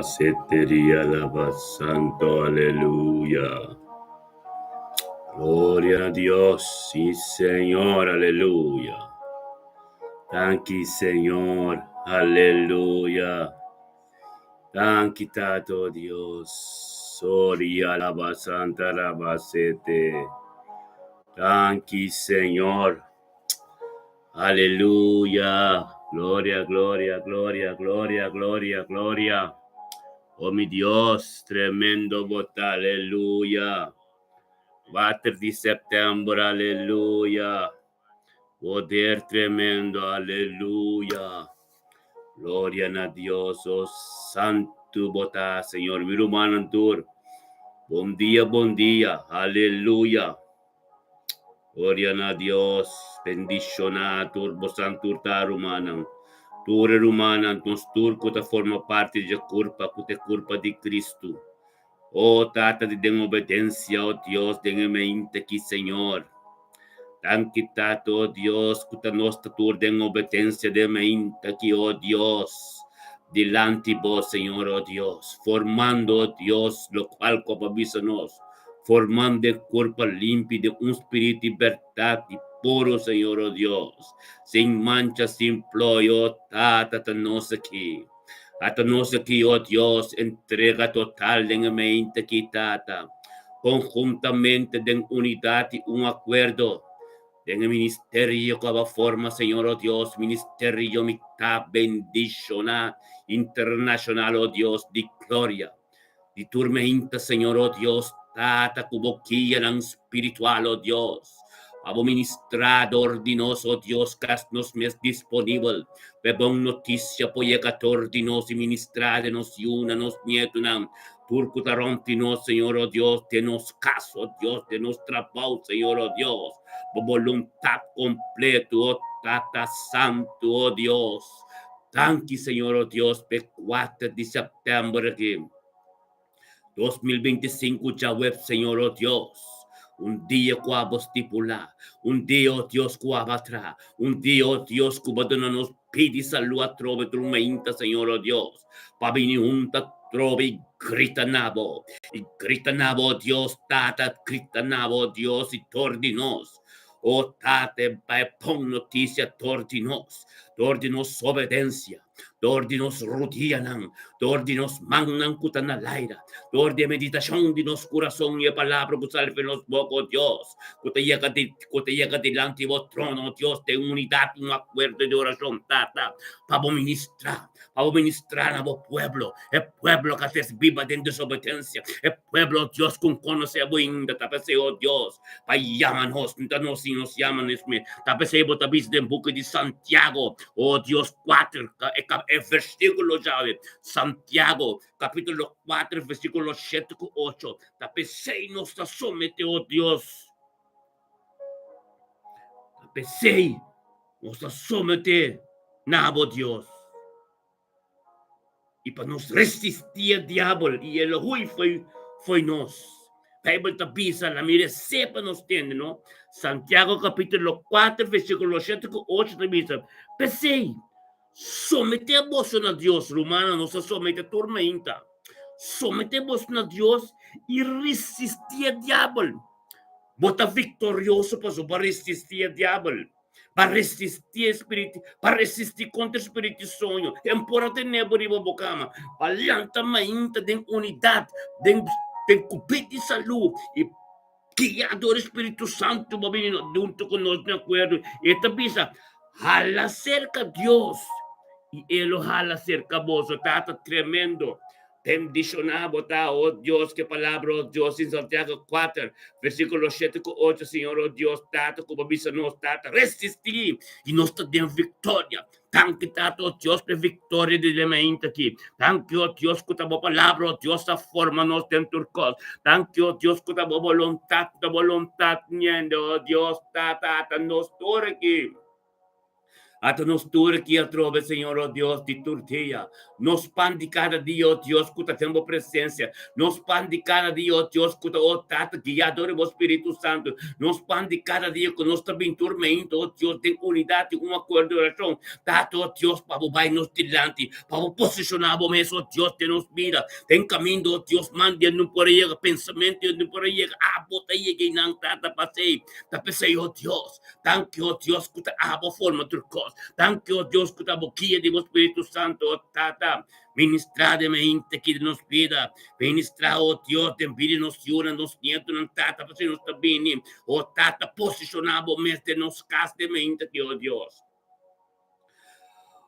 Seteria alaba santo, aleluya. Gloria a Dios, sí Señor, aleluya. Danki Señor, aleluya. Danki Tato Dios. Soria alaba santa alaba sete. Danki Señor. Aleluya. Gloria, gloria, gloria, gloria, gloria, gloria. Oh mi Dios, tremendo bo ta, aleluya. 4 di sèptèmber, aleluya. Poder tremendo, aleluya. Gloria na Dios, oh santu bo ta, Señor. Mi rumannan tur, bon dia, bon dia, aleluya. Gloria na Dios, bendishoná tur bosan tur ta rumannan. Tur e rumannan, nos tur ku ta forma parti dje kurpa ku ta e kurpa di Kristu. O Tata di den obedensia, o Dios, den e mente aki, Señor. Danki Tata, o Dios, ku ta nos ta tur den obedensia den e mente aki, o Dios, dilanti bo, Señor, o Dios, formando, o Dios, lokual ku bo a bisa nos. Formando e kurpa limpi den un spiritu di bèrdat i puru, Señor, o Dios, sin mancha, sin ploi, o Tata, ta nos aki. Ata nos aki, o Dios, entrega total den e mente aki, Tata, konhuntamente den unidat i un akuerdo, den e ministerio ku aba forma, Señor, o Dios, ministerio mi ta bendishoná internashonal, o Dios di gloria. Di tur meinta, Señor, o Dios, Tata, ku bo guianan spiritual, o Dios, pa bo ministrá dor di nos, o Dios, kas nos mes disponibel pa e bon notisia por yega dor di nos i ministrá den nos yunan, nos nietunan, tur ku ta rònt di nos, Señor, o Dios, den nos kas, o Dios, den nos trabou, Señor, o Dios, bo boluntat kompletu, o Tata Santu, o Dios. Danki, Señor, o Dios, p'e 4 di sèptèmber aki, 2025, djaweps, Señor, o Dios, un dia ku abo stipulá, un dia, o Dios, ku abo a traha, un dia, o Dios, ku bo a duna nos pidi salú atrobe tur mainta, Señor, o Dios, pa bini hunta atrobe i grita na bo, i grita na bo, o Dios, Tata, grita na bo, o Dios, i dor di nos. O Tate, pa e bon notisia dor di nos, dor di nos obedensia, dor di nos rudianan, dor di nos mannan ku ta na laira, dor di e meditashon di nos kurason i e palabra ku sali for nos boka, o Dios, ku ta yega di ku ta yega dilanti bo trono, o Dios, den unidat i un akuerdo di orashon, Tata, pa bo ministrá, pa bo ministrá na bo pueblo, e pueblo ku a ses biba den desobedensia, e pueblo, o Dios, ku N konosé bo ainda, ta p'esei, o Dios, Pa yama nos, nta nos si nos yama nos mes. Ta p'esei bo ta bisa den buki di Santiago, oh Dios, 4, e, e versíkulo llave. Santiago, kapítulo 4, versíkulo 7 ku 8. Ta p'esei nos ta somete, oh Dios. Ta p'esei nos ta somete na bo, Dios. I pa nos resistí e diabel i el hui foi foi nos. Bijbel ta bisa, la mira esei pa nos tende, no? Santiago capítulo 4, versículo 7 ku 8 ta bisa, P'esei, someté boso na Dios, rumannan, nos ta someté tur mainta. Someté boso na Dios i resistí e diabel. Bo ta viktorioso pasobra bo a resistí e diabel. Pa resistí e spiritu, pa resistí kontra e spiritu di soño, tempora tene bo riba bo kama, pa lanta mainta den unidat, den den kubit di salú i guiá dor e Spiritu Santu pa bini huntu ku nos den akuerdo. E ta bisa, Hala serka Dios i e lo hala serka boso. Tata tremendo! Bendishoná bo ta, o Dios, ku e palabra, o Dios, den Santiago 4, versíkulo 7 ku 8, Señor, o Dios, Tata, ku bo bisa nos, Tata, resistí, i nos ta den viktoria. Danki, Tata, o Dios, pa e viktoria di den mainta aki. Danki, o Dios, ku ta bo palabra, o Dios, ta forma nos den tur kos. Danki, o Dios, ku ta bo boluntat, ta boluntat, ñende, o Dios, Tata, ata nos tur aki. Ata nos tur aki atrobe, Señor, o Dios di tur dia. Nos pan di kada dia, o Dios, ku ta den bo presensia. Nos pan di kada dia, o Dios, ku ta, o Tata, guiá dor di bo Spiritu Santu. Nos pan di kada dia ku nos ta bin tur meinta, o Dios, den unidat i un akuerdo di orashon. Tata, o Dios, pa bo bai nos dilanti, pa bo posishoná bo mes, o Dios, den nos bida, den kaminda, o Dios, manda no por a yega, pensamentu no por a yega, abo ta yega einan, Tata, pasei. Ta p'esei, o Dios, Danki, o Dios, ku ta abo forma tur kos. Danki, o Dios, ku ta bo guia di bo Spiritu Santu, o Tata. Ministrá den mente aki den nos bida. Ministrá, o Dios, den bida di nos yunan, nos nietonan, Tata, pasobra nos ta bini. O Tata, posishoná bo mes den nos kas den mente aki, o Dios.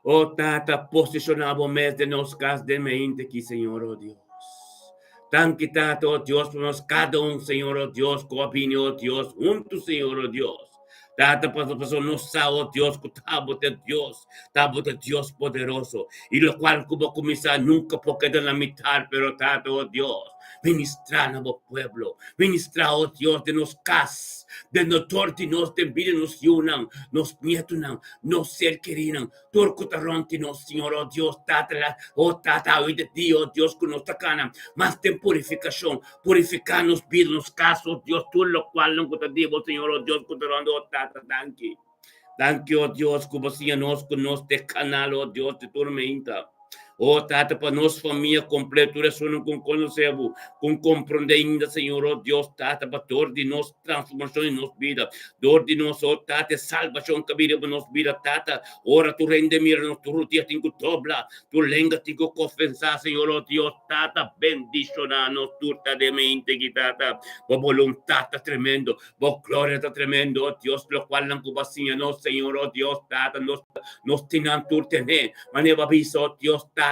O Tata, posishoná bo mes den nos kas den mente aki, Señor, o Dios. Danki, Tata, o Dios, pa nos kada un, Señor, o Dios, ku a bini, o Dios, huntu, Señor, o Dios. Tata, pasobra pasobra nos sa, o Dios, ku ta bo ta Dios, ta bo ta Dios poderoso, i lokual ku bo kuminsá nunka por keda na mitar, pero Tata, o Dios, ministrá na bo pueblo, ministrá, o Dios, den nos kas, den no dor di nos, den bida nos yunan, nos nietonan, nos ser kerinan, tur ku ta rònt di nos, Señor, o Dios, Tata, la, o Tata, awe di dia, o Dios, ku nos ta kana mas den purifikashon, purifiká nos bida, nos kas, o Dios, tur lokualnan ku ta di bo, Señor, o Dios, ku ta rònt, o Tata, danki. Danki, o Dios, ku bo siña nos ku nos ta e kanal, o Dios, di tur meinta. O Tata, pa nos famia kompleto, tur esunnan ku konosé bo, ku komprondé ainda, Señor, o Dios, Tata, pa dor di nos transformashon di nos bida, dor di nos, o Tata, e salbashon ku a bini riba nos bida, Tata, ora tur hende mira nos, tur rudia tin ku dobla, tur lenga tin ku kofensá, Señor, o Dios, Tata, bendishoná nos tur ta den mente aki, Tata. Bo boluntat ta tremendo, Bo gloria ta tremendo, o Dios, locualnan cu bo a siña nos, Señor, o Dios, Tata, nos, nos tin nan tur tené. Manera bo a bisa, o Dios, Tata,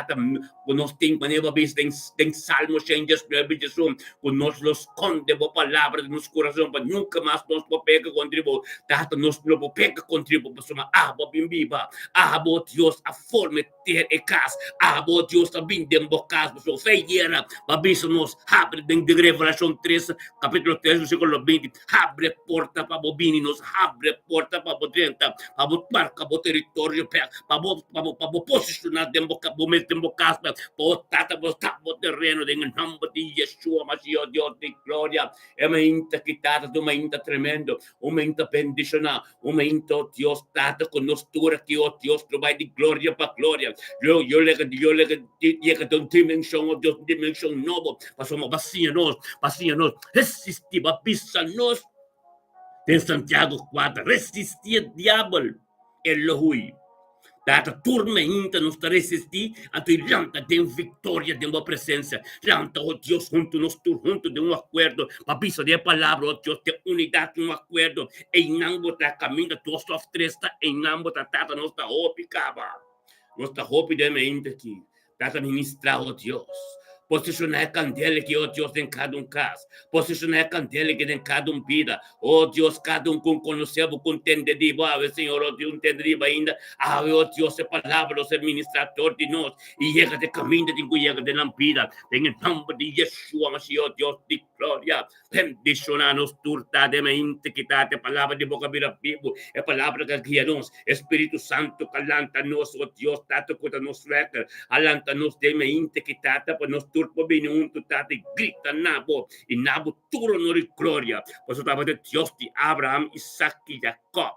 cu nos tin, manera bo a bisa den, den Salmo 119, 21, cu nos lo sconde bo palabra den nos curason pa nunca mas nos por peca contra bo. Tata, nos no por peca contra bo, pasobra abo a bin biba, abo, Dios, a forma e ter e cas, abo, Dios, a bin den bo cas, pasobra fe yera, bo a bisa nos, habri den Revelacion 3, Capítulo 3, versículo 20. Habre porta pa bo bini, nos habre porta pa bo drenta, pa bo marca bo territorio bek, pa bo, pa bo, pa bo posiciona den bo, bo mes den bo cas bek, pa bo tata bo ta bo terreno den e nomber di Yeshua Mashiach, Dios di gloria. E mainta ki tata ta un mainta tremendo, un mainta bendiciona, Un momento, Dios Tata, ku nos tur aki, oh Dios, lo bai di gloria pa gloria. Yo, yo lega, yo lega, yega den un dimenshon, oh Dios, un dimenshon nobo. Pasobra bo a siña nos, bo a siña nos resistí, bo a bisa nos den Santiago 4, resistí e diabel, e lo hui. Tata, tur mainta nos ta resistí, anto i lanta den viktoria den bo presensia. Lanta, o Dios, huntu nos tur huntu den un akuerdo pa bisa di e palabra, o Dios, den unidat, un akuerdo. Einan bo ta kaminda dos òf tres ta, einan bo ta, Tata, nos ta hopi kaba. Nos ta hopi den mainta aki. Tata ministrá, o Dios. Posishoná e kandela aki, o Dios, den kada un kas. Posishoná e kandela aki den kada un bida. O Dios, kada un ku N konosé Bo, ku N tende di Bo awe, Señor, o Dios, N tende di Bo ainda. Awe, o Dios, e palabra lo ser ministrá dor di nos i yega den kaminda tin ku yega den nan bida. Den e nòmber di Yeshua Mashiach, o Dios di gloria. Bendishoná nos tur ta den mente ki ta e palabra di bo ka bira bibu, e palabra ka guia nos, e Spiritu Santu ka lanta nos, o Dios Tata ku ta nos suèter, a lanta nos den mente ki Tata pa nos tur por bini huntu Tata i grita na bo i na bo tur honor i gloria, pasobra tabata e Dios di Abraham, Isak i Jakòb,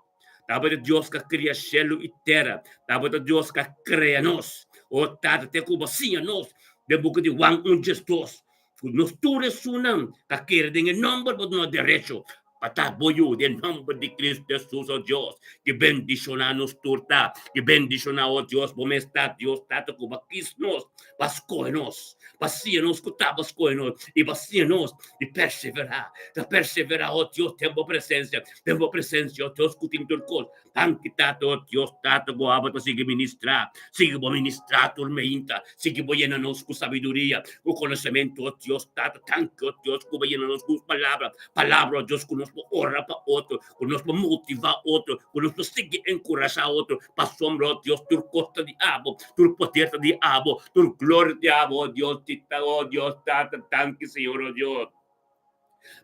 tabata e Dios ka kria shelu i tera, tabata Dios ka krea nos, o Tata te ku bo siña nos den buki di Juan un 12. Ku nos tur esunnan ta kere den e nòmber bo duna derecho pa ta bo yu den nòmber di Cristo Jesus, o Dios, ki bendishoná nos tur ta, ki bendishoná, o Dios, bo mes ta Dios Tata ku bo a kis nos pa skohe nos, pa siña nos ku ta bo skohe nos i pa siña nos di perseverá, ta perseverá, o Dios, den bo presensia, den bo presensia, o Dios ku tin tur kos. Danki Tata, o Dios Tata, ku abo ta sigui ministrá. Sigui bo ministrá tur meinta. Sigui bo yena nos ku sabiduria, ku konosementu, o Dios Tata. Danki, o Dios, ku bo yena nos ku palabra, palabra, o Dios, ku nos por ora pa otro, ku nos por motivá otro, ku nos por sigui enkurashá otro. Pasobra, o Dios, tur kos ta di abo, tur poder ta di abo, tur gloria ta di abo, o Dios, o Dios Tata. Danki, Señor, o Dios.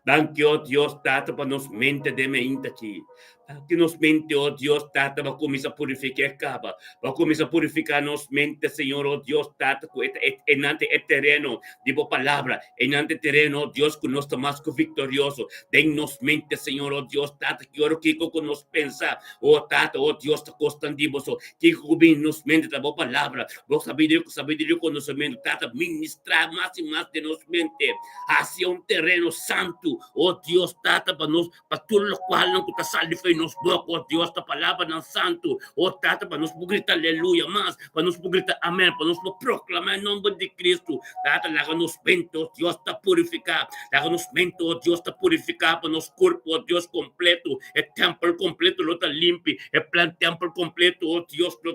Danki, o Dios Tata, pa nos mente den meinta aki. Aki nos mente, oh Dios Tata, bo a kuminsá purifiká kaba. Bo a kuminsá purifiká nos mente, Señor, oh Dios Tata, ku e ta einan ta e tereno di bo palabra, einan ta e tereno, oh Dios, ku nos ta mas ku viktorioso den nos mente, Señor, oh Dios Tata, ki ora kiko ku nos pensa, oh Tata, oh Dios, ta kosnan di bo so. Kiko ku bini nos mente ta bo palabra, bo sabiduria ku sabiduria i konosementu, Tata, ministrá mas i mas den nos mente. Hasi un tereno santu, oh Dios Tata, pa nos pa tur lokualnan ku ta sali for di nos boka, o Dios, ta palabranan santu, o Tata, pa nos por grita aleluya mas, pa nos por grita amen, pa nos por proklamá e nòmber di Kristu. Tata, laga nos mente, o Dios, ta purifiká, laga nos mente, o Dios, ta purifiká pa nos kurpo, o Dios, kompletu, e tèmpel kompletu lo ta limpi, e plan tèmpel kompletu, o Dios, lo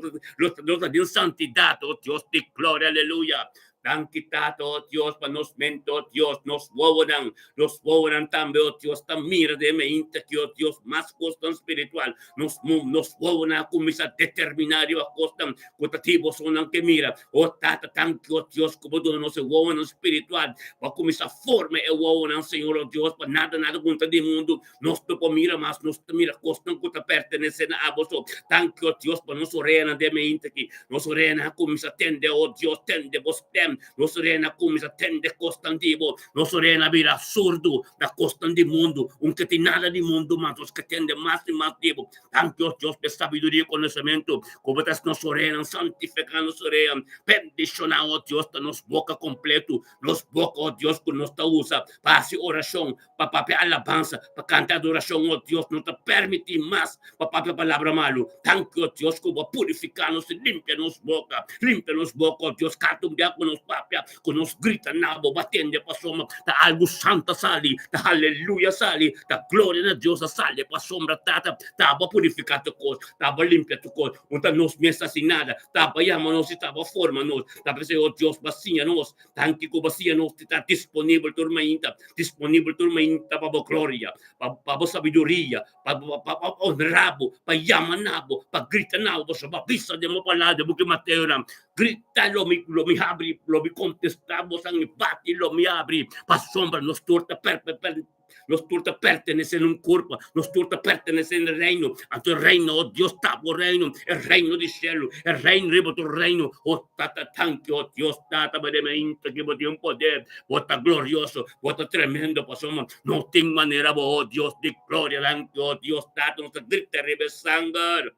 ta, lo ta den santidat, o Dios di gloria, aleluya. Danki Tata, oh Dios, pa nos mente, oh Dios, nos wowonan, nos wowonan tambe, oh Dios, ta mira den mainta aki, oh Dios, mas kosnan spiritual. Nos, nos wowonan a kuminsá determiná riba kosnan ku ta tin bosonan ke mira. Oh Tata, danki, oh Dios, ku bo duna nos e wowonan spiritual. Bo a kuminsá forma e wowonan, Señor, oh Dios, pa nada, nada ku ta di mundu nos no por mira mas, nos ta mira kosnan ku ta pertenesé na abo. So, danki, oh Dios, pa nos oreanan den mainta aki. Nos oreanan a kuminsá tende, oh Dios, tende bo stèm. Nos oreanan a kuminsá tende kosnan di bo. Nos oreanan a bira surdu na kosnan di mundu. Un ke tin nada di mundu mas, nos ke tende mas i mas di bo. Danki, oh Dios, pa e sabiduria i konosementu ku bo ta hasi nos oreanan, santifiká nos oreanan. Bendishoná, oh Dios, ta nos boka kompletu, nos boka, oh Dios, ku nos ta usa pa hasi orashon, pa papia alabansa, pa kanta adorashon, o Dios, no ta permití mas pa papia palabra malu. Danki, o Dios, ku bo a purifiká nos i limpia nos boka. Limpia nos boka, o Dios, kada un bia ku nos papia, ku nos grita na bo, bo a tende pasobra ta algu santu a sali, ta aleluya a sali, ta gloria na Dios a sali pasobra, Tata, ta bo a purifiká tur kos, ta bo a limpia tur kos. No ta nos mes a hasi nada, ta bo a yama nos i ta bo a forma nos. Ta p'esei, o Dios, bo a siña nos. Danki ku bo siña nos di ta disponibel tur mainta, disponibel tur mainta pa bo gloria, pa pa bo sabiduria, pa pa pa honra bo, pa yama na bo, pa grita na bo, pasobra bo a bisa den bo palabra den buki Mateo nan, Grita lo mi lo mi habri, lo mi kontestá bo, san mi bati lo mi habri, pasobra nos tur ta per per Nos tur ta pertenesé na un kurpo, nos tur ta pertenesé na e reino. Anto e reino, oh Dios, ta bo reino, e reino di shelu, e reino riba tur reino. Oh Tata, tanki, oh Dios, Tata, bo den mainta ki bo tin un poder, bo ta glorioso, bo ta tremendo, pasobra no tin manera bo, oh Dios di gloria, danki, oh Dios, Tata, nos ta grita riba e sanger.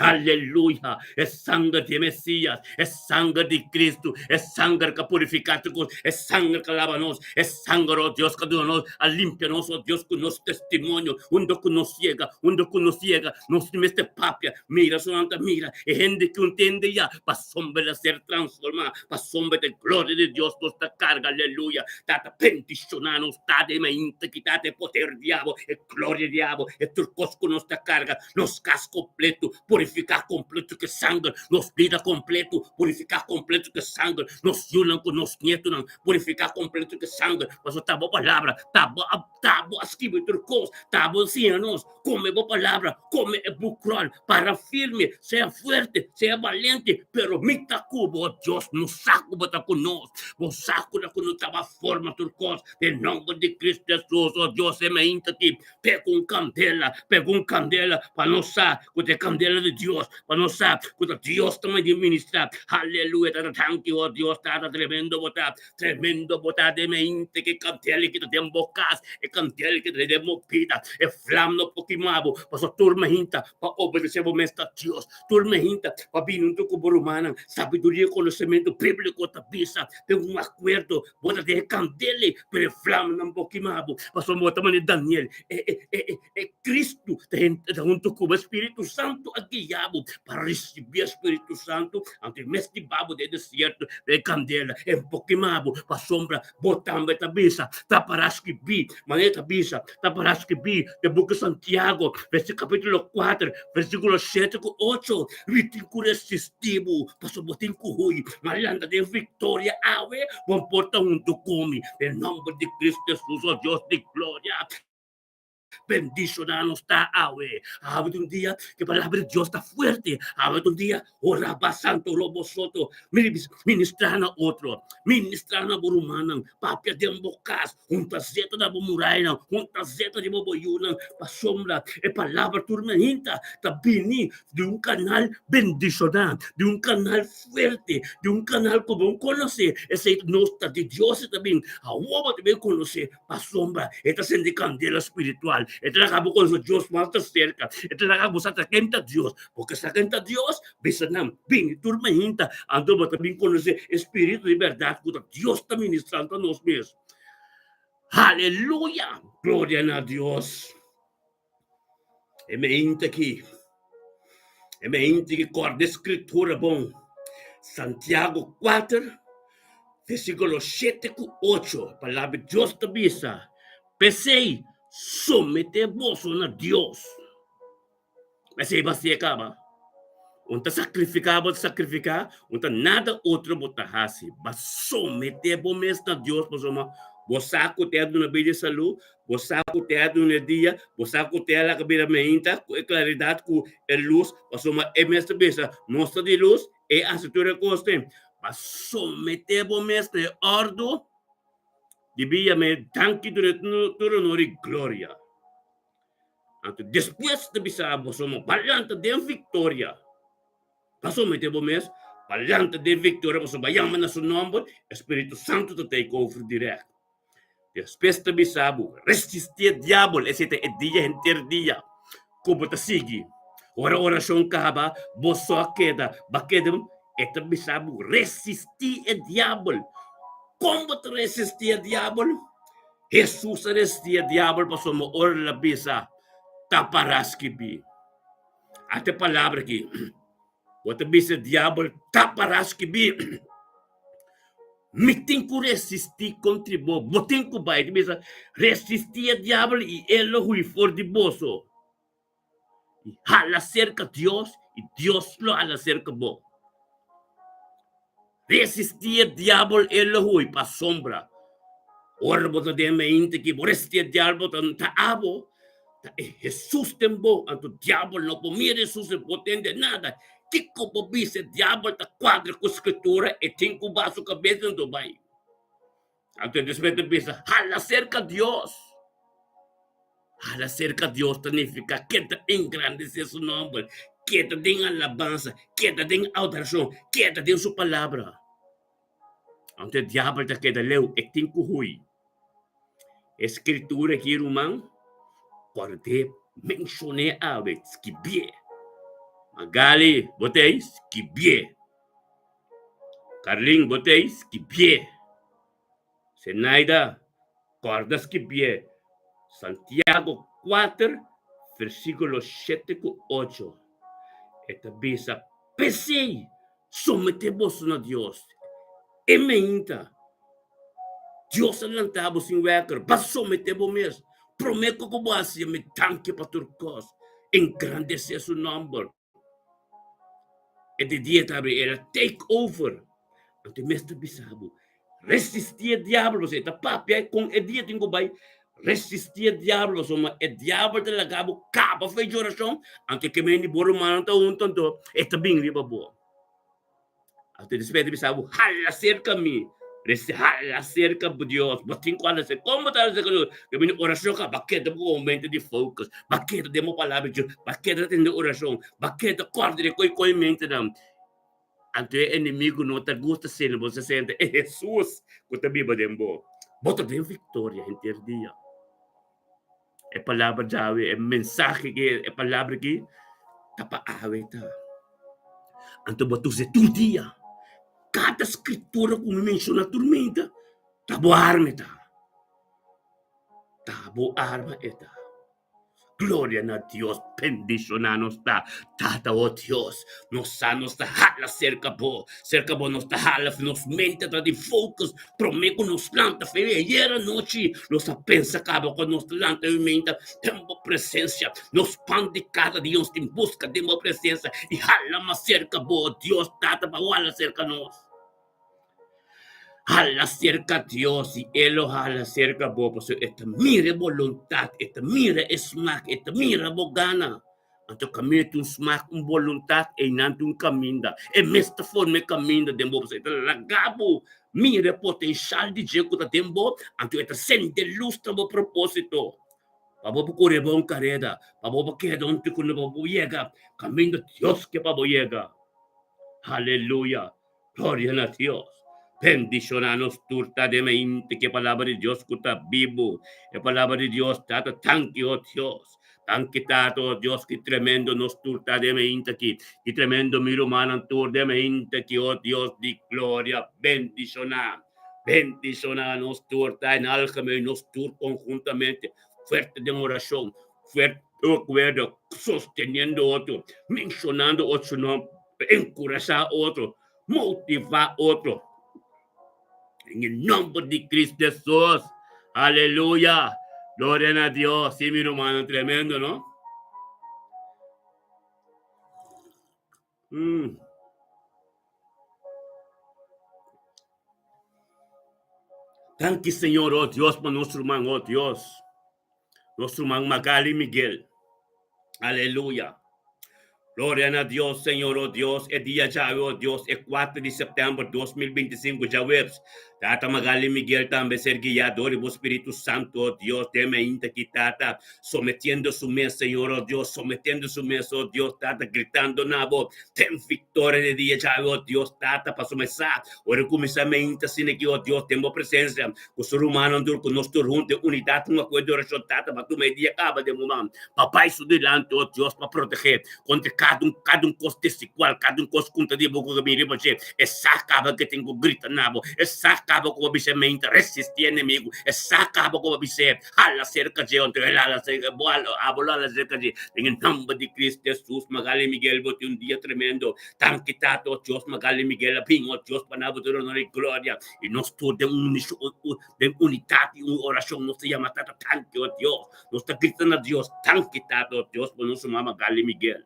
Aleluya! E sanger di e Mesías, e sanger di Cristo, e sanger ka purifiká tur kos, e sanger ka laba nos, e sanger, oh Dios, ka duna nos, a limpia nos, oh Dios, ku nos testimonio, unda ku nos yega, unda ku nos yega, nos no mester papia, mira su nan ta mira, e hende ku ntende ya, pasobra el a ser transformá, pasobra ta e gloria di Dios nos ta karga, aleluya! Tata, bendishoná nos, Tata, e mainta ki Tata, e poder di abo, e gloria di abo, e tur kos ku nos ta karga, Nos kas kompletu, purifiká kompletu ku e sanger. Nos bida kompletu, purifiká kompletu ku e sanger. Nos yunan ku nos nietunan, purifiká kompletu ku e sanger. Pasobra ta bo palabra, ta bo a ta bo a skibi tur kos, ta bo siña nos. Kome bo palabra, kome e bukròl, para firme, sea fuerte, sea balente, pero mi ta ku bo. Dios no sa ku bo ta ku nos. Bo sa ku na ku no ta ba forma tur kos. Den nòmber di Kristu Hesus, o Dios, e mainta aki. Pega un kandela, pega un kandela pa nos sa ku ta e kandela di Dios, pa nos sa ku ta Dios ta manda ministrá. Aleluya, Tata, danki, oh Dios, Tata, tremendo bo ta, tremendo bo ta den mente ku e kandela ki ta den bo kas, e kandela ki ta den bo bida, e flam no por kima bo, pasobra tur mainta pa obedesé bo mes ta Dios, tur mainta pa bini huntu ku bo rumannan, sabiduria i konosementu bíbliko ta bisa den un akuerdo. Bo ta den e kandela, pero e flamanan por kima bo. Pasobra bo ta manera Daniel, e, e, e, e, e Cristo ta, ta hunto ku bo. E Spiritu Santu a guia bo pa risibí e Spiritu Santu. Anto e mes di babo den desierto, den e kandela, e por kima bo. Pasobra bo tambe ta bisa, ta para skibí, manera ta bisa, ta para skibí den buki Santiago, versi kapítulo 4, versíkulo 7 ku 8, Mi tin ku resistí bo, pasobra bo tin ku hui, ma lanta den viktoria awe, bo por ta huntu ku mi. Den nòmber di Kristu Hesus, o Dios di gloria. Bendishoná nos ta awe. Awe ta un dia ku e palabra di Dios ta fuerte. Awe ta un dia ora ba santo robo soto. Ministrá na otro. Ministrá na bo rumannan. Papia den bo kas. Hunta zeta na bo murayanan. Hunta zeta riba bo yunan. Pasobra e palabra tur mainta ta bini di un kanal bendishoná, di un kanal fuerte, di un kanal ku bo konosé. Esei nos ta di Dios e ta bin. Awor bo ta bin konosé. Pasobra e ta sende kandela spiritual. E ta laga bo konosé Dios mas ta serka. E ta laga bo sa ta ken ta Dios. Bo ke sa ken ta Dios? Bisa nan, Bini tur mainta. Anto bo ta bin konosé e spiritu di bèrdat ku ta Dios ta ministrando nos mes. Aleluya! Gloria na Dios! E mainta aki, e mainta ki kòrda e skritura bon, Santiago kuater, versíkulo shete ku ocho, palabra di Dios ta bisa, P'esei, someté boso na Dios. P'esei basié kaba. Un ta sakrifiká bo ta sakrifiká, un ta nada otro bo ta hasi. Ba someté bo mes na Dios pasobra bo sa ku te a duna bida i salú, bo sa ku te a duna e dia, bo sa ku te a laga bira meinta ku e klaridat, ku e lus, pasobra e mes ta bisa, nos ta di lus, e hasi tur e kos ten. Ba someté bo mes na e òrdu di bia me danki duna tur honor i gloria. Anto despues ta bisa boso mo pa lanta den victoria. Pa somete bo mes pa lanta den victoria pasobra bo a yama na su nomber, e Spiritu Santo ta take over direct. Despues ta bisa bo resisti e diabel, esei ta e dia henter dia ku bo ta sigui. Ora orashon kaba bo so a keda, bo a keda, e ta bisa bo resisti e diabel. Kon bo ta resisti e diabel? Hesus a restí e diabel pasobra ora el a bisa, Ta pará skibí. Ata e palabra aki, bo ta bisa e diabel, Ta pará skibí. Mi tin ku resistí kontra bo, bo tin ku bai. E ta bisa, Resistí e diabel i e lo hui for di boso. I hala serka Dios i Dios lo hala serka bo. Resistí e diabel, e lo hui pasobra ora bo ta den mente ki bo resistí e diabel bo ta ta abo, ta e Hesus den bo, anto diabel no por mira Hesus, e por tende nada. Kiko bo bisa e diabel ta kuadra ku skritura, e tin ku baha su kabes anto bai. Anto despues ta bisa, hala serka Dios. Hala serka Dios ta nifiká keda engrandesé su nòmber, keda den alabansa, keda den adorashon, keda den su palabra. Anto e diabel ta keda leu, e tin ku hui. E skritura aki, ruman, kòrd'é, menshon'é awe, skibié. Magali, bo ta ei? Skibié. Carlin, bo ta ei? Skibié. Zenaida, kòrda skibié Santiago kuater, versíkulo shete ku ocho. E ta bisa, P'esei, someté boso na Dios. E meinta, Dios a lanta bo sin wèker, ba someté bo mes. Promé ku bo hasi, mi danki pa tur kos. Engrandesé su nòmber. E di dia ta abri, el a take over. Anto e mes ta bisa bo, resistí e diabel, pasobra e ta papia kon e dia tin ku bai, resistí e diabel, pasobra e diabel ta laga bo kaba fe dje orashon, anto e ke men di bo rumannan ta huntu, anto e ta bin riba bo. Anto despues e ta bisa bo, hala serka mi, resi hala serka bo Dios, bo tin ku hala serka, kon bo ta hala serka Dios? Ke bini orashon ka, bo keda bo momento di focus, bo keda den bo palabra di Dios, bo keda tende orashon, bo keda kòrda di koi koi mentenan. Anto e enemigu no ta gusta sende bo sa sende e Hesus ku ta biba den bo. Bo ta den viktoria henter dia. E palabra djawe, e mensahe ki, e palabra ki ta pa awe ta. Anto bo ta usa tur dia. Kada skritura ku mi menshona tur minta ta bo arma e ta. Ta bo arma e ta. Gloria na Dios, bendiciona nos ta. Tata, oh Dios, nos sa nos ta hala cerca bo, cerca bo nos ta hala, nos mente ta di focus, prome cu nos lanta fe ayer anochi, nos a pensa caba cu nos ta lanta e mente den bo presencia, nos pan di cada dia nos tin busca den bo presencia y hala mas cerca bo, oh Dios, Tata, pa bo hala cerca nos. Hala serka Dios i E lo hala serka bo, pasobra E ta mira e boluntat, E ta mira e smak, E ta mira bo gana. Anto kaminda tin un smak, un boluntat, einan tin un kaminda. E mes ta forma e kaminda den bo, pasobra E ta laga bo mira e potenshal di dje ku ta den bo, anto E ta sende lus na bo propósito. Pa bo por kore bon kareda, pa bo por keda un tikunda, pa bo por yega kaminda Dios ke pa bo yega. Aleluya! Gloria na Dios! Bendiciona nos tur ta den mente ki e palabra di Dios cu ta bibu. E palabra di Dios tata tanki oh Dios. Tanki tata oh Dios ki tremendo nos tur ta den mente aki. Ki tremendo mi rumannan tur den mente aki oh Dios di gloria. Bendiciona. Bendiciona nos tur ta en algemeen nos tur conhuntamente fuerte den oracion. Fuerte den acuerdo sosteniendo otro mencionando otro su nomber. Enkurashá otro, motivá otro. En e nòmber di Cristo Hesus. Aleluya. Gloria na Dios. Sí, mi rumannan, tremendo, no? Mm. Danki, Señor, oh Dios, pa nos ruman, oh Dios. Nos ruman Magali Miguel. Aleluya. Gloria na Dios, Señor, oh Dios, e dia djawe, oh Dios, e 4 di september 2025, djaweps. Tata Magali Miguel tambe ser guiá dor di bo Spiritu Santo, oh Dios, den mainta aki, Tata, sometiendo su mes, Señor, oh Dios, sometiendo su mes, oh Dios, Tata, gritando na bo, ten victoria den e dia djawe, oh Dios, Tata, pasobra mi sa, ora cuminsa mainta asina aki, oh Dios, den bo presencia, Ku su rumannan tur, ku nos tur huntu den unidat un akuerdo di orashon, Tata, pa tuma e dia kaba den bo man, pa bai su dilanti, o Dios, pa protegé kontra kada un, kada un kos desigual, kada un kos ku ta di bo ku ta bini riba dje. E sa kaba ke tin ku grita na bo, e sa kaba ku bo bis'é meinta resistí enemigu, e sa kaba ku bo bis'é hala serka dje, anto el hala serka bo, abo lo hala serka dje. Den e nòmber di Cristo Hesus, Magali Miguel, bo tin un dia tremendo. Danki, Tata, o Dios, Magali Miguel a bin, o Dios, pa na bo tur honor i gloria. I nos tur den den unidat i un orashon nos ta yama Tata tanki, o Dios. Nos ta grita na Dios, Tanki, Tata, o Dios, pa nos mama Gali Miguel.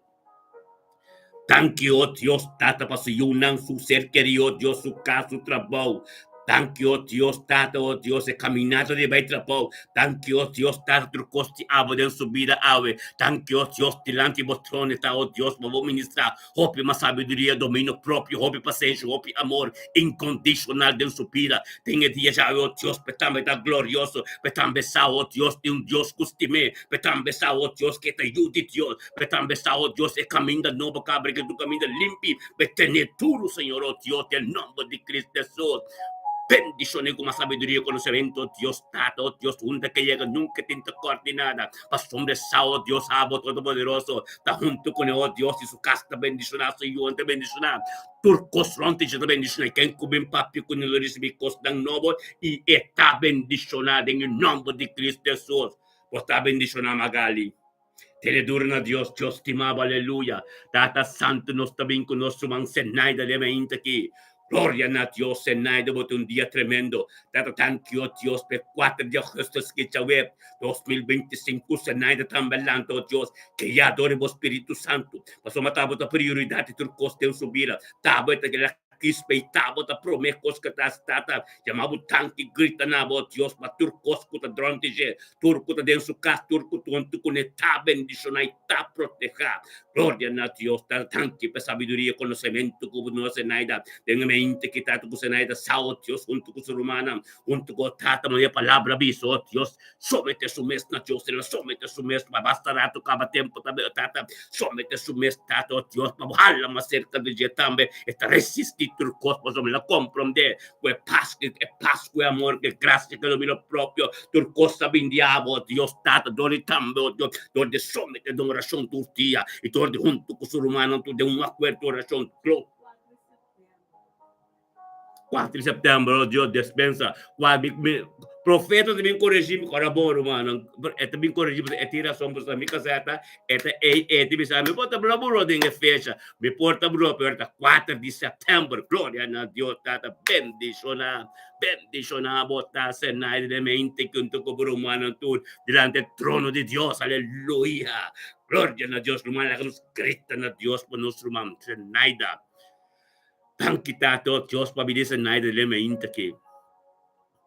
Tanki, o Dios, Tata, pa su yunan, su ser kerí, o Dios, su kas, su trabou. Danki, o Dios, Tata, o Dios, e kaminata di bai trabou. Danki, o Dios, Tata, tur kos di abo den su bida awe. Danki, o Dios, dilanti bo trono ta, o Dios, pa bo ministrá. Hopi mas sabiduria, dominio propio, hopi pasenshi, hopi amor inkondishonal den su bida. Den e dia djawe, o Dios, p'e tambe ta glorioso, p'e tambe sa, o Dios, di un Dios ku stim'é, p'e tambe sa, o Dios, ku e ta yu di Dios, p'e tambe sa, o Dios, e kaminda nobo ku abri, ku ta un kaminda limpi, p'e ten'é duru, Señor, o Dios, den nòmber di Cristo Hesus. Bendishon'é ku mas sabiduria i konosementu, o Dios Tata, o Dios, unda ke yega nunka e tin ta kòrta di nada. Pasobra e sa, o Dios, abo Todopoderoso ta huntu kuné, o Dios, i su kas ta bendishoná, su yunan ta bendishoná, tur kos rònt dje ta bendishoná. I ken ku bin papia kuné lo risibí kosnan nobo, i e ta bendishoná den e nòmber di Kristu Hesus. Bo ta bendishoná, Magali. Tene duru na Dios, Dios stima bo, aleluya. Tata Santu, nos ta bin ku nos ruman Zenaida den mainta aki. Gloria na Dios, Zenaida, bo tin un dia tremendo. Tata tanki o Dios p'e kuater di augustus ki djawe 2025 Zenaida tambe lanta o Dios, guia dor di bo Spiritu Santu. Pasobra ta bo ta prioridat di tur kos den su bida. Ta bo e ta keda Kispe i tabo ta promé kos ku ta tata yama bo tanki grita na bo Dios pa tur kos ku ta dronti dje, tur ku ta den su kas, tur ku tontu kuné ta bendishoná i ta protehá. Gloria na Dios ta danki pa e sabiduria i konosementu ku bo duna Zenaida den e mente ki tata ku Zenaida sa, o Dios, huntu ku su rumannan, huntu ku o tata manera e palabra bisa, o Dios, Somete su mes na Dios, el a somete su mes pa basta rato kaba tempo tambe, o Tata, somete su mes, Tata, o Dios, pa bo hala mas serka di dje tambe, e ta resisti tur kos pasobra el a komprondé ku e pas, e pas ku e amor, ku e grasia, ku e dominio propio, tur kos ta bin di abo, o Dios, Tata, dor di tambe, o Dios, dor di somete den orashon tur dia, i dor di huntu ku su rumannan tur den un akuerdo orashon. 4 di september, oh Dios, despensa. Kua mi, mi, profeta ta bin corregí mi, ora bon, rumannan, e ta bin corregí mi, e tin razón, pasobra mi caseta, e ta ei, e ta bisa mi, bo ta bla buró den e fecha, mi por ta buró, pero ta 4 di september, gloria na Dios, Tata, bendiciona, bendiciona bo ta Zenaida de mente junto cu bo rumannan tur, delante e trono di Dios, aleluya, gloria na Dios, ruman, laga nos grita na Dios pa nos ruman Zenaida. Danki Tata, oh Dios, pa bini Zenaida den mainta aki.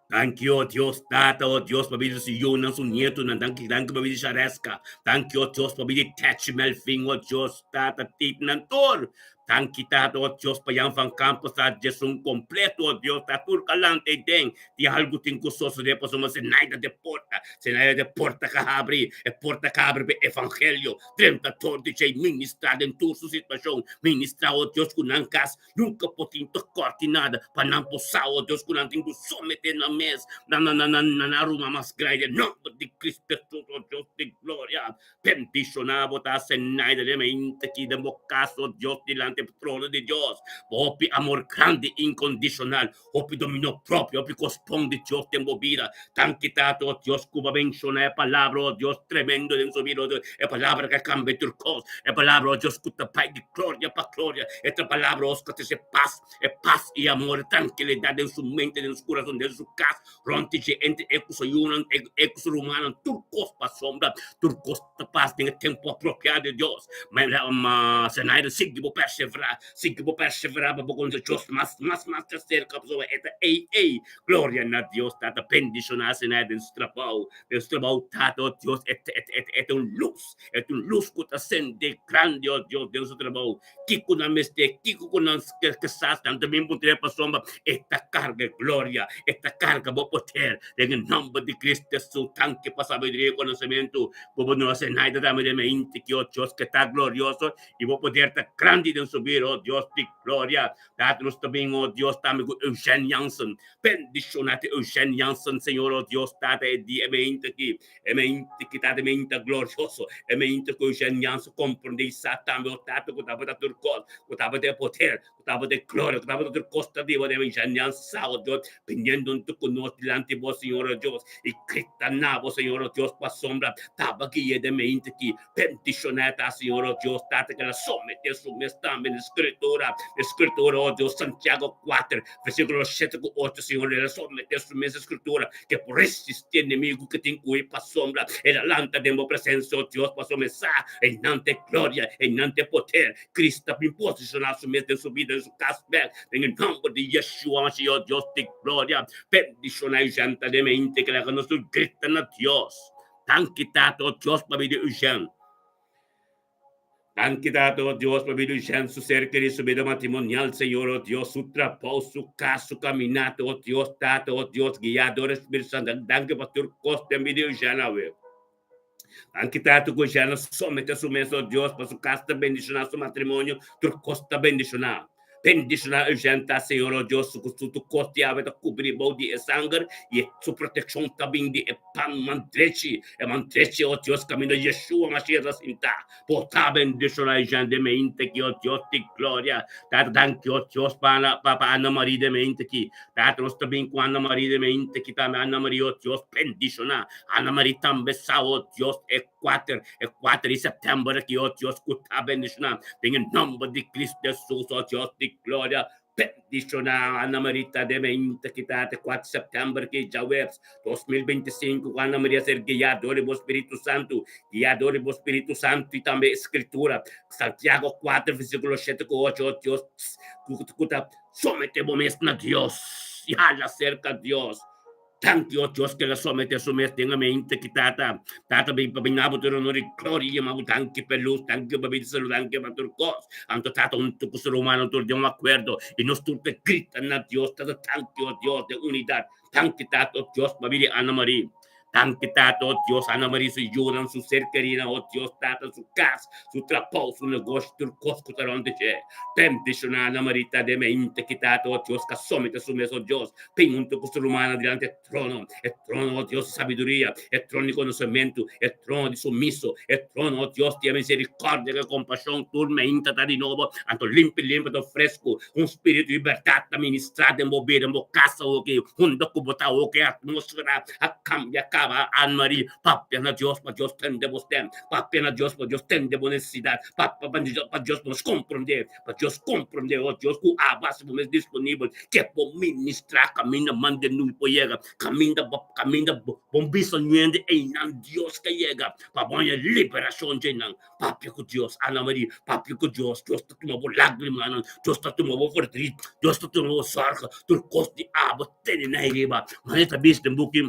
Danki, o Dios Tata, o Dios, pa bida su yunan, su nietonan. Danki, danki pa bida Shareska. Danki, o Dios, pa bida Tetchi Melvin, o Dios Tata, Titnan tur. Danki, Tata, o Dios, pa Jan van Campos ta djesun kompleto, o Dios, ta tur kalante ei den. Tin algu tin ku sosodé pasobra Zenaida de porta, Zenaida de porta ka habri, e porta ka habri pa e evangelio. Drenta tor di djei ministrá den tur su situashon. Ministrá, o Dios, ku nan kas nunka por tin tokòrti nada, pa nan por sa, o Dios, ku nan tin ku someté nan mes na na na nan ruman mas grandi. Den nòmber di Cristo Hesus, o Dios di gloria, bendishoná bo ta Zenaida den mente aki den bo kas, o Dios, dilanti e trono di Dios. Bo hopi amor grandi inkondishonal. Hopi dominio propio, hopi kos bon di Dios den bo bida. Danki Tata, oh Dios, ku bo a menshoná e palabra, oh Dios, tremendo den su bida, oh Dios, e palabra ku a kambia tur kos, e palabra, oh Dios, ku ta bai di gloria pa gloria, e ta palabra, oh, ku ta trese pas, e pas i amor, e trankilidat den su mente, den su kurason, den su kas, rònt di dje, entre e ku su yunan, e ku su rumannan, tur kos pasobra tur kos ta pas den e tempu apropiado di Dios. Ma Zenaida, sigui bo perseverá, sigui bo perseverá pa bo konosé Dios mas, mas, mas ta serka, pasobra e ta ei, ei. Gloria na Dios, Tata, bendishoná Zenaida den su trabou, den su trabou, Tata, oh Dios, e ta, e ta, e ta un lus, e ta un lus ku ta sende grandi, oh Dios, den su trabou. Kiko nan mester, kiko ku nan ke sa, nan ta bin puntra pasobra e ta karga e gloria, e ta karga bo poder den e nòmber di Cristo Hesus. Danki pa sabiduria i konosementu ku bo duna Zenaida tambe den mente ki, o Dios, ke ta glorioso i bo poder ta grandi den su bida, o Dios di gloria. Tata, nos ta bin, o Dios, tambe ku Eugène Jansen. Bendishona te Eugène Jansen, Señor, o Dios, Tata, e dia e mente aki. E mente ki ta de mente glorioso, e mente ku Eugène Jansen komprendé i sa tambe, o Tata, ku tabata tur kos, ku tabata e poder, ku tabata e gloria, ku tabata tur kos ta riba di Eugène Jansen sa, o Dios, biniendo huntu ku nos dilanti bo, Señor, o Dios, i grita na bo, Señor, o Dios, pasobra taba guia den mente ki bendishoná ta, Señor, o Dios, Tata, ku el a someté su mes tambe na Skritura, na Skritura, o Dios, Santiago kuater, versíkulo shete ku ocho, Señor, el a someté su mes na Skritura, ke por resistí enemigu ke tin ku hui pasobra el a lanta den bo presensia, o Dios, pasobra e sa einan ta e gloria, einan ta e poder. Cristo a bin posishoná su mes den su bida, den su kas bèk, den e nòmber di Yeshua Mashiach, o Dios di gloria. Bendishoná e jènta den mente ke laga nos tur grita na Dios. Danki, Tata, o Dios, pabia di Eugène. Danki Tata, o Dios, pa bida Eugène, su ser kerí, su bida matrimonial, Señor, o Dios, su trabou, su kas, su kaminata, o Dios, Tata, o Dios, guiá dor e Spiritu Santu. Danki pa tur kos den bida Eugène awe. Danki Tata ku Eugène a somete su mes, o Dios, pa su kas ta bendishoná, su matrimonio, tur kos ta bendishoná. Bendishoná Eugène ta, Señor, o Dios, ku su tur kos di awe ta kubrí bou di e sanger i su protekshon ta bin di e pan man drechi, e man drechi, o Dios, kaminda Yeshua Mashiach ta sintá. Bo ta bendishoná Eugène den mente aki, o Dios di gloria. Tata, danki, o Dios, pa Ana, pa, pa Ana Marie den mente aki. Tata, nos ta bin ku Ana Marie den mente aki tambe. Ana Marie, o Dios, bendishoná. Ana Marie tambe sa, o Dios, e kuater, e kuater di sèptèmber aki, o Dios, ku ta bendishoná den e nòmber di Cristo Hesus, o Dios di gloria, bendishoná Ana Marita den mente ki ta te kuater sèptèmber aki, djaweps, 2025, ku Ana Maria ser guiá dor di bo Spiritu Santu, guiá dor di bo Spiritu Santu i tambe e Skritura, Santiago kuater, versíkulo shete ku ocho, o Dios, ku ta someté bo mes na Dios i hala serka Dios. Danki, o Dios, ku el a someté su mes den e mente ki Tata. Tata bin pa bin abo tur honor i gloria i yama bo danki pa e lus, danki pa bida i salud, danki pa tur kos. Anto Tata huntu ku su rumannan tur den un akuerdo i nos tur ta grita na Dios, Tata, danki, o Dios, den unidat. Danki, Tata, o Dios, pa bida di Ana Marie. Danki, Tata, o Dios, Ana Marie su yunan, su ser kerinan, o Dios, Tata, su kas, su trabou, su negoshi, tur kos ku ta rònt di dje. Bendishoná Ana Marie ta den mente ki Tata, o Dios, ka somete su mes, o Dios, Bin huntu ku su rumannan dilanti e trono, e trono, o Dios di sabiduria, e trono di konosementu, e trono di sumiso, e trono, o Dios di e miserikòrdia ku e kompashon tur meinta ta di nobo, anto limpi limpi anto fresku, un spiritu di bèrdat ta ministrá den bo bida, den bo kas awoki, unda ku bo ta awoki, e atmósfera a kambia kaba. kaba, Anne Marie, papia na Dios pa Dios tende bo stem, papia na Dios pa Dios tende bo nesesidat, papia pa Dios pa nos komprondé, pa Dios komprondé, oh Dios, ku abo hasi bo mes disponibel, ke bo ministrá kaminda mande nui por yega, kaminda bo kaminda bo bisa nuende einan Dios ke yega pa bo haña liberashon dje nan. Papia ku Dios, Ana Maria, papia ku Dios, Dios ta tuma bo lágrimanan, Dios ta tuma bo verdriet, Dios ta tuma bo sòrga, tur kos di abo tene na riba. Manera ta bisa den buki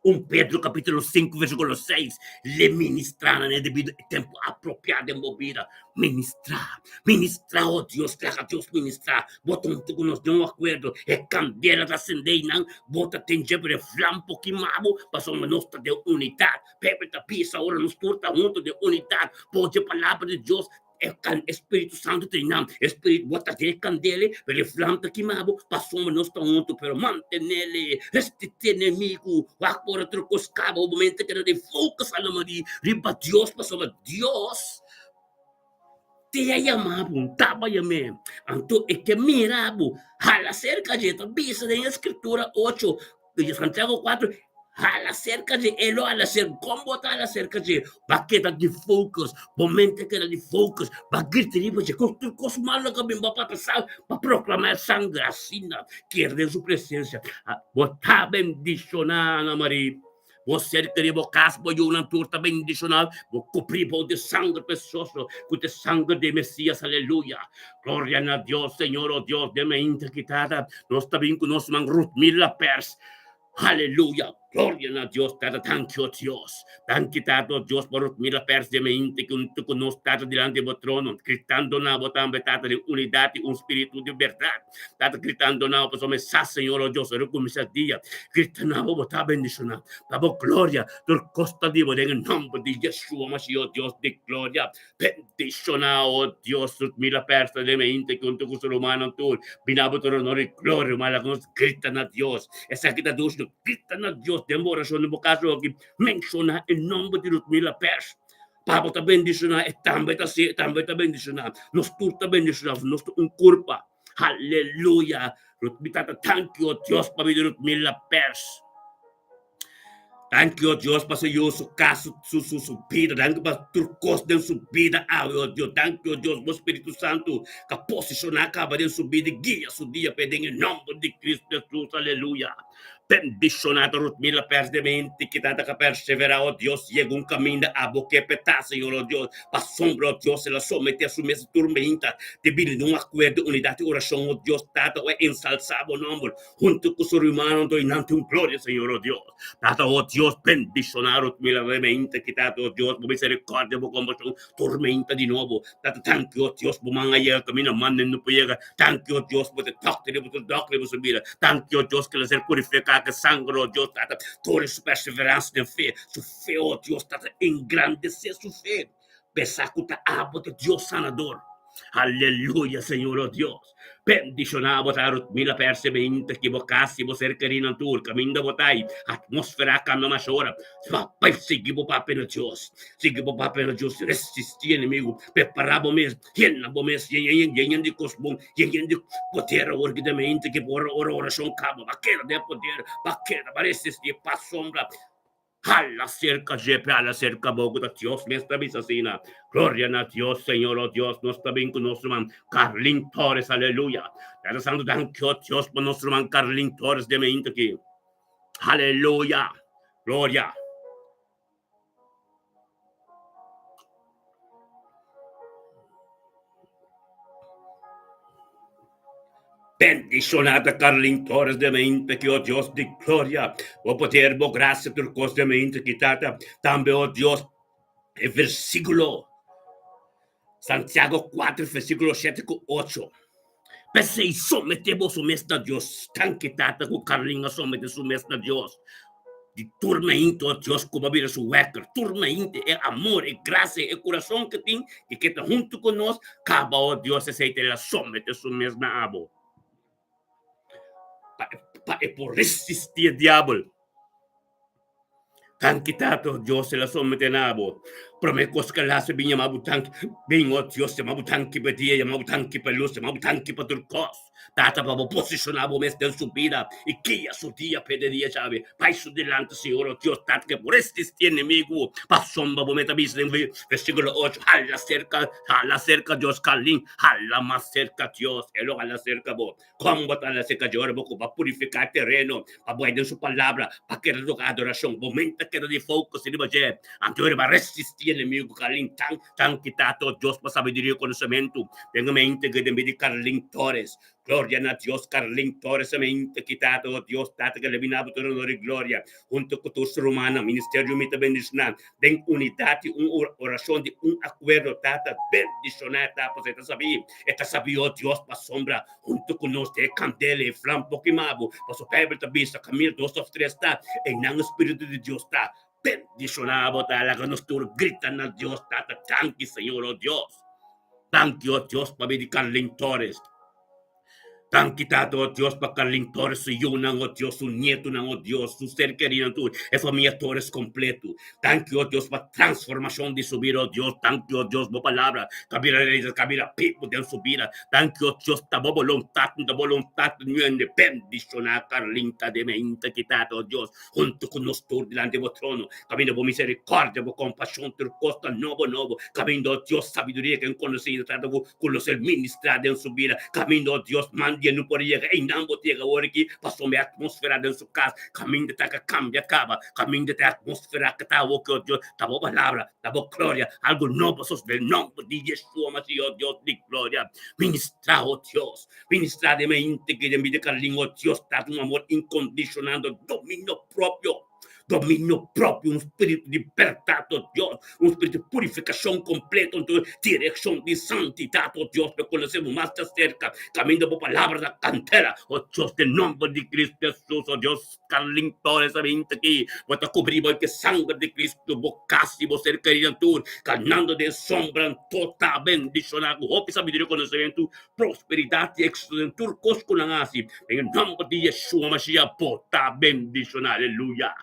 1 Pedro kapítulo 5 versíkulo 6, Le ministrá nan e debido e tempu apropiá den bo bida. Ministrá, ministrá, oh Dios, laga Dios ministrá. Bo ta huntu ku nos den un akuerdo, e kandela ta sendé einan, bo ta ten dje, pero e vlam por kima bo, pasobra nos ta den unidat. Bijbel ta bisa ora nos tur ta hunto den unidat por dje palabra di Dios, e kan e Spiritu Santu ta einan. E Spiritu bo ta den e kandele, pero e vlam ta kima bo pasobra nos ta hunto. Pero mantenele, resistí enemigu, wak ora tur kos kaba, bo mente keda den focus alama di riba Dios pasobra Dios te a yama bo, taba yam'é. Anto e ke mira bo, hala serka dje, ta bisa den e Skritura ocho, Santiago 4, hala serka dje, e lo hala serka. Kon bo ta hala serka dje? Ba keda di focus, bo mente keda di focus, ba grita riba dje, ku tur kos malo ka bin bo papia sa, ba proklama e sangre asina, keda den su presensia. Bo ta bendishoná, Ana Marie. Bo ser kerí, bo kas, bo yunan tur ta bendishoná, bo kubrí bou di sanger presioso, ku ta e sanger di e Mesias. Aleluya! Gloria na Dios, Señor, o Dios, den mainta ki Tata, nos ta bin ku nos man Rutmila Pers. Aleluya! Gloria na Dios, Tata, danki, o Dios. Danki, Tata, o Dios, pa Rutmila Pers den mainta ki huntu ku nos, Tata, dilanti di bo trono, gritando na bo tambe, Tata, den unidat i un spiritu di bèrdat. Tata gritando na bo pasobra mi sa, Señor, o Dios, ora kuminsá dia, grita na bo, bo ta bendishoná. Pa bo gloria, tur kos ta di bo den e nòmber di Yeshua Mashiach, o Dios di gloria. Bendishoná, o Dios, tur mila pèrsa den e hende ku huntu ku su rumannan tur. Bina bo tur honor i gloria, ruman, laga nos grita na Dios. Esaki ta dushi, no grita na Dios den bo orashon, den bo kas oki, menshoná e nòmber di Rutmila Pers. Pa bo ta bendishoná, e tambe ta si, e tambe ta bendishoná. Nos tur ta bendishoná, nos ta un kurpa. Haleluya! Rut, mi tata, thank you, Dios, pa bida Rutmila Pers. Thank you, Dios, pa su yu, su kas, su, su, su, su bida. Thank you pa tur kos den su bida awe, oh Dios. Thank you, Dios, bo Spiritu Santu ka posishoná kaba den su bida i guia su dia p'e den e nòmber di Kristu Hesus. Aleluya! Bendishoná ta Rutmila Pers de mente ki tata ka perseverá, oh Dios, yega un kaminda abo ke petá, Señor, oh Dios, pasobra, oh Dios, el a someté su mes turmenta di bini den un akuerdo, unidat i orashon, oh Dios, Tata, oh ensalsá bo nòmber huntu ku su rumannan, anto i nan tin un gloria, Señor, oh Dios. Tata, oh Dios, bendishoná Rutmila de mente ki tata, oh Dios, bo miserikòrdia, bo kompashon turmenta di nobo, Tata, danki, oh Dios, bo man a yega kaminda manda no por yega. Danki, oh Dios, bo ta dòkter i bo ta dòkter i bo sa bira. Danki, oh Dios, ke el a ser purifiká ku e sanger, oh Dios, Tata. Tur e su perseveransia den fe, su fe, oh Dios, Tata, engrandesé su fe. P'esaki ku ta abo ta Dios sanador. Aleluya, Señor, oh Dios. Bendishoná bo ta Rutmila Percy Beinta ki bo kas i bo ser kerinan tur kaminda bo ta i atmósfera a kambia mas ora. Papá sigui bo papia na Dios. Sigui bo papia na Dios. Resistí enemigu. Prepará bo mes. Yena bo mes. Yen yen di kos bon. Yen yen di poder awor ki ta mente ki ora ora orashon kaba. Ba keda den poder. Ba keda. Ba resistí pasobra. Hala serka dje pe hala serka bo ku ta Dios mes ta bisa asina. Gloria na Dios, Señor, oh Dios, nos ta bin ku nos ruman Carlin Torres, aleluya. Tata Santu, danki, oh Dios, pa nos ruman Carlin Torres den mainta aki. Aleluya. Gloria. Bendishoná ta Carlin Torres de mente ki, oh Dios di gloria, bo poder, bo gracia tur kos de mente ki Tata. Tambe, oh Dios, e versíkulo Santiago 4, versíkulo 7 ku 8. P'esei, someté boso mes na Dios. Danki, Tata, ku Carlin a someté su mes na Dios. Di tur mainta, oh Dios, ku bo a bira su wèker. Tur mainta, e amor, e grasia, e kurason ku tin, i ke ta huntu ku nos, kaba, oh Dios, esei ta el a someté su mes na abo, pa pa e por resistí e diabel. Danki, Tata, oh Dios, el a someté na abo. Promé kos ku el hasi, bin yama bo danki. Bin, oh Dios, yama bo danki pa dia, yama bo danki pa lus, yama bo danki pa tur kos. Tata pa bo posishoná bo mes den su bida i guia su dia p'e de dia djawe. Bai su dilanti, Señor, o Dios, Tata ke por resistí enemigu. Pasobra bo meta bisa den versíkulo ocho, Hala serka, hala serka Dios, Kalin, hala mas serka Dios, e lo hala serka bo. Kon bo ta hala serka dje ora bo ku bo a purifiká e tereno pa bo bai den su palabra, pa keda toka adorashon? Bo mente ta keda di focus riba dje. Anto ora bo a resistí enemigu, Kalin, tan Danki Tata o Dios pa sabiduria i konosementu. Den e mente ke den bida di Carlin Torres. Gloria na Dios Carlin Torres e mente ki Tata o Dios Tata ke lebina bo tur honor i gloria hunto ku tur su rumannan. Ministerio mi ta bendishoná den unidat i un orashon di un akuerdo Tata bendishoná e ta pasobra e ta sabí e ta sabí o Dios pasobra hunto ku nos den e kandela e flam por kima bo pasobra Beibel ta bisa kaminda dos òf tres ta einan e spiritu di Dios ta. Bendiciona bo ta laga nos tur grita na Dios Tata danki Señor oh Dios danki oh Dios pa bidi Carlin Torres danki Tata oh Dios pa Carlin Torres su yunan oh Dios su nietonan oh Dios su ser kerinan tur e famia Torres completo danki oh Dios pa transformacion di su bida oh Dios danki oh Dios bo palabra ta bira realidad ta bira pipo den su bida danki oh Dios ta bo boluntad ta boluntad nuende bendiciona Carlin ta de mente ki Tata oh Dios Huntu ku nos tur dilanti bo trono, kaminda bo miserikòrdia, bo kompashon, tur kos ta nobo nobo. Kaminda, o Dios, sabiduria ken konosé i ta trata ku ku lo ser ministrá den su bida. Kaminda, o Dios, mandia no por yega, einan bo ta yega awor aki, pasobra e atmósfera den su kas kaminda ta ka kambia kaba. Kaminda ta e atmósfera ku ta awoki, o Dios, ta bo palabra, ta bo gloria, algu nobo sosodé. Den nòmber di Yeshua Mashiach, o Dios di gloria, ministrá, o Dios. Ministrá den mente ke den bida Carlin, oh Dios, tata un amor incondicional, dominio propio, dominio propio, un spiritu di berdad, oh Dios, un spiritu di purificacion completo, un direccion di santidad, oh Dios, pa conoce bo mas de cerca, caminda bo palabra ta cantera, oh Dios, den nomber di Cristo Jesus, oh Dios, Carlin Torres a binti aki, bo ta cubri bo ke sanger di Cristo, bo cas y bo ser kerido tur, canando den sombra, total bendiciona cu hopi sabiduria y conocemento, Prosperidat i éksito den tur kos ku nan hasi. Den e nòmber di Yeshua Mashiach bo ta bendishoná. Aleluya!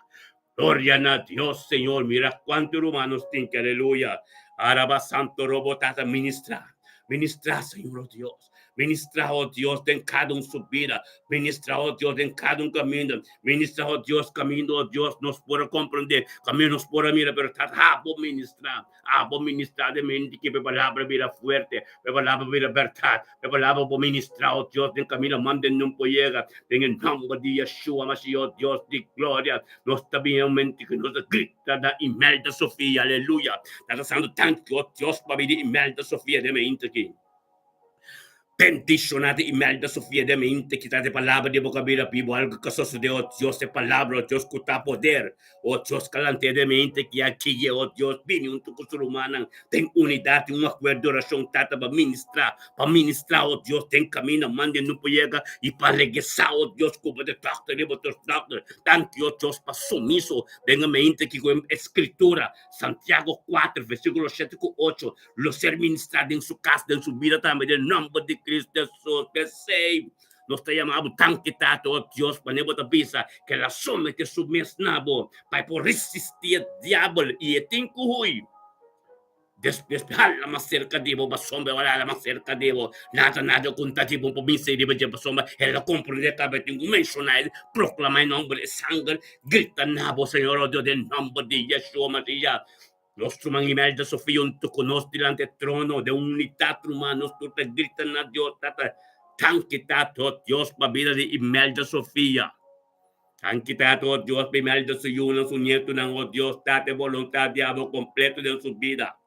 Gloria na Dios Señor. Mira kuantu ruman nos tin ki. Aleluya! Araba Santo Robo Tata ministrá. Ministrá Señor o Dios. Ministrá o Dios den kada un su bida. Ministrá o Dios den kada un kaminda. Ministrá o Dios kaminda o Dios nos por a komprendé. Kaminda nos por a mira pero Tata abo ministrá. Abo ministrá den mente ki bo palabra bira fuerte, bo palabra bira bèrdat, bo palabra bo ministrá, o Dios, den kaminda mande nun por yega. Den e nòmber di Yeshua Mashiach, o Dios di gloria, nos ta bini e momento ku nos ta grita na Imelda Sofia, aleluya. Tata Santu, danki, o Dios, pa bini Imelda Sofia den mente aki. Bendiciona di Imelda Sofia de mente kita de palabra di boca bira bibo algo que sosode oh Dios e palabra oh Dios cu ta poder oh Dios calante de mente ki a guie oh Dios bini hunto cu su rumannan den unidad y un acuerdo oracion tata pa ministra pa ministra oh Dios den camino mande no por yega y pa regesa oh Dios cu bo ta doctor y bo ta doctor danki oh Dios pa sumiso den e mente ki cu e scritura Santiago 4 versiculo 7 cu 8 Lo ser ministrá den su kas, den su bida tambe, den nòmber di Cristo Hesus. P'esei, nos ta yama bo danki, Tata, o Dios, manera bo ta bisa ku el a someté su mes na bo pa e por resistí e diabel i e tin ku hui. Despues di hala mas serka di bo, pasobra el a hala mas serka di bo, nada, nada ku ta di bo por bin sei riba dje, pasobra el a komprendé kaba e tin ku menshoná el, proklamá e nòmber, e sanger, grita na bo, Señor, o Dios, den nòmber di Yeshua Mashiach. Nos ruman Imelda Sofia huntu ku nos dilanti e trono den unitat ruman nos tur ta grita na Dios Tata danki Tata oh Dios pa bida di Imelda Sofia danki Tata oh Dios pa Imelda su yunan su nietunan oh Dios Tata e boluntat di abo kompleto den su bida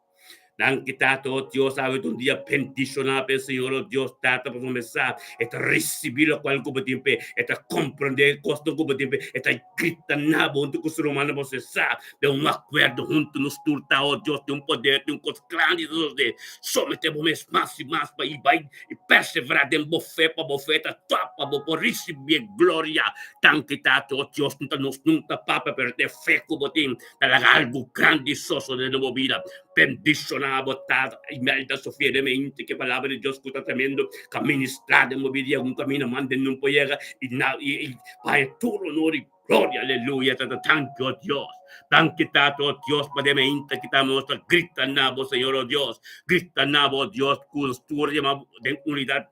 danki Tata oh Dios awe ta un dia bendishona pa e Señor oh Dios Tata pasobra mi sa e ta risibi lokual ku bo tin p'e e ta komprende e kosnan ku bo tin p'e e ta grita na bo huntu ku su rumannan boso sa den un akuerdo huntu nos tur ta oh Dios tin un poder tin un kos grandi ta sosode somete bo mes mas i mas pa i bai i persevera den bo fe pa bo fe ta top pa bo por risibi e gloria danki tata oh Dios no ta nos nunca papia pero ta e fe ku bo tin ta laga algu grandi sosode den bo bida bendishona bo tata Imelda Sofia den mente ke palabra di Dios ku ta tremendo ka ministra den bo bida un kaminda manden nun por yega i na i Pa e tur honor i gloria, aleluya, Tata, danki, o Dios. Danki, Tata, o Dios, pa den mainta ki ta nos ta grita na bo, Señor, o Dios. Grita na bo, o Dios, ku nos tur yama den unidat.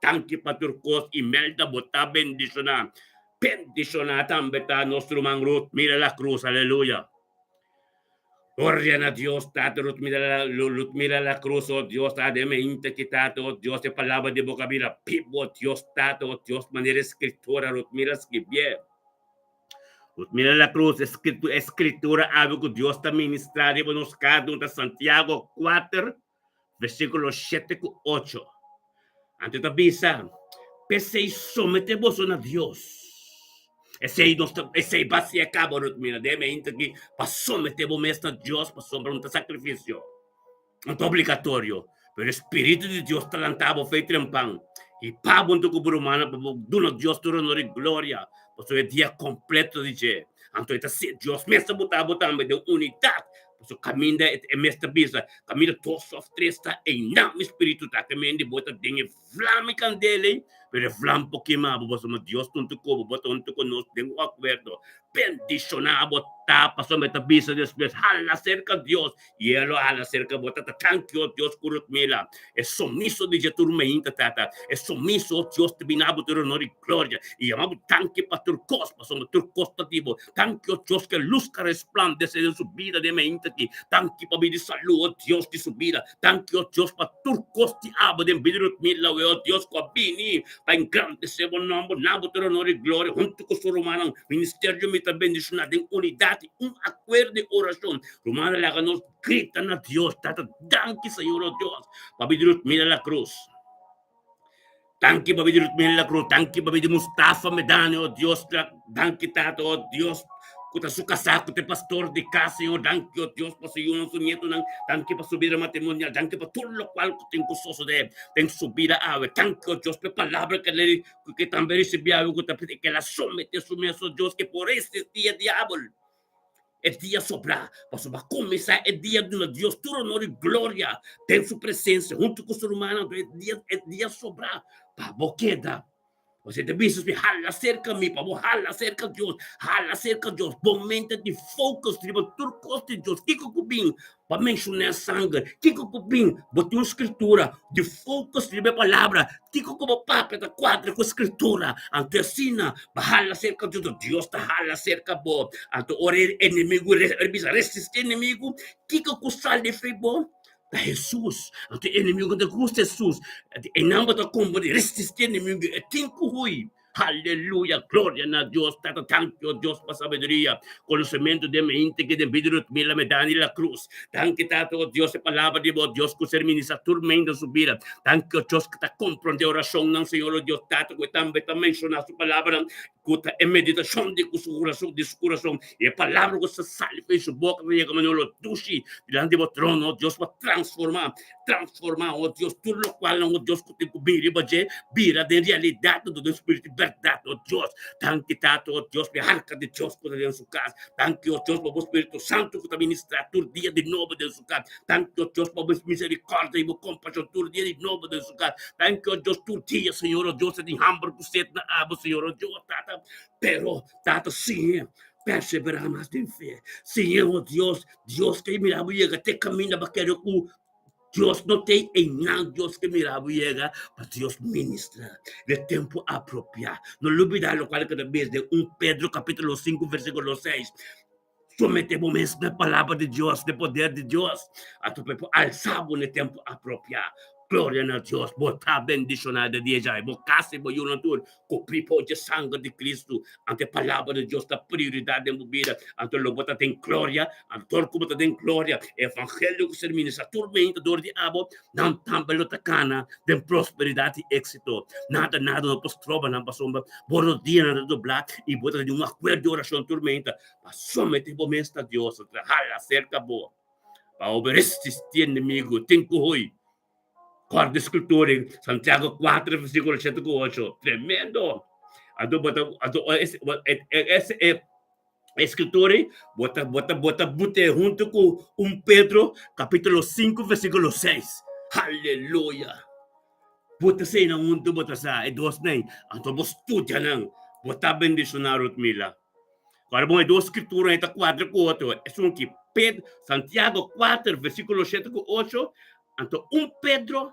Danki pa tur kos. Imelda bo ta bendishoná. Bendishoná tambe ta nos ruman Ruth. Mira la cruz. Aleluya. Gloria na Dios Tata Ruth mira la Ruth mira la cruz oh Dios ta den me inta ki Tata oh Dios e palabra di bo ka bira bibo oh Dios Tata oh Dios manera e scritura Ruth mira scribié. Ruth mira la cruz escritu escritura algo ku Dios ta ministra riba nos kada un ta Santiago 4 versículo 7 ku 8. Anto ta bisa, P'esei someté boso na Dios. Esei nos ta, esei basia kaba Ruth mira den e inta aki pa someté bo mes na Dios pasobra no ta sakrifisio, no ta obligatorio, pero e Spiritu di Dios ta lanta bo fe trempan i pa bo huntu ku bo rumannan pa bo duna Dios tur honor i gloria pasobra e dia kompleto di dje. Anto e ta si Dios mes ta buta bo tambe den unidat Pasobra kaminda e mes ta bisa, kaminda dos òf tres ta, einan mi spiritu ta. Ke men di bo ta den e vlam e kandela ei, pero e vlam por kima bo, pasobra Dios ta huntu ku bo, bo ta huntu ku nos den un akuerdo. Bendishoná bo ta, pasobra e ta bisa despues, Hala serka Dios, i e lo hala serka bo. Tata, tanki, o Dios, ku Rutmila, e sumiso di dje tur mainta, Tata, e sumiso, o Dios, ta bini abo tur honor i gloria, i yama bo danki pa tur kos, pasobra tur kos ta di bo. Danki, o Dios, ku e lus ka resplandesé den su bida den mainta aki. Danki pa bida di salú, o Dios, di su bida. Danki, o Dios, pa tur kos di abo den bida di Rutmila, awe, o Dios, ku a bini pa engrandesé bo nòmber, na bo tur honor i gloria, huntu ku su rumannan. Ministerio mi ta bendishoná den unidat i un akuerdo di orashon. Rumannan, laga nos grita na Dios, Tata, danki, Señor, o Dios, pa bida di Rutmila la krus. Danki pa bida di Rutmila la krus. Danki pa bida di Mustafa Medani, o Dios. Danki, Tata, o Dios, ku ta su kasá, ku ta e pastor di kas, Señor. Danki, o Dios, pa su yunan, su nietonan. Danki pa su bida matrimonial. Danki pa tur lokual ku tin ku sosodé den su bida awe. Danki, o Dios, pa e palabra ku el ku tambe risibí awe, ku ta pidi ku el a someté su mes, o Dios, ke por resistí e diabel. E dia sobrá, pasobra a kuminsá e dia duna Dios tur honor i gloria den su presensia huntu ku su rumannan. Anto e dia, e dia sobrá pa bo keda. Pasobra e ta bisa si, Hala serka mi, pa bo hala serka Dios, hala serka Dios. Bo mente di focus riba tur kos di Dios. Kiko ku bin pa menshoná e sanger? Kiko ku bin bo tin un skritura di focus riba e palabra? Kiko ku bo papia ta kuadra ku e skritura? Anto asina bo hala serka Dios, Dios ta hala serka bo. Anto ora e enemigu bisa resistí e enemigu, kiko ku sali di bo? Ta Hesus. Anto e enemigu ta gusta Hesus. Einan bo ta komprendé resistí e enemigu, e tin ku hui. Aleluya, gloria na Dios Tata, danki o Dios pa sabiduria, konosementu den mente ke den bida Ruth Mila Medani La Cruz. Danki Tata o Dios e palabra di bo Dios ku ser ministra tur mente den su bida. Danki o Dios ku ta komprende orashonnan Señor o Dios Tata ku e tambe ta menshoná su palabranan ku ta e meditashon di su kurason di su kurason i e palabra ku sa sali for di su boka ta yega manera lo dushi dilanti di bo trono o Dios pa transformá Transformá, oh Dios, tur lokualnan, oh Dios, ku tin ku bin riba dje, bira den realidat anto den spiritu di bèrdat, oh Dios. Danki, Tata, oh Dios, pa e arka di Dios ku ta den su kas. Danki, oh Dios, pa bo Spiritu Santu ku ta ministrá tur dia di nobo den su kas. Danki, oh Dios, pa bo miserikòrdia i bo kompashon tur dia di nobo den su kas. Danki, oh Dios, tur dia, Señor, oh Dios, ta tin hamber ku set na abo, Señor, oh Dios, Tata. Pero, Tata, siña perseverá mas den fe. Siña, oh Dios, Dios ke mira bo yega te kaminda bo kere ku Dios no te einan Dios ke mira bo yega pa Dios ministra den tempu apropiá. No lubida lokual ku ta bisa den 1 Pedro kapítulo 5 versíkulo 6. Somete bo mes na palabra di Dios, na poder di Dios, anto pa e por alsa bo na e tempu apropiá. Gloria na Dios, bo ta bendishoná den dia djawe, bo kasa i bo yunan tur. Kubrí por dje sanger di Kristu, anto e Palabra di Dios ta prioridat den bo bida, anto lo bo ta den gloria, anto dor ku bo ta den gloria, e evangelio ku ser ministrá tur meinta dor di abo, nan tambe lo ta kana den prosperidat i éksito. Nada, nada no por stroba nan pasobra bo rodianan ta doblá i bo ta den un akuerdo di orashon tur meinta pa someté bo mes na Dios, anto hala serka bo pa bo resistí enemigu, tin ku hui. Kòrda e skritura ei, Santiago 4, versíkulo 7 ku 8. Tremendo! Anto bo ta, anto e, e, e, e skritura ei, bo ta, bo ta, bo ta but'é huntu ku 1 Pedro kapítulo 5, versíkulo 6. Aleluya! Bo ta eseinan huntu, bo ta sa, e dosnan ei. Anto bo studia nan, bo ta bendishoná, Ruth Mila. Ora bon e dos skritura ei ta kuadra ku otro. Esun ki Ped, Santiago 4, versíkulo 7 ku 8, anto 1 Pedro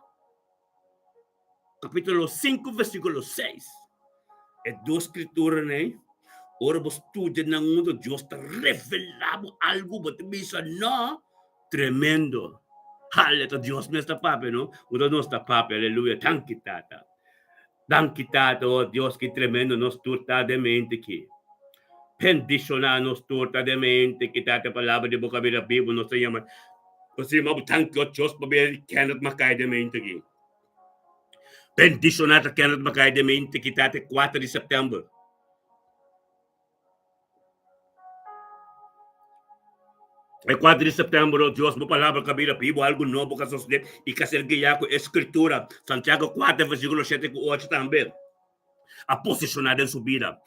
kapítulo 5, versíkulo 6. E dos skrituranan ei, ora bo studia nan huntu, Dios ta revelá bo algu, bo ta bisa, No! Tremendo! Hale, ta Dios mes ta papia, no? Unda nos ta papia, aleluya! Danki, Tata! Danki, Tata, oh Dios, ki tremendo nos tur ta den mente aki. Bendishoná nos tur ta den mente aki, Tata, e palabra di bo ka bira bibu, nos ta yama, nos ta yama bo danki, oh Dios, pabia di Kenneth Mackay den mente aki. Bendishoná ta Kenneth Mackay den mente aki, Tata, e kuater di sèptèmber. E 4 di september, oh Dios, bo palabra ka bira bibu, algu nobo ka sosodé i ka ser guiá ku e Skritura. Santiago 4, versíkulo 7 ku 8 tambe a posishoná den su bida.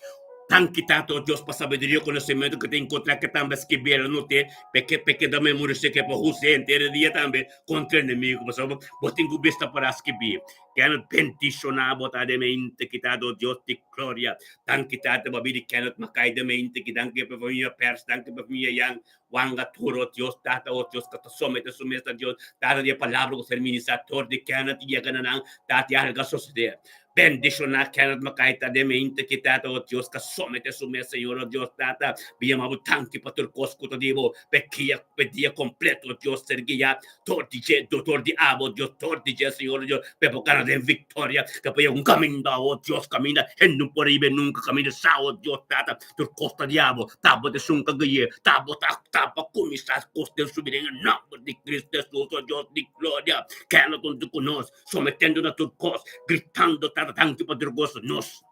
Danki, Tata, oh Dios, pa sabiduria i konosementu ku ta enkontrá ke tambe skibí el anoté p'e p'e keda memorisé ke pa hus'é henter e dia tambe kontra enemigu. Pasobra bo tin ku bista para skibí. Kenneth bendishoná bo ta den mente kita, oh Dios di gloria. Danki Tata pa bida di Kenneth Mackay den mente ki. Danki pa familia Pers, danki pa familia Yang, Wanga tur, oh Dios Tata, oh Dios ka ta somete su mes na Dios. Tata di e palabra ku ser ministrá tor di Kenneth yega na nan, Tata i alga sosodé. Bendishoná Kenneth Mackay ta den mente ki Tata, oh Dios ka somete su mes Señor, oh Dios Tata. Mi yama bo danki pa tur kos ku ta di bo p'e kia, p'e dia kompleto, oh Dios ser guiá Tor di dje, Dotor di abo, Dios, tor di dje, Señor Dios, pe bo gana den victoria, ke bo yega un caminda, oh Dios, caminda, hende no por riba nunca, caminda sa, oh Dios, Tata, tur cos ta di abo, ta bo ta esun ka gui'e, ta bo ta, ta bo cuminsa cos den su bida, en e nomber di Cristo Jesus, oh Dios di gloria, kende hunto cu nos, sometendo na tur cos, gritando, Tata, danki pa tur cos, nos.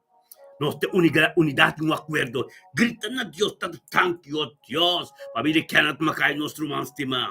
Nos ta unidad i un akuerdo. Grita na Dios, Tata, danki, oh Dios, pabia di Kenneth Mackay, nos ruman stimá.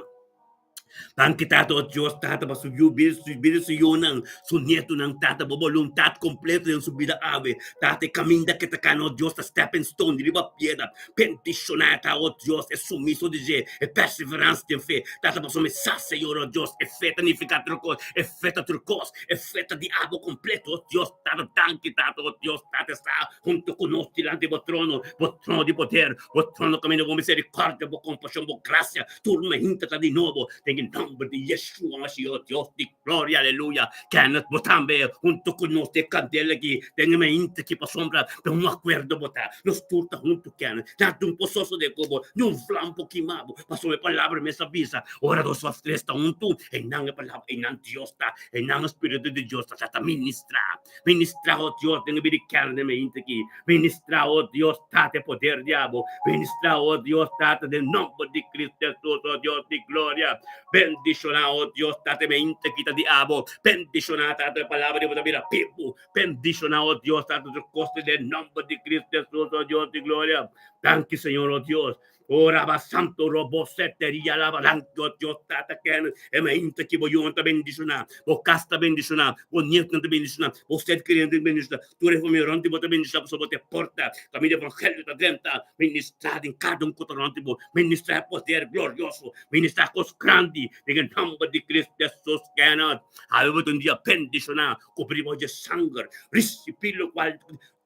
Danki, Tata, oh Dios, Tata, pa su yu, bida, su bida, su yunan, su nietunan, Tata, bo boluntat kompleto den su bida awe. Tata, e kaminda ke ta kana, oh Dios, ta stepping stone riba piedra. Bendishoná ta, oh Dios, e sumiso di dje, e perseveransia den fe. Tata, pasobra mi sa, Señor, oh Dios, e fe ta nifiká tur kos, e fe ta tur kos. E fe ta di abo kompleto, oh Dios Tata, danki Tata, oh Dios Tata sta hunto ku nos dilanti bo trono, bo trono di poder, bo trono kaminda bo miserikòrdia, bo kompashon, bo grasia, tur mainta ta di nobo, den e nòmber di Yeshua Mashiach, oh Dios di gloria, aleluya. Kenneth, bo tambe hunto ku nos den e kandela aki, den e mainta aki, pasobra den un akuerdo bo ta, nos tur ta hunto, Kenneth, nada un por sosodé ku bo, ni un vlam por kima bo, pasobra e palabra mes a bisa, ora dos òf tres ta hunto, einan e palabra, einan Dios ta. E nan Spiritu di Dios ta ta ministrá. Ministrá, oh Dios, den e bida di kerne mainta aki. Ministrá, oh Dios, Tata, e poder di abo. Ministrá, oh Dios, Tata, den nomber di Cristo Jesus, oh Dios di gloria. Bendishoná, oh Dios, Tata, e mainta aki ta di abo. Bendishoná, Tata, e palabra di bo ta bira bibu. Bendishoná, oh Dios, Tata, tur kos den nomber di Cristo Jesus, oh Dios di gloria. Danki, Señor, oh Dios. O raba santo robo seteria laba danki o Dios tata ken e mainta ki bo yunan ta bendishoná, bo kas ta bendishoná, bo nietnan ta bendishoná, bo ser keriente ta bendishoná, tur e famia rònt di bo ta bendishoná pasobra bo ta e porta kaminda evangelio ta drenta, ministrá den kada un ku ta rònt di bo, ministrá e poder glorioso, ministrá kos grandi den e nòmber di Cristo Jesus ken awe bo ta un dia bendishoná, kubrí bo dje sanger, risibí lokual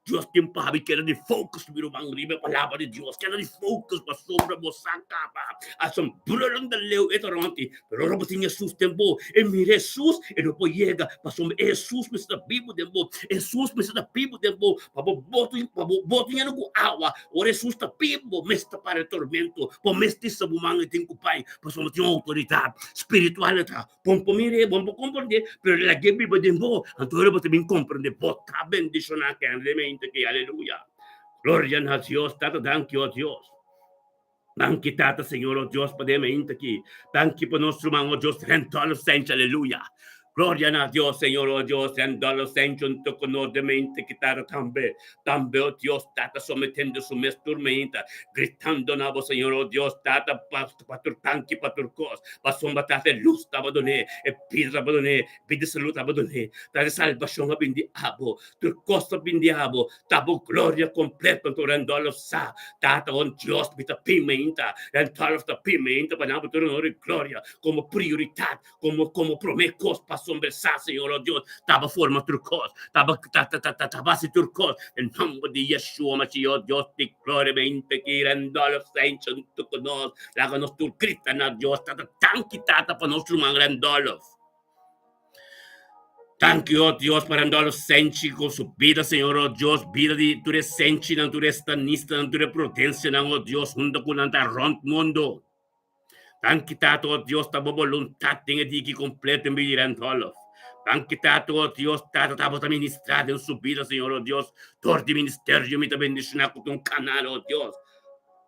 Dios tin pa habi keda di focus mi ruman riba e palabra di Dios keda di focus pasobra bo sa kaba as un brullende leeuw e ta ronti pero ora bo tin Jesus den bo e mira Jesus e no por yega pasobra e Jesus mester ta bibu den bo Jesus mester ta bibu den bo pa bo boto pa bo boto yena ku awa ora Jesus ta bibu bo mes ta para e tormento bo mes tin sa bo man e tin ku bai pasobra tin outoridat spiritual ta Bon por mir'é, bon por komprendé, pero lag'é biba den bo, anto ora bo ta bin komprendé, bo ta bendishoná grandemente ki, aleluya. Gloria na Dios, Tata, danki, o Dios. Danki, Tata, Señor, o Dios, pa den mainta aki. Danki pa nos ruman, o Dios, Randolph Sancho, aleluya. Gloria na Dios, Señor, o Dios, Randolph Sancho, hunto ku nos den mainta aki, Tata, tambe. Tambe, o Dios, Tata, sometendo su mes tur mainta, gritando na bo, Señor, o Dios, Tata, pa Pa tur tanki, pa tur kos. Pasobra tras e lus tabata dun'é, e bida tabata dun'é, bida di salú tabata dun'é, tras e salbashon a bin di abo, tur kos a bin di abo, ta bo gloria kompleto. Anto Randolph sa, Tata, on Dios, mi ta pin mainta. Randolph ta pin mainta pa nan bo tur honor i gloria komo prioritat, komo komo promé kos pasobra el sa, Señor, oh Dios, taba forma tur kos, taba taba hasi tur kos. Den nòmber di Yeshua Mashiach, oh Dios di gloria, mente ki Randolph Saints huntu ku nos, laga nos tur grita na Dios, Tata, danki, Tata, pa nos ruman Randolph. Danki, oh Dios, pa Randolph Senchi ku su bida, Señor, oh Dios, bida di tur e Senchinan, tur e Stanistanan, tur e Prudencianan, oh Dios, hunto ku nan ta rònt mundu. Danki, Tata, oh Dios, ta bo boluntat den e dia aki kompleto en bida di Randolph. Danki, Tata, oh Dios, Tata, ta bo ta ministrá den su bida, Señor, oh Dios, dor di ministerio mi ta bendishoná ku ta un kanal, oh Dios.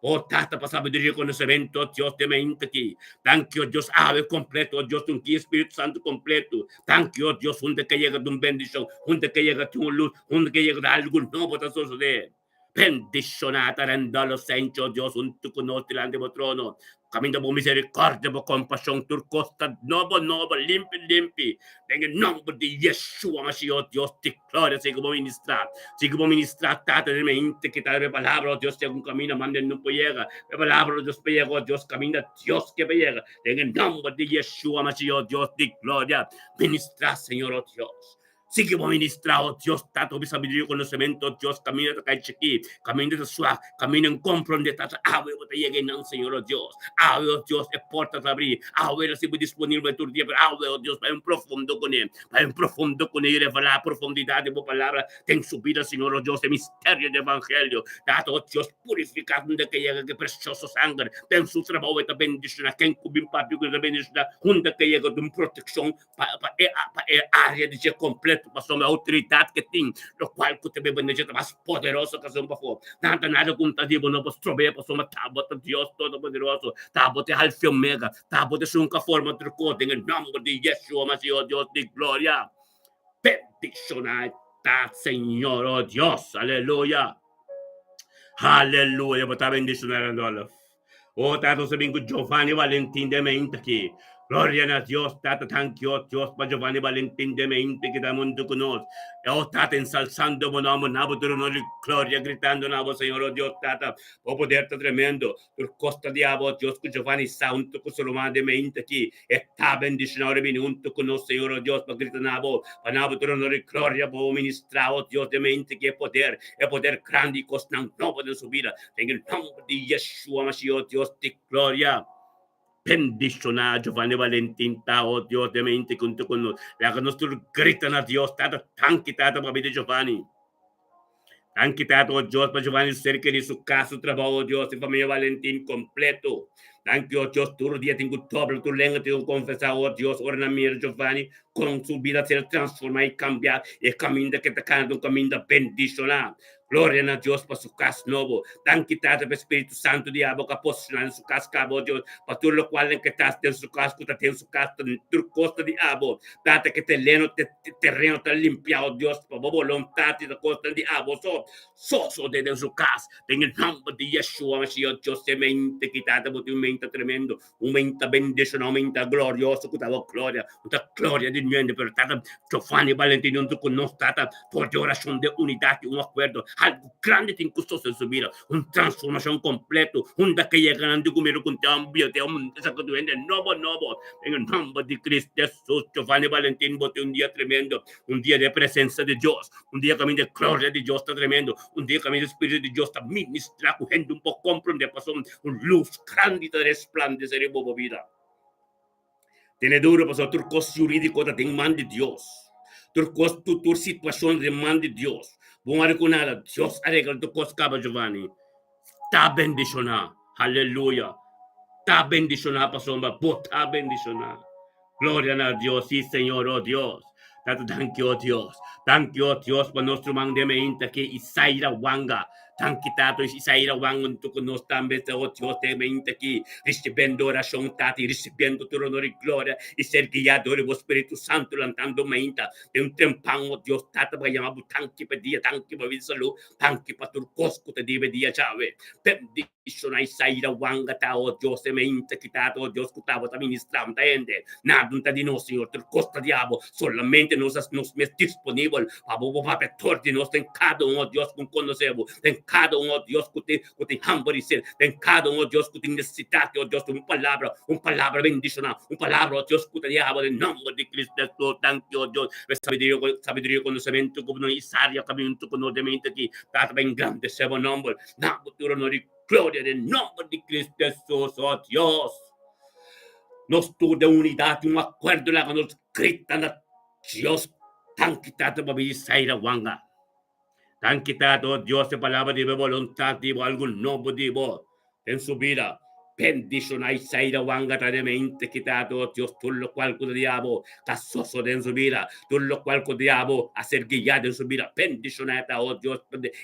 Oh Tata, pa sabiduria i konosementu, oh Dios, den mainta aki. Danki, oh Dios, awe kompleto, oh Dios, un guia Spiritu Santu kompleto. Danki, oh Dios, unda ke yega ta un bendishon, unda ke yega tin un lus, unda ke yega ta algu nobo ta sosodé. Bendishoná ta renda lo Sencho, oh Dios, huntu ku nos dilanti bo trono. Kaminda bo miserikòrdia, bo kompashon, tur kos ta nobo nobo, limpi limpi. Den e nòmber di Yeshua Mashiach, oh Dios di gloria, sigui bo ministrá. Sigui bo ministrá, Tata, den mente kita e palabra, oh Dios, si algun kaminda manda no por yega. E palabra, oh Dios, por yega, oh Dios, kaminda Dios ke pa yega. Den e nòmber di Yeshua Mashiach, oh Dios di gloria, ministrá, Señor, oh Dios. Sigui bo ministrá, oh Dios, Tata, hopi sabiduria i konosementu, oh Dios, kaminda ta kai chikí, kaminda ta suak, kaminda N komprondé, Tata, awe bo ta yega einan, Señor, oh Dios. Awe, oh Dios, e porta ta abrí, awe ta sibi disponibel tur dia, pero awe, oh Dios, bai un profundo kuné, bai un profundo kuné i revelá profundidat di bo palabra den su bida, Señor, oh Dios, e misterio di evangelio, Tata, oh Dios, purifiká unda ke yega ku e presioso sanger, den su trabou e ta bendishoná ken ku bin papia ku e ta bendishoná, unda ke yega ta un protekshon pa pa e pa e área di dje kompleto pasobra e outoridat ke tin lokual ku ta bebe na dje ta mas poderoso ke esun pafó. Nan ta nada ku ta di bo no por strob'é pasobra ta bo ta Dios Todopoderoso, ta bo ta e Alfa i Omega, ta bo ta esun ku a forma tur kos den e nòmber di Yeshua Masiha, Dios di gloria. Bendishoná ta Señor, o Dios, aleluya. Aleluya, bo ta bendishoná Randolph. O Tata, nos ta bin ku Giovanni Valentin den mente aki. Gloria na Dios, Tata, danki, o Dios, pa Giovanni Valentin den mente ki ta huntu ku nos. O Tata, ensalsando bo nomber, na bo tur honor i gloria, gritando na bo, Señor, o Dios, Tata, bo poder ta tremendo. Tur kos ta di abo, o Dios, ku Giovanni sa huntu ku su ruman den mente aki. E ta bendishoná ora bini huntu ku nos, Señor, o Dios, pa grita na bo, pa na bo tur honor i gloria, bo ministrá, o Dios, den mente ki e poder, e poder grandi i kosnan nobo den su bida. Den e nomber di Yeshua Mashiach, Dios di gloria, bendishoná Giovanni Valentin ta, oh Dios, den mente kunto ku nos. Laga nos tur grita na Dios, Tata, danki, Tata, pa bida di Giovanni. Danki, Tata, oh Dios, pa Giovanni su ser kerí, su kas, su trabou, oh Dios, e famia Valentin kompleto. Danki, oh Dios, tur dia tin ku dobla tur lenga tin ku konfesá, oh Dios, ora nan mira Giovanni kon su bida a ser transformá i kambiá, e kaminda ke ta kana ta un kaminda bendishoná. Gloria na Dios pa su cas nobo. Danki Tata pa e Spiritu Santo di abo cu a posiciona den su cas caba, oh Dios, pa tur locual den ke ta den su cas, cu ta den su cas, ta tur cos ta di abo. Tata, ke teleno, te tereno ta limpia, oh Dios, pa bo boluntad y ta cosnan di abo so, sosode den su cas. Den e nomber di Yeshua Mashiach, Dios, e mente ki Tata bo tin un mente tremendo. Un menta bendiciona, un menta glorioso cu ta bo gloria, un ta gloria di nuende, pero tata Giovanni Valentino hunto cu nos tata por di oracion de unidad y un acuerdo, algo grande tin cu sucede en su vida, un transformacion completo, unda ke yega nan di cu mira cu te un te un sa cu hende nobo nobo, den e nomber di Cristo Jesus, Giovanni Valentino bo tin un dia tremendo, un dia de presencia di Dios, un dia caminda e gloria di Dios ta tremendo, un dia caminda e Spiritu di Dios ta ministra cu hende un por comprende pasobra un luz grandi ta resplandece riba bo bida. Tene duro pasobra tur cos juridico ta den man di Dios. Tur cos, tur, tur situacion ta den man di Dios. Bo no wari cu nada. Dios a regla tur cos caba, Giovanni. Ta bendiciona. Haleluya. Ta bendiciona pasobra bo ta bendiciona. Gloria na Dios. Si, Señor, oh Dios. Tata, danki, oh Dios. Danki, oh Dios, pa nos ruman den mainta aki, Isaira Wanga. Danki, Tata, Isaira Wanga huntu ku nos tambe, oh Dios, den mainta aki, risibiendo orashon, Tata, i risibiendo tur honor i gloria, i ser guiá dor di bo Spiritu Santu, lantando mainta den un trempan, oh Dios, Tata, pa yama bo danki pa dia, danki pa bida salú, danki pa tur kos ku ta dibe dia djawe. Bendiciona Isaira Wanga ta, oh Dios, e mente ki tata, oh Dios, ku tabata ministra ta hende. Nada no ta di nos, Señor, tur kos ta di abo. Solamente nos hasi nos mes disponibel pa bo bo papia tor di nos den kada un, oh Dios, ku konosé bo, den kada un, oh Dios, ku tin ku tin hamber i sed, den kada un, oh Dios, ku tin nesesidat, oh Dios, di un palabra, un palabra bendiciona, un palabra, oh Dios, ku ta di abo den nomber di Cristo Jesús. Danki, oh Dios, pa e sabiduria, sabiduria i konosementu ku bo duna Isaria kamintu ku nos den mente aki. Tata, pa engrandesé bo nomber. Na bo tur honor i gloria den nomber di Cristo Jesus, oh Dios. Nos tur den unidat i un akuerdo laga nos grita na Dios. Danki Tata pa bini Saira Wanga. Danki Tata, oh Dios, e palabra di bo, e boluntat di bo, algu nobo di bo den su bida. Bendiciona Isaida Wanga ta den mente ki Tata, oh Dios, tur locual cu ta diabo ta sosode den su bida, tur locual cu diabo a ser guia den su bida. Bendiciona e ta, oh Dios,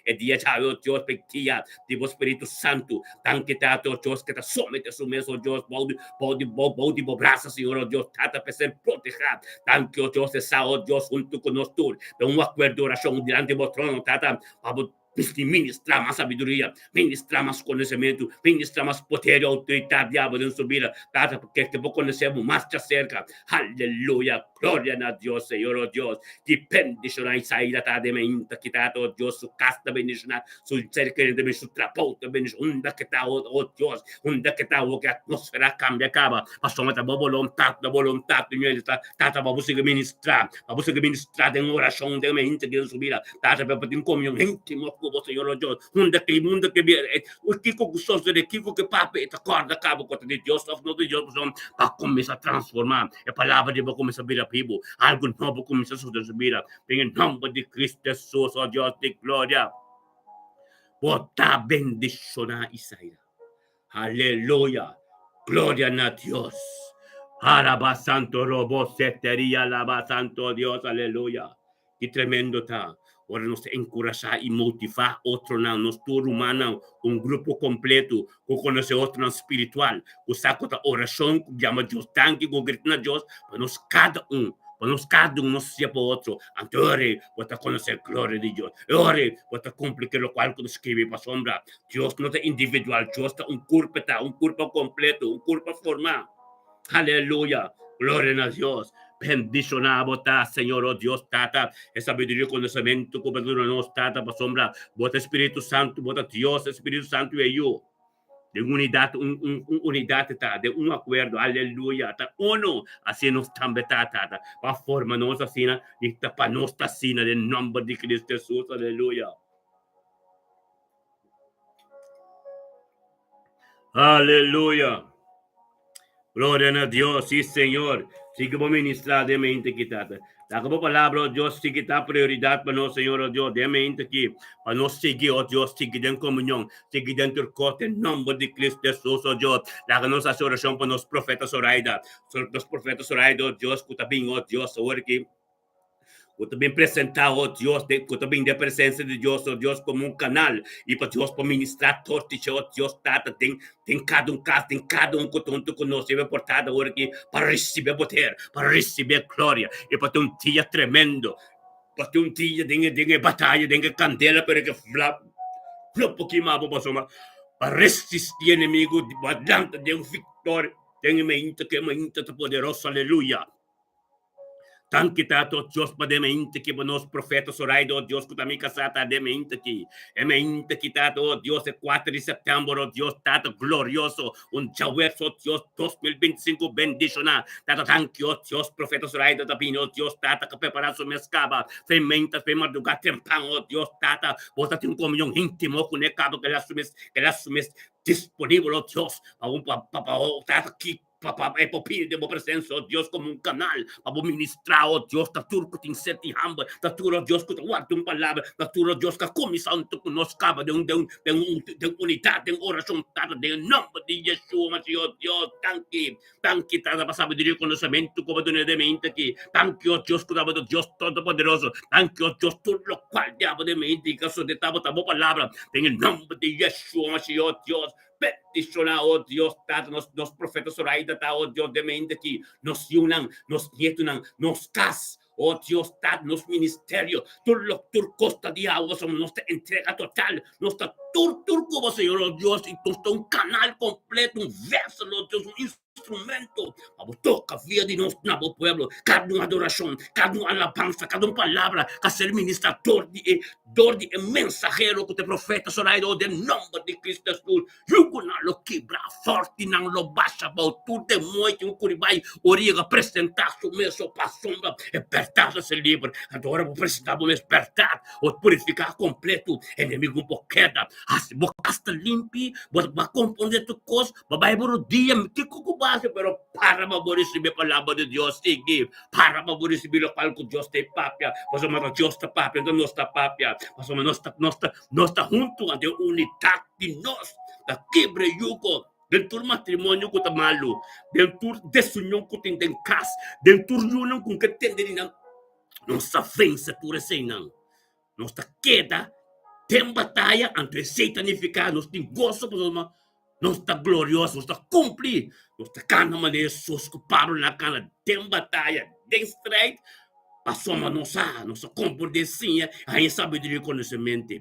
e dia djawe, oh Dios, p'e guia di bo Spiritu Santu. Danki Tata, oh Dios, ke ta somete su mes, oh Dios, bou di, bou di, bou, bou di bo brasa, Señor, oh Dios, Tata, p'e ser proteha. Danki, oh Dios, e sa, oh Dios, huntu cu nos tur, den un acuerdo di oracion dilanti bo trono, Tata, pa bo ministra mas sabiduria, ministra mas conocimento, ministra mas poder y autoridad di abo den su bida, Tata, pa ke bo conoce bo mas djacerca. Aleluya! Gloria na Dios, Señor, oh Dios, ki bendiciona Isaida ta den mainta ki, Tata, oh Dios, su cas ta bendiciona, su ser querido ta bendiciona, su trabou ta bendiciona, unda ke ta, oh, oh Dios, unda ke ta, oh, ke atmosfera cambia caba, pasobra ta bo boluntad, ta boluntad di mi, ta, Tata, pa bo sigui ministra, pa bo sigui ministra den oracion den mainta ki den su bida, Tata, pa bo tin comunion intimo cu bo, Señor, oh Dios, unda ke, unda ke, kiko ku sosode, kiko ke papia, e ta corda caba cu ta di Dios of no di Dios, pasobra pa cuminsa transforma. E palabra di bo kuminsá bira bibu. Algu nobo kuminsá sucede den su bida. Den e nomber di Cristo Jesus, o Dios di gloria. Bo ta bendishoná Isaia. Aleluya. Gloria na Dios. Alaba santo robo seteria alaba santo Dios. Aleluya. Ki tremendo ta ora nos ta enkurashá i motivá otronan, nos tur rumannan, un grupo kompleto ku konosé otronan spiritual, ku sa ku ta orashon, ku yama Dios danki, ku grita na Dios pa nos kada un, pa nos kada un nos sia pa otro. Anto e ora ei bo ta konosé gloria di Dios. E ora ei bo ta kumpli ke lokual ku ta skribí pasobra Dios no ta individual, Dios ta un kurpa ta, un kurpa kompleto, un kurpa formá. Aleluya! Gloria na Dios! Bendishoná bo ta, Señor, o Dios Tata, e sabiduria i konosementu ku bo ta duna nos, Tata, pasobra bo ta Spiritu Santu, bo ta Dios, e Spiritu Santu i e Yu. Den unidat, un, un, un unidat ta, den un akuerdo, aleluya, ta uno, asina nos tambe ta, Tata, pa forma nos asina i ta pa nos ta asina, den nòmber di Cristo Jesus, aleluya. Aleluya! Gloria na Dios, sí Señor. Sigui bo ministra den mente aki, Tata. Laga bo palabra, oh Dios, sigui ta prioridad pa nos, Señor, oh Dios, den mente aki. Pa nos sigui, oh Dios, sigui den comunion, sigui den tur cos, den nomber di Cristo Jesus, oh Dios. Laga nos haci oracion pa nos profeta Zoraida. Nos profeta Zoraida, oh Dios, cu ta bin, oh Dios, awor aki. Ku ta bin presentá, o Dios, de, ku ta bin den presensia di Dios, o Dios, komo un kanal, i pa Dios por ministrá tortiche, o Dios Tata, den, den kada un kas, den kada un ku ta huntu ku nos riba e portada awor aki, pa risibí e poder, pa risibí e gloria, i pa tin un dia tremendo, pa tin un dia den e, den e bataya, den e kandela, pero ke fla, lo por kima bo pasobra pa resistí enemigu, pa lanta den viktoria, den e mainta, ku e mainta ta poderoso, aleluya. Danki Tata, o Dios, pa den mente ki bo nos profeta Zoraida, o Dios, ku ta mi kasá ta den mente ki. E mente ki, Tata, o Dios, e kuater di sèptèmber, o Dios, Tata glorioso, un djaweps, o Dios, 2025 bendishoná. Tata, danki, o Dios, profeta Zoraida ta bini, o Dios, Tata, ka prepará su mes kaba, fe menta, fe mardugá tempan, o Dios, Tata, bo ta tin un komunion íntimo kuné kaba, ku el a su mes, ku el a su mes disponibel, o Dios, pa un, pa, pa, pa, o Tata, ki. Pa e por pidi den bo presensia, oh Dios, komo un kanal pa bo ministrá, oh Dios, ta tur ku tin set i hamber, ta tur, oh Dios, ku ta warda un palabra, ta tur, oh Dios, ku a kuminsá huntu ku nos kaba den un, den un, den un, den unidat, den orashon, Tata, den e nòmber di Yeshua Mashiach, oh Dios, danki, danki, Tata, pa sabiduria i konosementu ku bo a duna den mente aki, danki, oh Dios, ku tabata Dios Todopoderoso, danki, oh Dios, tur lokual diablo den mente i ka sode tabata bo palabra, den e nòmber di Yeshua Mashiach, oh Dios, Bendiciona, oh Dios Tata, nos, nos profeta Zoraida ta, oh Dios, den mente aki, nos yiunan, nos nietunan, nos cas, oh Dios Tata, nos ministerio, tur lo, tur cos ta di abo, pasobra nos ta entrega total, nos ta tur, tur cu bo, Señor, oh Dios, y nos ta un canal completo, un vessel, oh Dios, un instrumento pa bo toca via di nos na bo pueblo. Cada un adoracion, cada un alabanza, cada un palabra ka ser ministra dor di e dor di e mensahero ku ta e profeta Zoraida, oh, den nomber di Cristo Jesus. Yugunan lo kibra, fortinan lo basha abou, tur demoño tin ku kuri bai ora yega presenta su mes so pasobra e berdad ta ser liber. Anto ora bo presenta bo mes berdad, bo purifica completo, enemigo no por keda. Hasi bo cas ta limpi, bo ta komponde tur kos, bo bai bo rodia, kiko ku bo. base, pero para pa bo risibí e palabra di Dios sigui. Para pa bo risibí lokual ku Dios ta e papia, pasobra ta Dios ta papia, no ta nos ta papia, pasobra nos ta nos ta nos ta huntu anto e unidat di nos ta kibra e yugo den tur matrimonio ku ta malu, den tur desunion ku tin den kas, den tur yunan ku ke tende di nan, nos ta vense tur eseinan. Nos ta keda den bataya, anto esei ta nifiká nos tin goso pasobra nos ta glorioso, nos ta kumpli, nos ta kana manera Hesus ku Pablo nan a kana den bataya, den strijd, pasobra nos sa, nos a komprendé, siña, haña sabiduria i konosementu.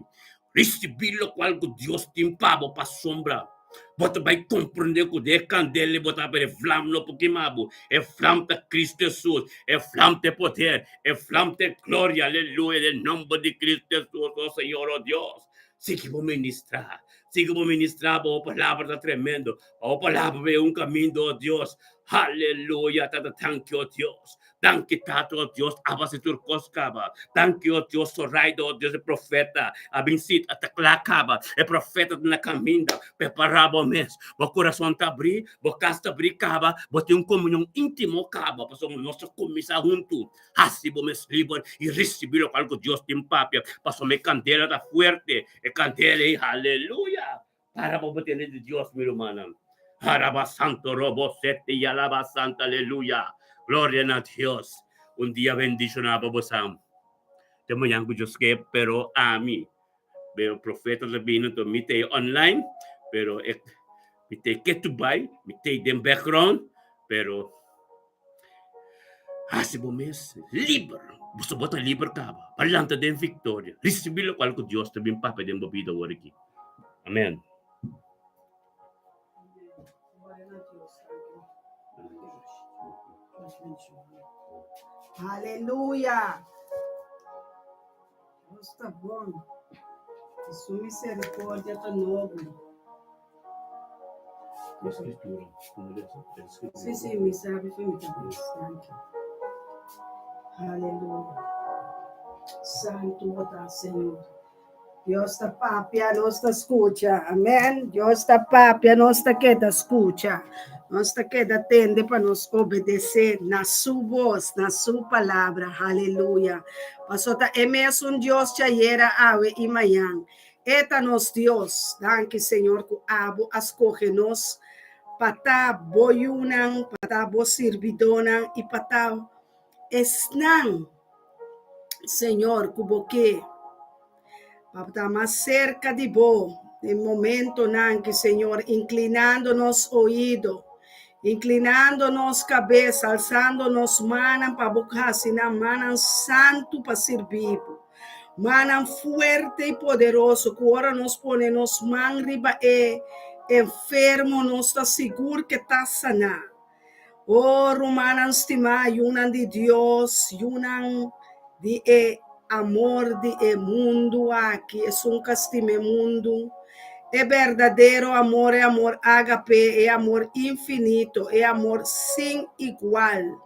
Risibí lokual ku Dios tin pa bo pasobra bo ta bai komprendé ku den e kandela bo ta pero e vlam no por kima bo. E vlam ta Kristu Hesus, e vlam ta e poder, e vlam ta e gloria, aleluya, den nomber di Kristu Hesus, o Señor, o Dios. Sigui bo ministrá, sigui bo ministrá, bo palabra ta tremendo, bo palabra ta un kaminda, o Dios, aleluya, Tata, danki, o Dios. Danki Tata, oh Dios, aba si tur kos kaba. Danki, oh Dios, Zoraida, oh Dios, e profeta a bin sit, a ta kla kaba. E profeta ta na kaminda. Prepará bo mes. Bo kurason ta abrí, bo kas ta abrí kaba, bo tin un komunion íntimo kaba, pasobra nos ta kuminsá huntu. Hasi bo mes liber i risibí lokual ku Dios tin papia, pasobra e kandela ta fuerte, e kandela ei, aleluya! Para bo tende di Dios, mi rumannan. Araba santo robo sete y alaba santa aleluya. Gloria na Dios. Un dia bendiciona pa bosan. Te mañan cu Dios ke, pero ami, pero profeta ta bini, enton mi te online, pero e, mi te ketu bai, mi te den background, pero hasi bo mes liber. Boso bo ta liber kaba, pa lanta den victoria. Ricibi locual cu Dios ta bin papia den bo bida awor aki. Amen. Aleluya. Dios ta bon. I su misericordia ta nobo. Sí, sí, mi sabi fe mi ta bes. Danki. Aleluya. Santu bo ta, Señor. Dios ta papia, nos ta skucha. Amen. Dios ta papia, nos ta keda skucha. Nos ta keda tende pa nos obedesé na su bos, na su palabra. Aleluya. Paso ta e mesun Dios djayera, awe i mañan. E ta nos Dios. Danki, Señor, ku abo a skohe nos pa ta bo yunan, pa ta bo sirbidónan i pa ta Esnan, Señor, ku bo ke pa ta mas serka di bo den momentonan ki, Señor, inklinando nos oido, inklinando nos kabes, alsando nos mannan pa bo hasi nan mannan santu pa sirbi bo, mannan fuerte i poderoso ku ora nos pone nos man riba e enfermo nos ta sigur ke ta saná. O rumannan stimá, yunan di Dios, yunan di e amor di e mundu aki, esun ka stima e mundu, e berdadero amor, e amor ágape, e amor infinito, e amor sin igual.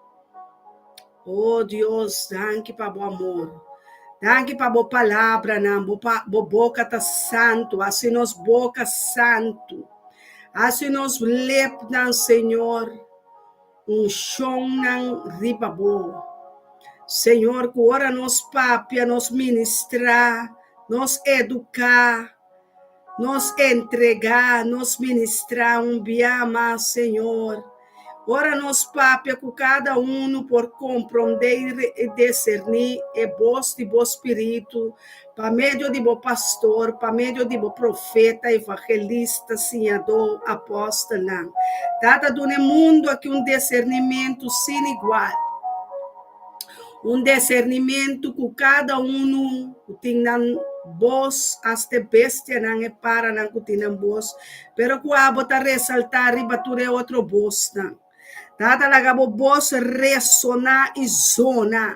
O Dios, danki pa bo amor. Danki pa bo palabranan, bo, pa, bo boka ta santu, hasi nos boka santu. Hasi nos lepnan, Señor, unshonnan riba bo. Señor, ku ora nos papia, nos ministrá, nos eduká, nos entregá, nos ministrá un bia mas, Señor. Ora nos papia ku kada unu por komprondé i diserní e bos di bo Spiritu pa medio di bo pastor, pa medio di bo profeta, evangelista, siñadó, apòstelnan. Tata, duna e mundu aki un disernimentu sin igual, un disernimentu ku kada unu ku tin nan bos, asta e bestianan, e paranan ku tin nan bos, Pero ku abo ta resaltá riba tur e otro bosnan. Tata, laga bo bos resoná i zona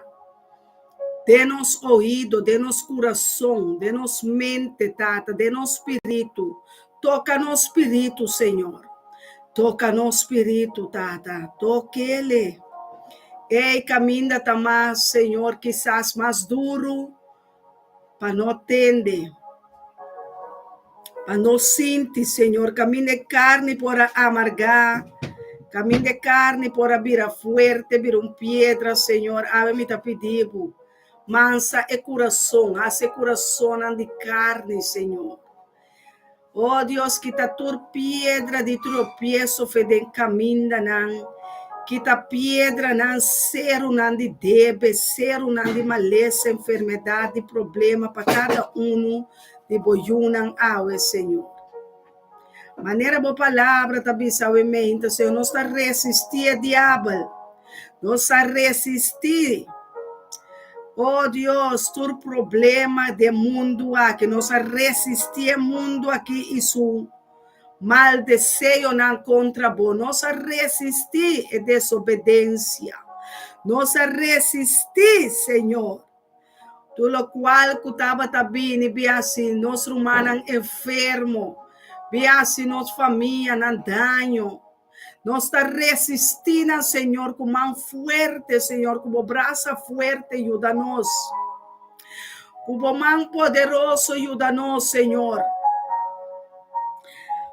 den nos oido, den nos kurason, den nos mente, Tata, den nos spiritu. Toka nos spiritu, Señor. Toka nos spiritu, Tata. Tok'ele. Ei kaminda ta mas, Señor, kisas mas duru. Pa no tende, pa no sinti, Señor, kaminda e karni por a amargá, Kaminda e karni por a bira fuerte, bira un piedra, Señor, awe mi ta pidi bo, mansa e kurason, hasi e kurasonnan di karni, Señor. Oh Dios, kita tur piedra di tropieso fe den kamindanan, kita piedranan, serunan di debe, serunan di malesa, enfermedat, di problema pa kada unu di bo yunan awe, Señor. Manera bo palabra ta bisa awe meinta, Señor, nos ta resistí e diabel. Nos a resistí. Oh Dios, tur problema den mundu aki, nos a resistí e mundu aki i su mal deseonan kontra bo. Nos a resistí e desobedensia. Nos a resistí, Señor, tur lokual ku tabata bini biasi nos rumannan enfermo, biasi nos famianan daño. Nos ta resistí nan, Señor, ku man fuerte, Señor, ku bo brasa fuerte yuda nos. Ku bo man poderoso yuda nos, Señor.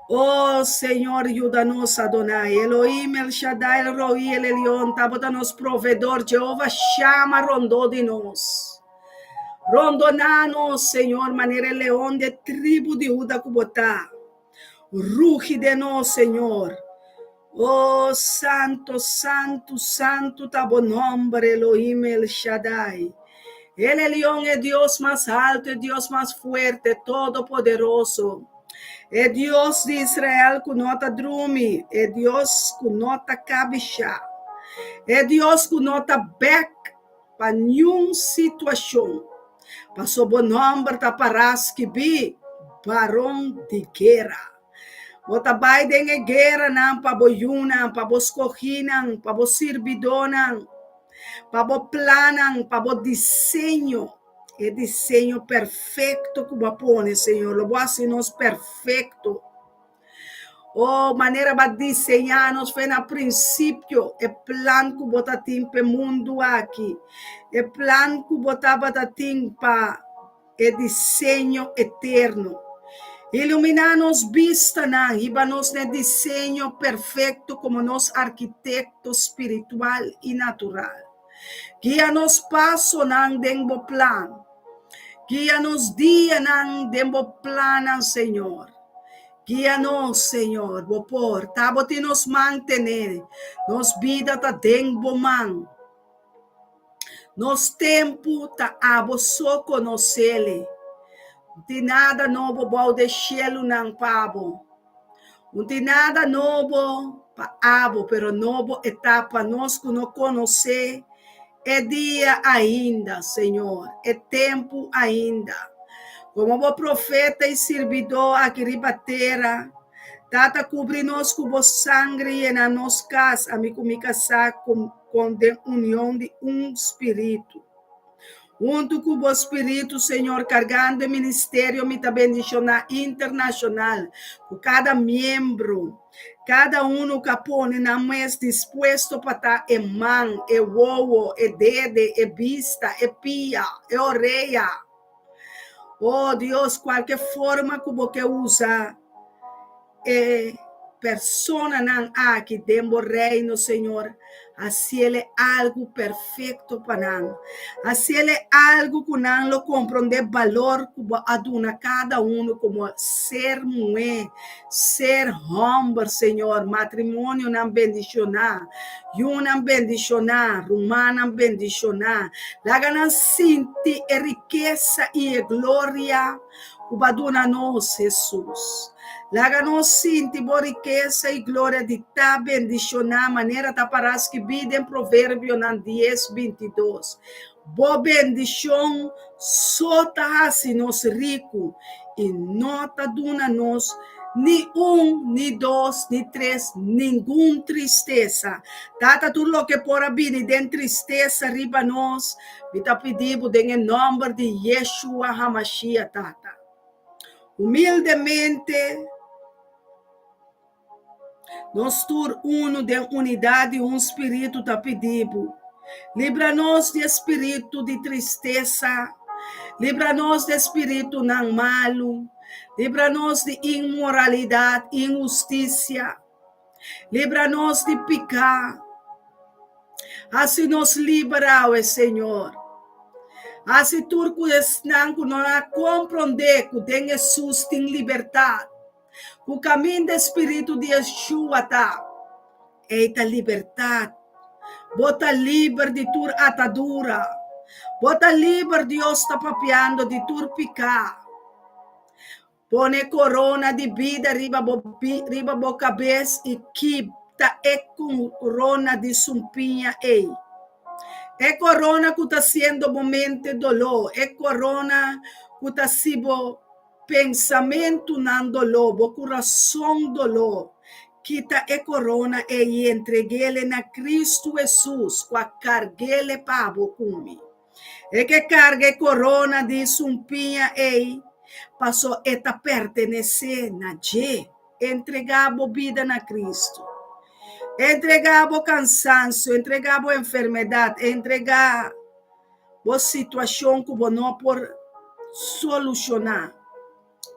Oh, Señor, yuda nos, Adonai. Elohim, El Shaddai, El Roi, El Elyon, tabata nos proveedor. Jehová Shama rondó di nos. Rondoná nos, Señor, manera e leon de tribu di Huda ku bo ta. Rugi den nos, Señor. Oh, santo, santo, santo ta bo nomber, Elohim El Shaddai. El Elyon, e Dios mas alto, e Dios mas fuerte, todopoderoso. E Dios di Israel ku no ta drumi, e Dios ku no ta kabishá, e Dios ku no ta bek pa niun situashon, paso bo nòmber ta pará skibí, Baron di Guera. Bo ta bai den e gueranan pa bo yunan, pa bo skohínan, pa bo sirbidónan, pa bo plannan, pa bo diseño, e diseño perfekto ku bo a pone, Señor. Lo bo hasi nos perfekto. Oh, manera ba diseñá nos fe na prinsipio, e plan ku bo ta tin p'e mundu aki, e plan ku bo tabata tin pa e diseño eterno. Iluminá nos bistanan, hiba nos n'e diseño perfekto komo nos arkitekto spiritual i natural. Guia nos pasonan den bo plan. Guia nos dianan den bo plannan, Señor. Guia nos, Señor, bo por ta bo tin nos man tené, nos bida ta den bo man. Nos tempu ta abo so konosele. Un tin nada nobo bou de shelunan pa bo. Un tin nada nobo pa abo, pero nobo e ta pa nos ku no konosé e dia ainda, Señor, e tempu ainda. Komo bo profeta i sirbidó aki riba tera, Tata, kubri nos ku bo sangre i yena nos kas, ami ku mi kasá, ku kon den union di un spiritu. Huntu ku bo spiritu, Señor, kargando e ministerio Mi Ta Bendishoná Internashonal, ku kada miembro, kada unu ku a pone nan mes dispuesto pa ta e man, e wowo, e dede, e bista, e pia, e orea. Oh, Dios, kualke forma ku bo ke usa e personanan aki den bo Reino, Señor, hasiele algu perfekto pa nan. Hasiele algu ku nan lo komprondé balor ku bo a duna kada unu komo ser muhé, ser hòmber, Señor. Matrimonionan bendishoná, yunan bendishoná, rumannan bendishoná. Laga nan sinti e rikesa i e gloria ku bo a duna nos, Hesus. Laga nos sinti bo rikesa i gloria di ta bendishoná manera ta pará skibí den Proverbionan dies, bintidos. Bo bendishon so ta hasi nos riku i no ta duna nos ni un, ni dos, ni tres, ningun tristesa. Tata, tur loke por a bini den tristesa riba nos, mi ta pidi bo den e nòmber di Yeshua HaMashiach, Tata. Humildemente, nos tur unu den unidat di un spiritu ta pidi bo, libra nos di e spiritu di tristesa, libra nos di e spiritunan malu, libra nos di inmoralidat, inhustisia. Libra nos di piká. Hasi nos liber awe, Señor. Hasi tur ku esnan ku no a komprondé ku den Hesus tin libertat, ku kaminda e Spiritu di Yeshua ta, ei ta libertat. Bo ta liber di tur atadura. Bo ta liber, Dios ta papiando, di tur piká. Pone korona di bida riba bo riba bo kabes i kita e korona di sumpiña ei. E korona ku ta siendo bo mente doló, e korona ku ta hasi bo pensamentunan doló, bo kurason doló. Kita e korona ei i entreg'é na Kristu Hesus ku a karg'é pa bo ku mi. E ke karga e korona di sumpiña ei, paso e ta pertenesé na dje. Entregá bo bida na Kristu. Entregá bo kansansio, entregá bo enfermedat, entregá bo situashon ku bo no por solushoná.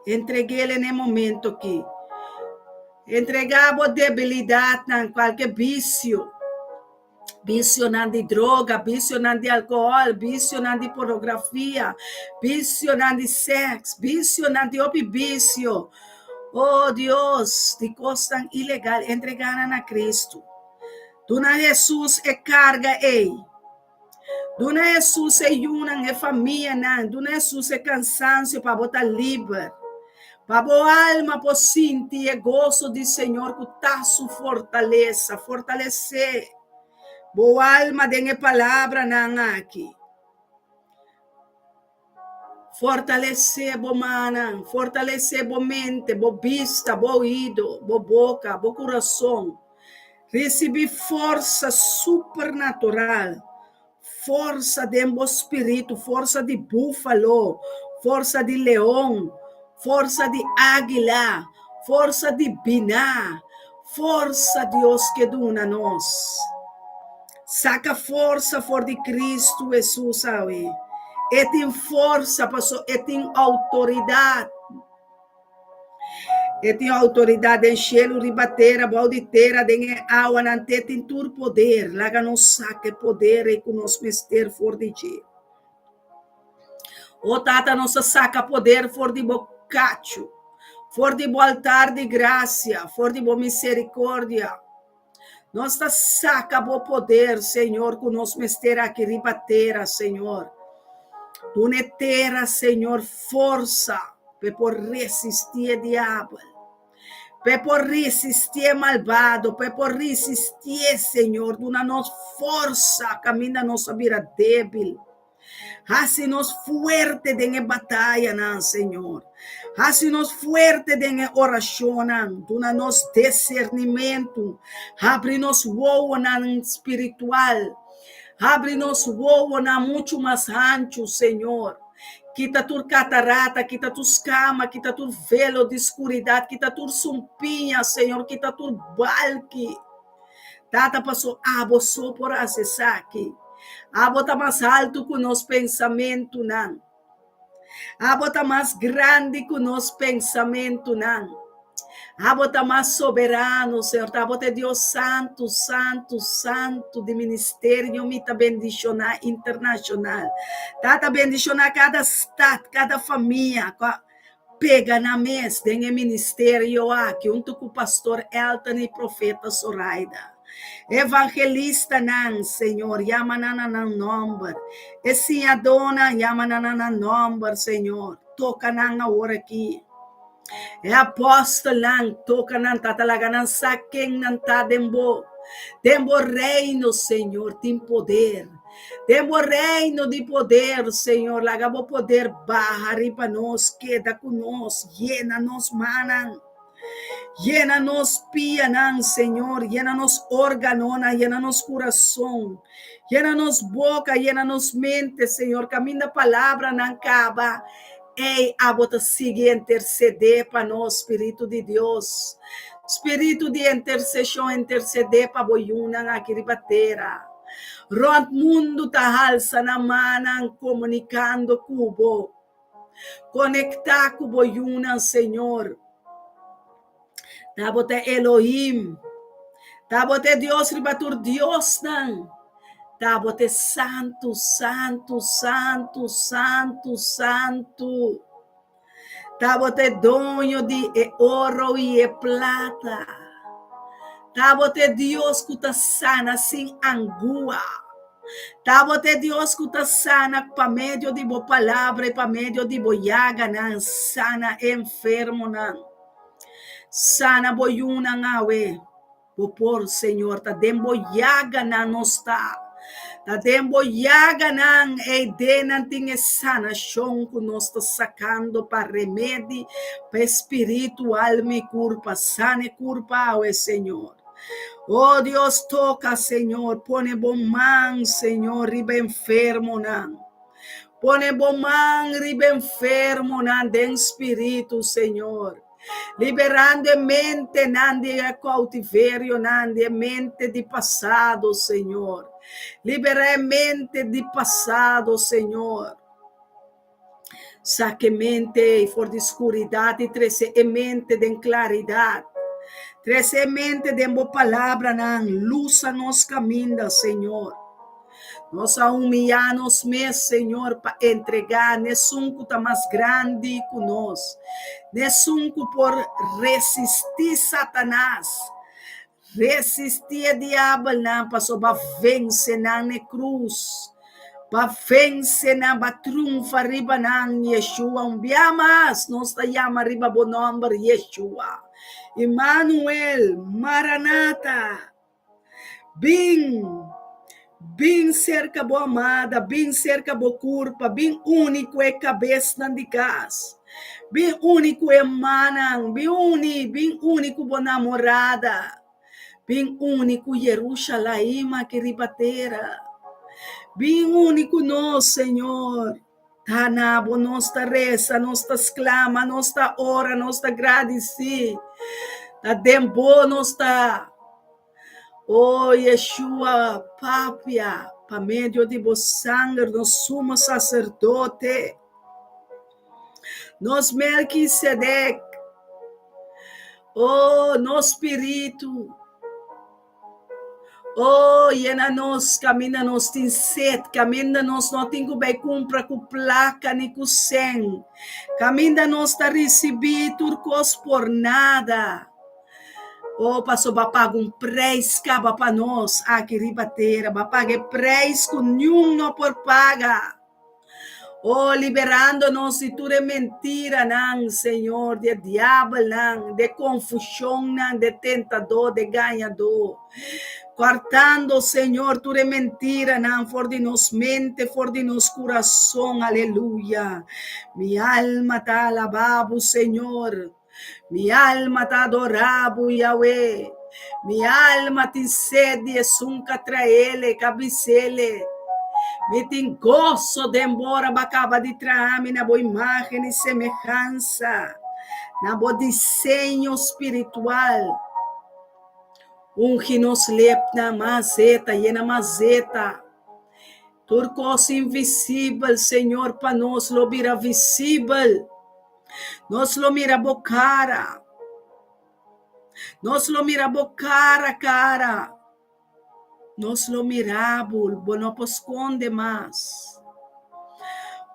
Entreg'el en e momento aki. Entregá bo debilidatnan, kualke bisio. Bisionan di droga, bisionan di alkohòl, bisionan di pornografia, bisionan di sèks, bisionan di hopi bisio. Oh Dios, di kosnan ilegal, entregá nan na Kristu. Duna Hesus e karga ei. Duna Hesus e yunan, e famianan. Duna Hesus e kansansio pa bo ta liber. Pa bo alma por sinti e goso di Señor ku ta su fortalesa. Fortalesé bo alma den e palabranan aki. Fortalesé bo mannan, fortalesé bo mente, bo bista, bo oido, bo boka, bo kurason. Risibí forsa supernatural, forsa den bo spiritu, forsa di búfalo, forsa di leon, forsa di águila, forsa di biná, forsa Dios ke duna nos. Saka forsa for di Kristu Hesus awe. E tin forsa paso e tin outoridat. E tin outoridat den shelu, riba tera, bou di tera, den e awanan. Te tin tur poder. Laga nos saka e poder ei ku nos mester for di dje. O Tata, nos a saka poder for di bo kachu, for di bo altar di grasia, for di bo miserikordia. Nos ta saka bo poder, Señor, ku nos mester aki riba tera, Señor. Duna e tera, Señor, forsa pa e por resistí e diabel, pa e por resistí e malbado, pa e por resistié, Señor. Duna nos forsa kaminda nos a bira débil. Hasi nos fuerte den e batayanan, Señor. Hasi nos fuerte den e orashonnan. Duna nos disernimentu. Habri nos wowonan spiritual. Habri nos wowonan muchu mas hanchu, Señor. Kita tur katarata, kita tur skama, kita tur velo di skuridat, kita tur sumpiña, Señor, kita tur balki. Tata, paso abo so por hasi esaki. Abo ta mas haltu ku nos pensamentunan. Abo ta mas grandi ku nos pensamentunan. Abo ta mas soberano, Señor. Abo ta e Dios santu, santu, santu di Ministerio Mi Ta Bendishoná Internashonal. Tata, bendishoná kada stat, kada famia. Pega nan mes den e ministerio aki hunto cu Pastor Elton y Profeta Zoraida. Evangelistanan, Señor, yama nan na nan nomber. E siñadónan, yama nan na nan nomber, Señor. Toca nan awor aki. E apostelnan, toca nan, Tata, laga nan sa ken nan ta den bo. Den bo reino, Señor, tin poder. Den bo reino di poder, Señor, laga bo poder baha riba nos, keda ku nos, yena nos mannan, yena nos pianan, Señor, yena nos órganonan, yena nos kurason, yena nos boka, yena nos mente, Señor, kaminda palabranan kaba, ei abo ta sigui intersedé pa nos, Spiritu di Dios. Spiritu di interseshon, intersedé pa bo yunan aki riba tera. Rònt mundu ta halsa nan mannan komunikando ku bo. Konektá ku bo yunan, Señor. Ta bo ta Elohim. Ta bo ta e Dios riba tur diosnan. Ta bo ta e Santu, Santu, Santu, Santu, Santu. Ta bo ta e doño di e oro i e plata. Ta bo ta e Dios ku ta sana sin angua. Ta bo ta e Dios ku ta sana pa medio di bo palabra i pa medio di bo yaganan. Sana e enfermonan. Sana bo yunan awe. Bo por, Señor, ta den bo yaganan nos ta. Ta den bo yaganan ei denan tin e sanashon ku nos ta sakando pa remedi pa e spiritu, alma i kurpa. Sana e kurpa awe, Señor. Oh Dios, toka, Señor. Pone bo man, Señor, riba enfermonan. Pone bo man riba enfermonan den spiritu, Señor. Liberando e mentenan di e cautiverionan, di e mente di pasado, Señor. Libera e mente di pasado, Señor. Saca e mente for di scuridad y trece e mente den claridad. Trece e mente den bo palabranan. Lusa nos caminda, Señor. Nos a humiyá nos mes, Señor, pa entregá n'esun ku ta mas grandi ku nos, n'esun ku por resistí Satanas, resistí e diabelnan, pasobra bo a vense nan n'e krus, bo a vense nan, bo a triunfa riba nan, Yeshua. Un bia mas nos ta yama riba bo nòmber, Yeshua. Imanuel, Maranata. Bin, bin serka bo amada, bin serka bo kurpa, bin uni ku e kabesnan di kas, bin uni ku e mannan, bin uni, bin uni ku bo namorada, bin uni ku Yerushalaim aki riba tera. Bin uni ku nos, Señor. Ta na bo nos ta resa, nos ta sklama, nos ta ora, nos ta gradisí. Ta den bo nos ta. O Yeshua, papia pa medio di bo sanger, nos sumo saserdote, nos Melkisedek, o nos spiritu. Oh, yena nos kaminda nos tin set, kaminda nos no tin ku bai kumpra ku plaka ni ku sen, kaminda nos ta risibí tur kos por nada. Oh, pasobra bo a paga un preis kaba pa nos aki riba tera, bo a paga e preis ku niun no por paga. Oh, liberando nos di tur e mentiranan, Señor, di e diabelnan, di e confusionnan, di e tentadó, di e gañadó. Cortando, Señor, tur e mentiranan for di nos mente, for di nos curason. Aleluya. Mi alma ta alabá bo, Señor. Mi alma ta adorá bo, Yahweh. Mi alma tin sed di esun ka traele, ka bisele. Mi tin goso den bo ora bo a kaba di traha mi na bo imágen i semehansa, na bo diseño spiritual. Ungi nos lepnan mas zeta, yena mas zeta. Tur kos invisibel, Señor, pa nos lo bira visibel. Nos lo mira bo cara. Nos lo mira bo cara cara. Nos lo mira bo, bo no por sconde mas.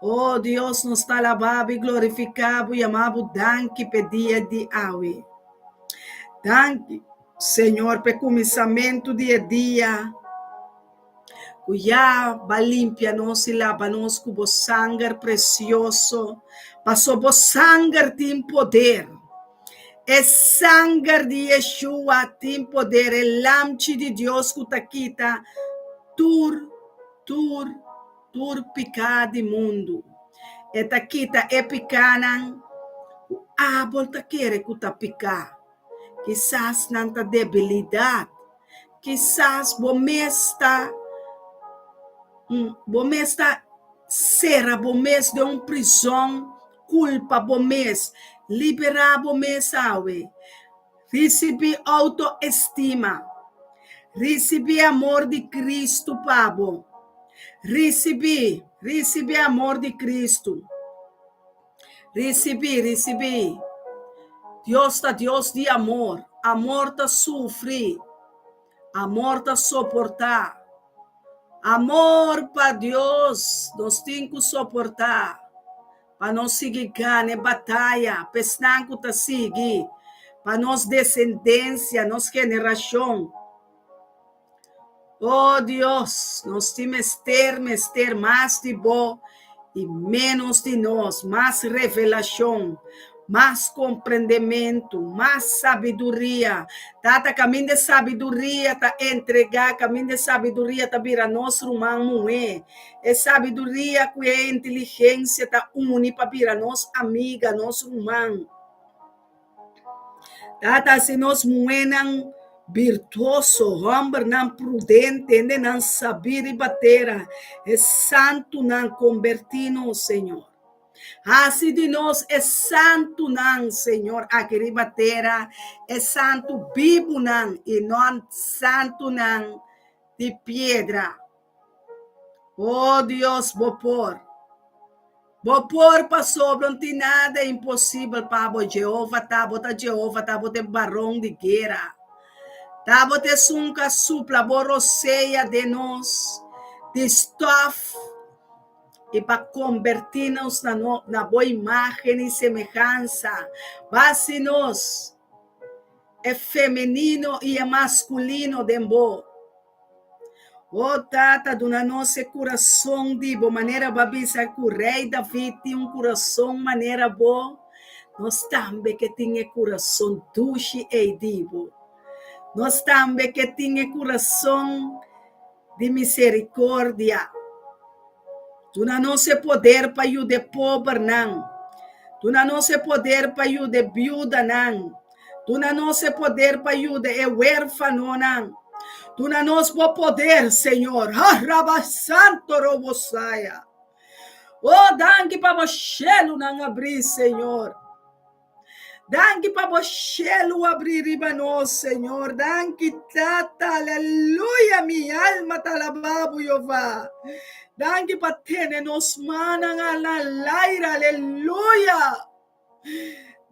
Oh Dios, nos ta alaba bo y glorifica bo, yama bo danki p'e dia di awe. Danki, Señor, p'e cuminsamentu di e dia. Ku ya ba limpia nos i laba nos ku bo sanger presioso, paso bo sanger tin poder. E sanger di Yeshua tin poder, e Lamchi di Dios ku ta kita tur, tur, tur piká di mundu. E ta kita e pikánan ku abo ta kere ku ta piká. Kisas nan ta debilidat. Kisas bo mes ta bo mes ta sera bo mes den un prizon, kulpa bo mes. Liberá bo mes awe. Risibí outoestima. Risibí amor di Kristu pa bo. Risibí, risibí amor di Kristu. Risibí, risibí. Dios ta Dios di amor. Amor ta sufri. Amor ta soportá. Amor pa Dios nos tin ku soportá pa nos sigui gana e bataya pa esnan ku ta sigui, pa nos desendensia, nos generashon. O Dios, nos tin mester, mester mas di bo i ménos di nos, mas revelashon, mas komprendementu, mas sabiduria. Tata, kaminda e sabiduria ta entregá, kaminda e sabiduria ta bira nos ruman muhé. E sabiduria ku e inteligensia ta uni pa bira nos amiga, nos ruman. Tata, hasi nos muhénan birtuoso, hòmbernan prudente, hendenan sabí riba tera, e santunan kombertí nos, Señor. Hasi di nos e santunan, Señor, aki riba tera, e santu bibunan i no santunan di piedra. O Dios, bo por. Bo por pasobra no tin nada imposibel pa bo, Jehova ta bo ta Jehova, ta bo ta e baron di guera. Ta bo ta esun ku a supla bo rosea den nos di stof i pa kombertí nos na no na bo imágen i semehansa. Basi nos e femenino i e maskulino den bo. O Tata, duna nos e kurason di bo, manera bo a bisa ku Rei David tin un kurason manera bo, nos tambe ke tin e kurason dushi ei di bo. Nos tambe ke tin e kurason di miserikordia. Duna nos e poder pa yuda e pobernan. Duna nos e poder pa yuda e biudanan. Duna nos e poder pa yuda e huérfanonan. Duna nos bo poder, Señor. Ha, raba santo robosaya. Oh, danki pa bo shelunan abrí, Señor. Danki pa bo shelu abrí riba nos, Señor. Danki, Tata. Aleluya. Mi alma ta alabá bo, Jehová. Danki pa tene nos mannan a la laira. Aleluya.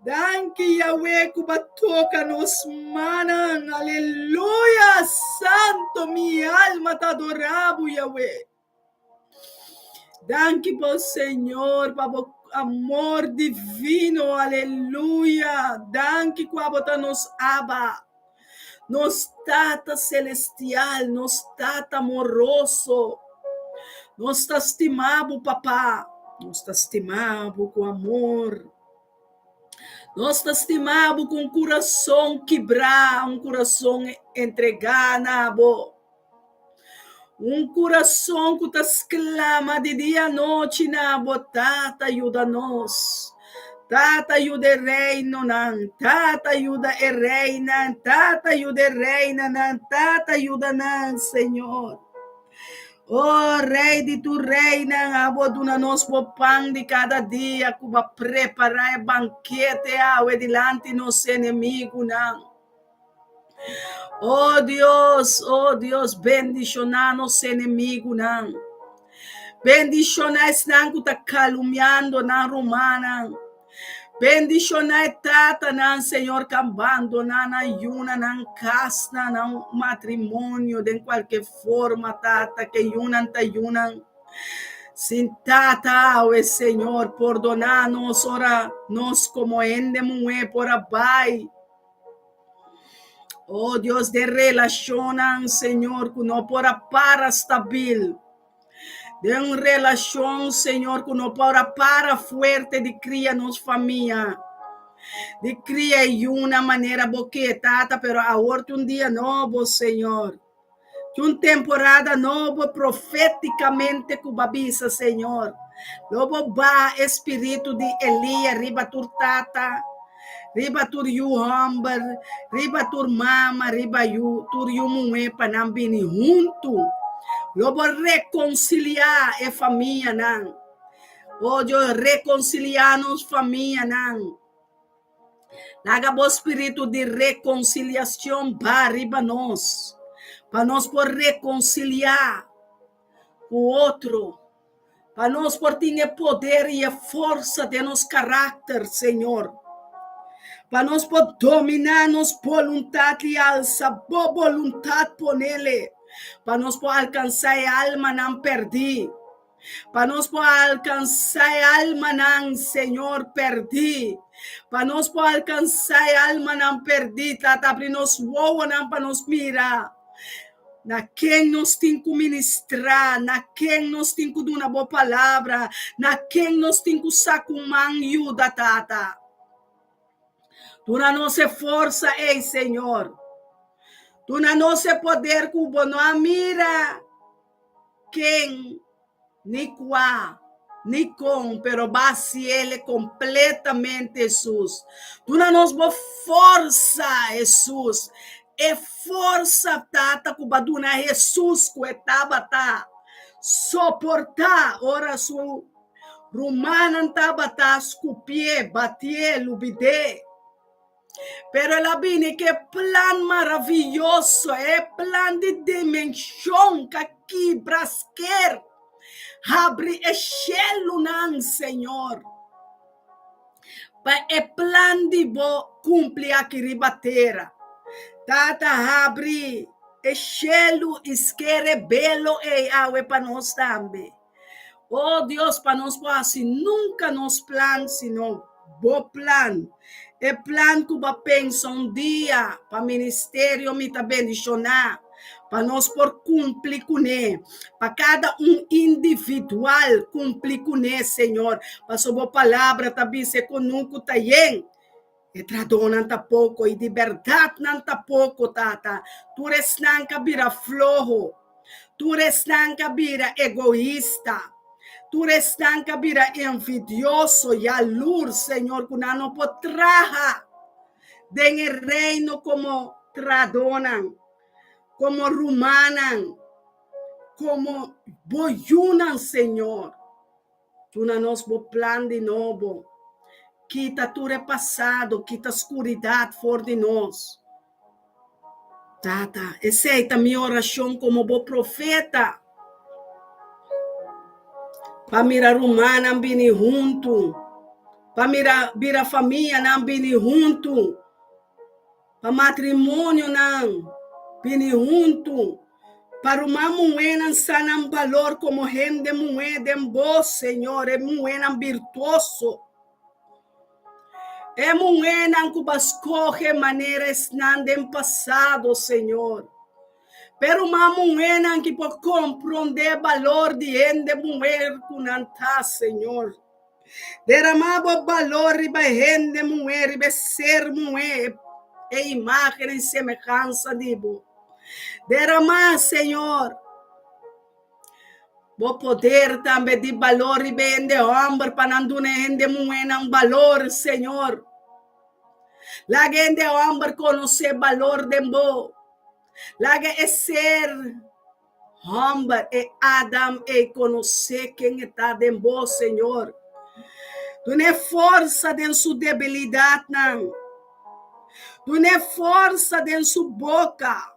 Danki Yahweh ku ba toka nos manan. Aleluya! Santo, mi alma ta adorá bo, Yahweh. Danki bo Señor pa bo amor divino. Aleluya! Danki ku abo ta nos Abba, nos Tata celestial, nos Tata amoroso. Nos ta stima bo, Papá. Nos ta stima bo ku amor. Nos ta stima bo ku un kurason kibrá, un kurason entregá na bo. Un kurason ku ta sklama di dia anochi na bo, Tata, yuda nos. Tata, yuda e reinonan. Tata, yuda e reinan. Tata, yuda e reinanan. Tata, yuda nan, Señor. O Rei di tur reinan, abo duna nos bo pan di kada dia ku bo a prepará e bankete awe dilanti nos enemigunan. O Dios, o Dios, bendishoná nos enemigunan. Bendishoná esnan ku ta kalumiando nan rumannan. Bendishoná e tatanan, Señor, ku a bandoná nan yunan, nan kasnan, nan matrimonio den kualke forma, Tata, ku e yunan ta yunan sin tata awe, Señor. Pordoná nos ora nos komo hende muhé por a bai. Oh Dios, den relashonnan, Señor, ku no por a para stabil. Den un relashon, Señor, ku no por a para fuerte di kria nos famia, di kria e yunan manera bo ke, Tata, pero awor tin un dia nobo, Señor. Tin un temporada nobo profétikamente ku bo a bisa, Señor. Lo bo baha e spiritu di Elia riba tur tata, riba tur yu hòmber, riba tur mama, riba yu tur yu muhé pa nan bini huntu. Lo bo rekonsiliá e famianan. O Dios, rekonsiliá nos famianan. Laga bo spiritu di rekonsiliashon ba riba nos, pa nos por rekonsiliá ku otro. Pa nos por tin e poder i e forsa den nos karakter, Señor. Pa nos por dominá nos boluntat i alsa bo boluntat ponele. Pa nos por alkansá e almanan pèrdí. Pa nos por alkansá e almanan, Señor, pèrdí. Pa nos por alkansá e almanan pèrdí, Tata, abri nos wowonan pa nos mira na ken nos tin ku ministrá, na ken nos tin ku duna bo palabra, na ken nos tin ku sa ku man yuda, Tata. Duna nos e forsa ei, Señor. Duna nos e poder ku bo no a mira ken, ni kua, ni kon, pero bo a hasiel kompletamente, Hesus. Duna nos bo forsa, Hesus. E forsa, Tata, ku bo a duna Hesus ku e tabata soportá ora su Rumannan tabata skupié, batié, lubid'é. Pero el a bini ku e plan maravioso, e plan di dimenshon ku a kibra sker, habri e shelunan, Señor, pa e plan di bo kumpli aki riba tera. Tata, habri e shelu i sker e belo ei awe pa nos tambe. Oh Dios, pa nos por hasi nunka nos plan, sino bo plan. E plan ku bo a pensa un dia pa ministerio mi ta bendishoná, pa nos por kumpli kuné, pa kada un individual kumpli kuné, Señor, pasobra bo palabra ta bisa e kunuku ta yen. E tradónan ta poko i di bèrdat nan ta poko, Tata. Tur esnan k'a bira floho, tur esnan k'a bira egoista, tur esnan k'a bira envidioso, yalur, Señor, ku nan no por traha den e Reino komo tradónan, komo rumannan, komo bo yunan, Señor. Duna nos bo plan di nobo. Kita tur e pasado, kita skuridat for di nos. Tata, esei ta mi orashon komo bo profeta. Pa mira rumannan bini huntu, pa mira bira famianan bini huntu. Pa matrimonionan bini huntu, pa ruman muhénan sa nan balor komo hende muhé den bo, Señor, e muhénan birtuoso, e muhénan ku bo a skohe manera esnan den pasado, Señor. Pa e ruman muhénan ki por komprondé balor di hende muhé ku nan ta, Señor. Deramá bo balor riba e hende muhé, riba e ser muhé, e imágen i semehansa di bo. Deramá, Señor, bo poder tambe di balor riba e hende hòmber pa nan duna e hende muhénan balor, Señor. Laga e hende hòmber konosé balor den bo. Laga e ser Hòmber, e Adam ei konosé ken e ta den bo, Señor. Dun'é forsa den su debilidatnan. Dun'é forsa den su boka.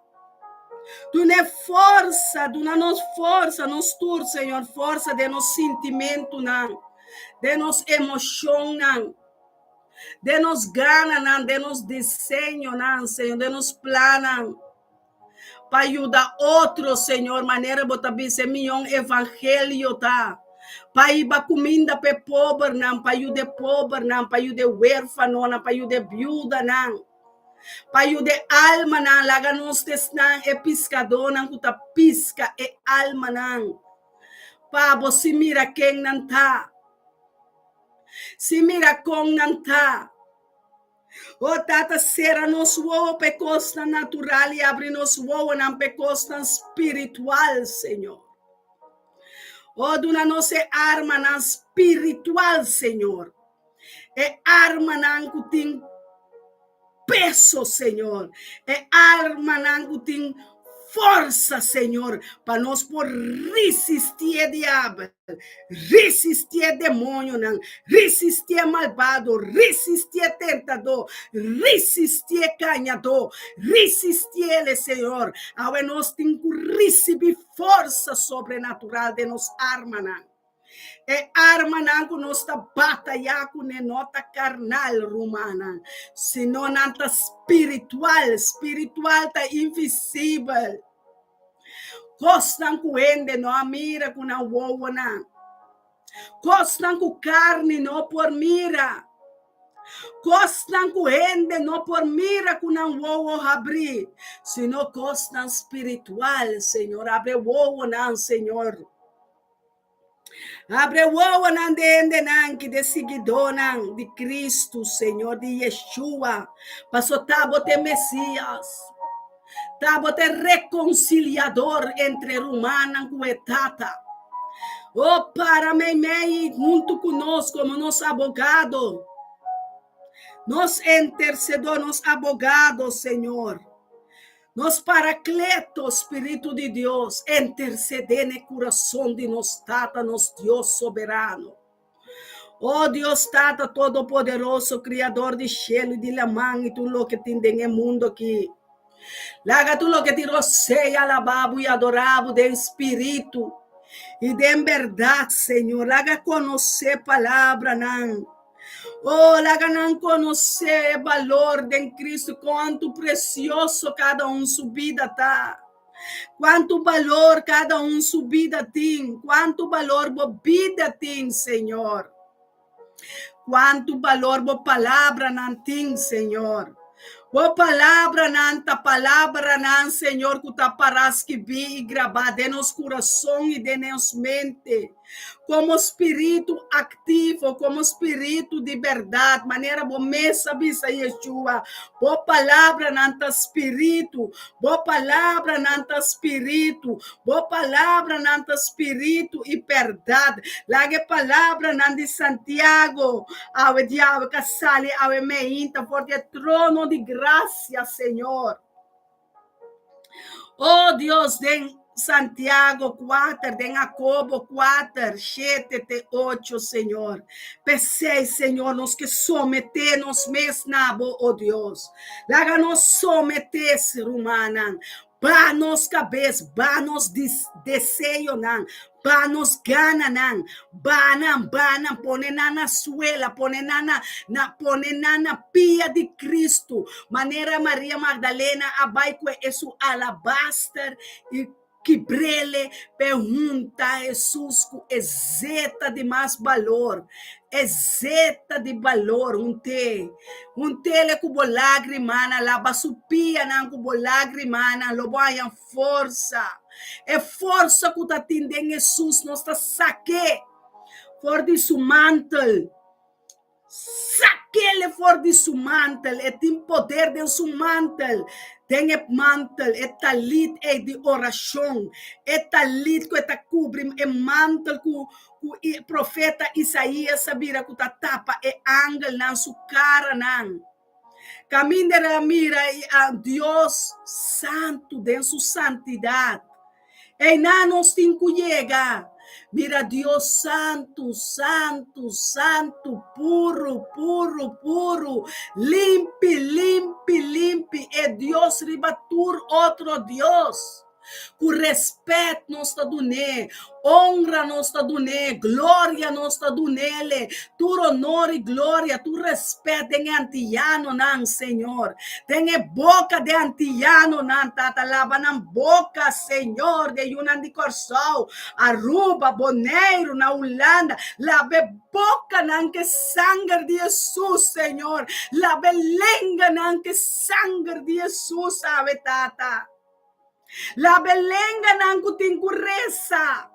Dun'é forsa, duna nos forsa, nos tur, Señor, forsa den nos sintimentunan, den nos emoshonnan, den nos gananan, den nos diseñonan, Señor, den nos plannan. Pa yuda otro, Señor, manera bo ta bisa e mion evangelio ta. Pa hiba kuminda pa e pobernan, pa yuda e pobernan, pa yuda e werfanonan, pa yuda e biudanan, pa yuda e almanan. Laga nos ta esnan, e piskadónan ku ta piska e almanan, pa bo si mira ken nan ta, si mira kon nan ta. O Tata, sera nos wowo pa e kosnan natural i abri nos wowonan pa e kosnan spiritual, Señor. O duna nos e armanan spiritual, Señor. E armanan ku tin peso, Señor. E armanan ku tin forsa, Señor, pa nos por risistí e diabel. Risistí e demonionan, risistí e malbado, risistí e tentadó, risistí e kañadó, risistí el, Señor. Awe nos tin ku risibí forsa sobrenatural den nos armanan. E armanan ku nos ta batayá kuné no ta karnal, rumannan, sino nan ta spiritual. Spiritual ta invisibel. Kosnan ku hende no a mira ku nan wowonan. Kosnan ku karni no por mira. Kosnan ku hende no por mira ku nan wowo habrí, sino kosnan spiritual, Señor. Abre wowonan, Señor. Abre wowonan di hendenan ki de siguidónan di Kristu, Señor, di Yeshua, paso ta bo ta e Mesías. Ta bo ta e rekonsiliador entre rumannan ku e Tata. O para meimei huntu ku nos komo nos abogado, nos intersedor, nos abogado, Señor. Nos Parakleto, Spiritu di Dios, intersedé na e kurason di nos Tata, nos Dios soberano. O Dios Tata Todopoderoso, Kriador di shelu i di laman i tur loke tin den e mundu aki, laga tur loke tin rosea alabá bo i adorá bo den spiritu i den bèrdat, Señor. Laga konosé palabranan. Oh, laga nan konosé e balor den Kristu, kuantu presioso kada un su bida ta, kuantu balor kada un su bida tin, kuantu balor bo bida tin, Señor. Kuantu balor bo palabranan tin, Señor. Bo palabranan ta palabranan, Señor, ku ta pará skibí i grabá den nos kurason i den nos mente. Komo spiritu aktivo, komo spiritu di bèrdat, manera bo mes a bisa Yeshua, bo palabranan ta spiritu, bo palabranan ta spiritu, bo palabranan ta spiritu i bèrdat. Laga e palabranan di Santiago awe di awe ka sali awe meinta for di e trono di grasia, Señor. Oh Dios, den Santiago kuater, den Jacobo kuater, shete te ocho, Señor. P'esei, Señor, nos ke someté nos mes na bo, oh Dios. Laga nos someté, rumannan. Ba nos kabes, ba nos deseonan, Ba nos gananan, ba nan, ba nan, pone nan na suela, pone nan na, na, pone nan na pia di Cristo, manera Maria Magdalena a bai cu e su alabaster y kibrele p'e hunta Jesus cu e zeta di mas balor, e zeta di balor, hunt'é, hunt'ele cu bo lagrimanan, laba su pianan cu bo lagrimanan, lo bo haña Forsa. E forsa ku ta tin den Hesus nos ta sak'é for di su mantel. Sak'é for di su mantel. E tin poder den su mantel. Den e mantel, e talit ei di orashon, e talit ku e ta kubri, e mantel ku ku e profeta Isaías a bira ku ta tapa e angelnan su karanan. Kaminda el a mira a Dios santu den su santidat. Einan nos tin ku yega, mira Dios santu, santu, santu, puru, puru, puru, limpi, limpi, limpi, e Dios riba tur otro dios. Ku respet nos ta dun'é, onra nos ta dun'é, gloria nos ta dun'Ele, tur honor i gloria, tur respet den e antianonan, Señor. Den e boka di e antianonan, Tata, laba nan boka, Señor, di e yunan di Kòrsou, Aruba, Boneiru, na Hulanda, laba e bokanan ku e sanger di Hesus, Señor, laba e lenganan ku e sanger di Hesus, awe, Tata. Labe lenganan ku tin ku resa.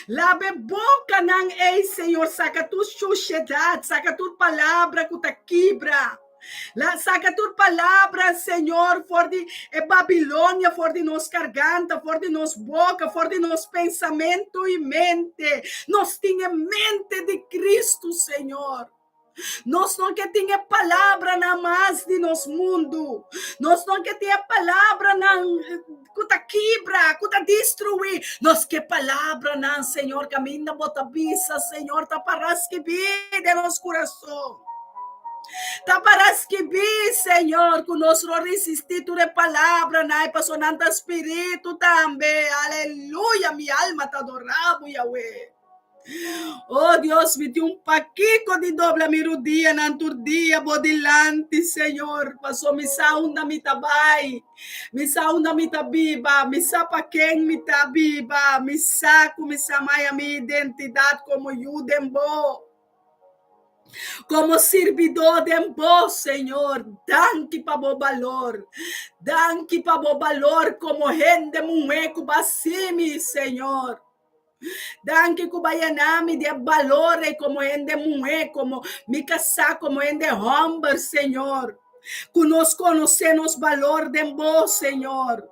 Labe bokanan ei, Señor, saka tur shushedat, saka tur palabra ku ta kibra. La saka tur palabra, Señor, for di e Babilonia, for di nos karganta, for di nos boka, for di nos pensamentu i mente. Nos tin e mente di Kristu, Señor. Nos no ke tin e palabranan mas di nos mundu. Nos no ke tin e palabranan ku ta kibra, ku ta destruí. Nos ke palabranan, Señor, kaminda bo ta bisa, Señor, ta para skibí den nos kurason. Ta para skibí, Señor, ku nos lo resistí tur e palabranan, pasobra nan ta spiritu tambe. Aleluya, mi alma ta adorá bo, Yahweh. Oh Dios, mi tin un pakiko di dobla mi rudianan tur dia bo dilanti, Señor, paso mi sa unda mi ta bai, mi sa unda mi ta biba, mi sa pa ken mi ta biba, mi sa ku mi sa maya mi identidat komo yu den bo, komo sirbidó den bo, Señor. Danki pa bo balor, danki pa bo balor komo hende muhé ku bo a simi, Señor. Danki ku bo a yena mi di e balor ei komo hende muhé, komo mi kasá, komo hende hòmber, Señor. Ku nos konosé nos balor den bo, Señor.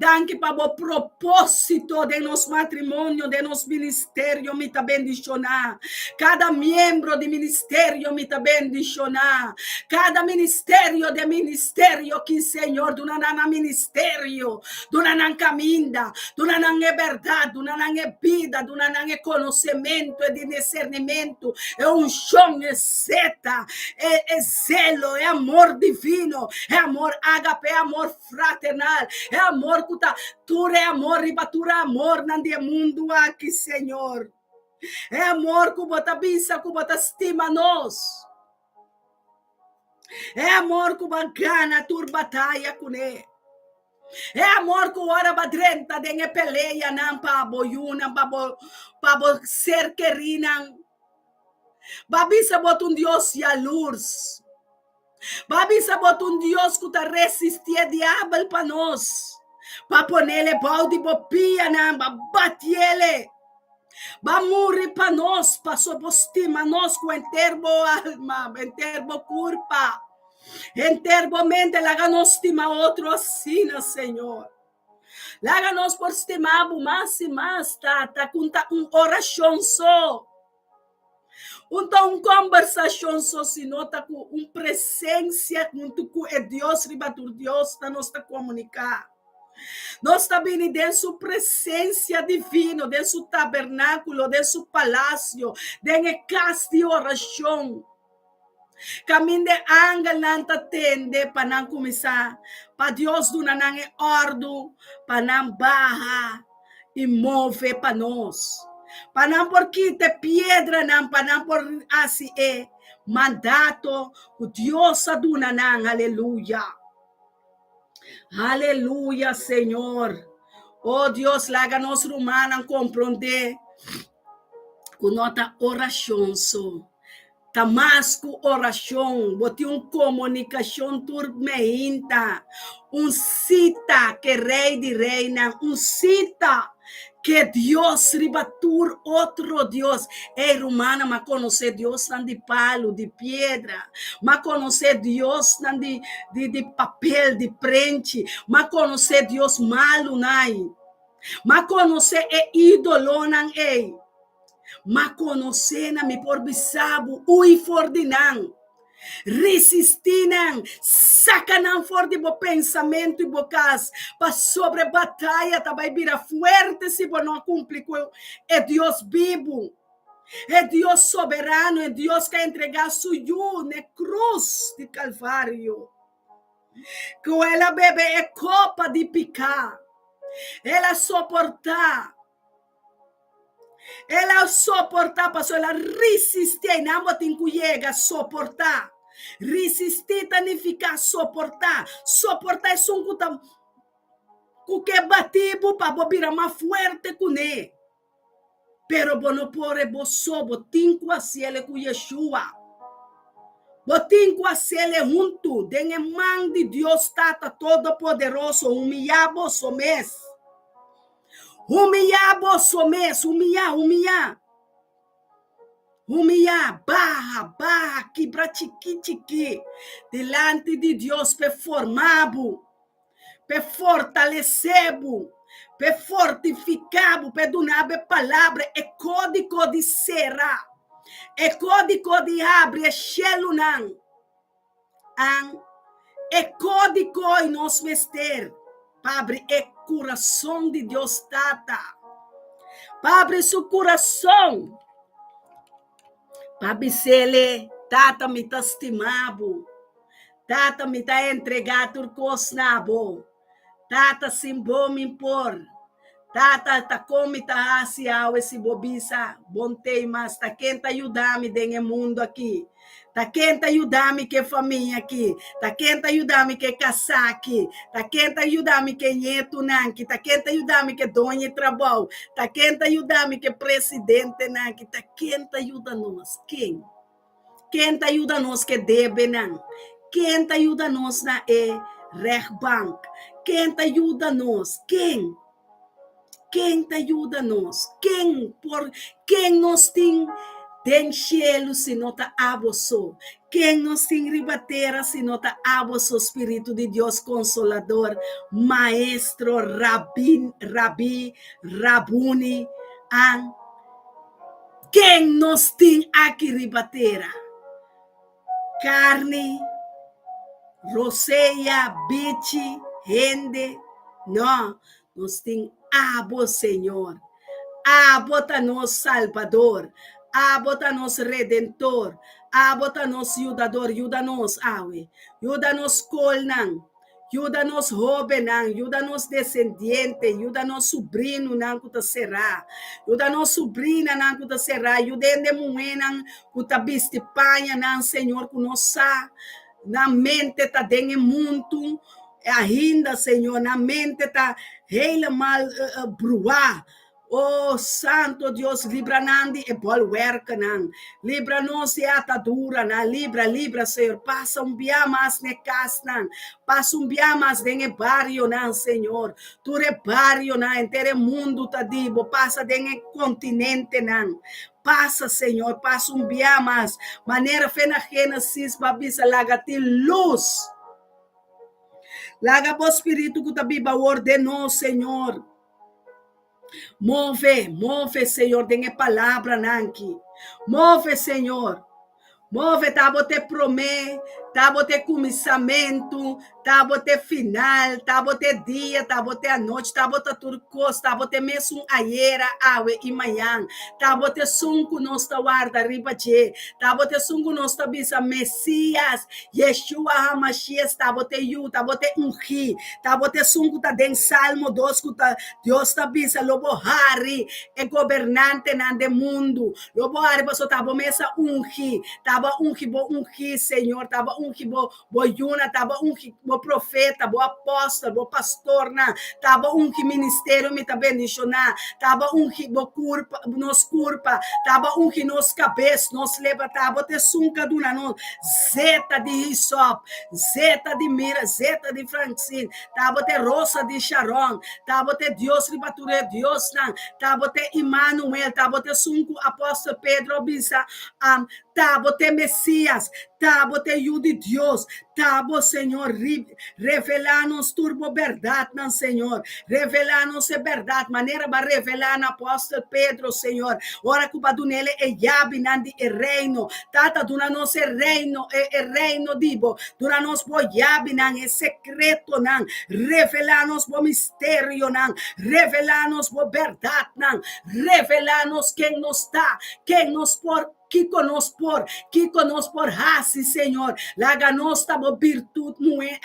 Danki pa bo propósito den nos matrimonio, den nos ministerio, mi ta bendishoná. Kada miembro di ministerio mi ta bendishoná. Kada ministerio den ministerio ki Señor duna nan nan ministerio. Duna nan kaminda, duna nan e bèrdat, duna nan e bida, duna nan e konosementu, e disernimentu, e unshon, e seta, e e zelo, e amor divino, e amor ágape, e amor fraternal, e amor ku ta tur e amor riba tur e amornan di e mundu aki, Señor. E amor ku bo ta bisa ku bo ta stima nos. E amor ku bo a gana tur bataya kuné. E amor ku ora bo a drenta den e peleanan pa bo yunan, pa bo, pa bo ser kerinan. Bo a bisa bo ta un Dios yalurs. Bo a bisa bo ta un Dios ku ta resistí e diabel pa nos. Pa ponele bou di bo pianan, bo a batiele. Bo a muri pa nos, paso bo stima nos ku henter bo alma, henter bo kurpa. Henter bo mente laga nos stima otro asina, Señor. Laga nos por stima bo mas i mas, Tata, ku ta un orashon so. Un ta un kombersashon so, sino ta ku un presensia huntu ku e Dios riba tur Dios ta nos ta komuniká. Nos ta bini den su presensia divino, den su tabernákulo, den su palasio, den e kas di orashon. Kaminda e angelnan ta tende pa nan kuminsá, pa Dios duna nan e òrdu pa nan baha i move pa nos, pa nan por kita e piedranan, pa nan por hasi e mandato ku Dios a duna nan. Aleluya! Aleluya, Señor! O Dios, laga nos rumannan komprondé ku no ta orashon so. Ta mas ku orashon, bo tin un komunikashon tur meinta, un sita ke Rei di Reinan, un sita ke Dios riba tur otro dios. Ey rumannan, m'a konosé diosnan di palu, di piedra, m'a konosé diosnan di di di papel, di prenchi, m'a konosé dios malunan ei, m'a konosé e ídolonan ei. Ma konosé nan, mi por bisa bo, hui for di nan. Risistí nan, saka nan for di bo pensamentu i bo kas, pasobra e bataya ta bai bira fuerte si bo no a kumpli ku e Dios bibu, e Dios soberano, e Dios ku a entregá su Yu na e krus di Kalvario, ku el a bebe e kopa di piká, el a soportá. El a soportá pasobra el a risistí. Einan bo tin ku yega, soportá. Risistí ta nifiká soportá. Soportá esun ku ta ku ke batí bo pa bo bira mas fuerte kuné. Pero bo no por e bo so, bo tin ku hasiel ku Yeshua. Bo tin ku hasiel huntu den e man di Dios Tata Todopoderoso. Humiyá boso mes. Humiyá boso mes, humiyá, humiyá. Humiyá, baha, baha, kibra chikí chikí dilanti di Dios p'e formá bo, p'e fortalesé bo, p'e fortifiká bo, p'e duna bo e palabra, e kódigo di sera, e kódigo di habri e shelunan. An e kódigo i nos mester pa abri e kurason di Dios Tata, pa abri su kurason, pa bis'Ele, Tata, mi ta stima bo, Tata, mi ta entregá tur kos na bo, Tata, sin bo mi por. Tata, ta kon mi ta hasi awe si bo bisa bon tei mas ta ken ta yuda mi den e mundu aki? Ta ken ta yuda mi ku e famia aki? Ta ken ta yuda mi ku e kasá aki? Ta ken ta yuda mi ku e ñetunan aki? Ta ken ta yuda mi ku e doño di trabou? Ta ken ta yuda mi ku e presidentenan aki? Ta ken ta yuda nos? Ken? Ken ta yuda nos ku e debenan? Ken ta yuda nos na e rechtbank? Ken ta yuda nos? Ken? Ken ta yuda nos? Ken por ken nos tin den shelu si no ta abo so? Ken nos tin riba tera si no ta abo so, Spiritu di Dios, Konsolador, Maestro, Rabin, Rabí, Rabuni, an? Ken nos tin aki riba tera? Karni, rosea, bichi, hende? No, nos tin abo, Señor. Abo ta nos Salbador. Abo ta nos Redentor. Abo ta nos Yudador. Yuda nos awe. Yuda nos skolnan. Yuda nos hóbennan, yuda nos desendiente, yuda nos subrinunan ku ta será, yuda nos subrinanan ku ta será, yuda hende muhénan ku ta bisti pañanan, Señor, ku no sa, nan mente ta den e mundu ainda, Señor, nan mente ta helemaal bruá. Oh Santo Dios, libra nan di e bolwerkennan. Libra nos di e ataduranan. Libra, libra, Señor. Pasa un bia mas n'e kasnan. Pasa un bia mas den e barionan, Señor. Tur e barionan, henter e mundu ta di Bo. Pasa den e kontinentenan. Pasa, Señor, pasa un bia mas. Manera fe na Génesis, Bo a bisa, Laga tin lus. Laga Bo Spiritu ku ta biba awor den nos, Señor. Move, move, Señor, den e palabranan aki. Move, Señor. Move, ta bo te promé, ta bo te kuminsamentu, ta bo te final, ta bo te dia, ta bo te anochi, ta bo ta tur kos, ta bo te mesun ayera, awe i mañan. Ta bo ta esun ku nos ta warda riba dje, ta bo ta esun ku nos ta bisa Mesias, Yeshua HaMashiach, ta bo te yu, ta bo te ungí. Ta bo ta esun ku ta den Salmo dos ku ta Dios ta bisa lo bo hari e gobernantenan den mundu. Lo bo hari pasobra ta bo mes a ungi. Ta bo a ungi bo ungí, Señor. Ta bo a ungi bo bo yuna. Ta bo a ungi bo profeta, bo apòstel, bo pastornan. Ta bo a ungi ministerio mi ta bendishoná. Ta bo a ungi bo kurpa, nos kurpa. Ta bo a ungi nos kabes, nos lepra. Ta bo ta esun ku a duna nos zeta di hisòp. Zeta di mira, zeta di francin, tabata e rosa di Sharon, tabata e Dios riba tur e diosnan, tabata e Immanuel, tabata esun ku apòstel Pedro a bisa, Tabata e Mesias, tabata e Yu di Dios, tabo, Señor, revelá nos tur bo bèrdatnan, Señor, revelá nos e bèrdat manera bo a revelá na apòstel Pedro, Señor, ora ku bo a dun'el e yabinan di e reino. Tata, duna nos e reino, e e reino di bo. Duna nos bo yabinan, e sekretonan. Revelá nos bo misterionan. Revelá nos bo bèrdatnan. Revelá nos ken nos ta, ken nos por, kiko nos por, kiko nos por hasi, Señor. Laga nos ta bo birtut muhé,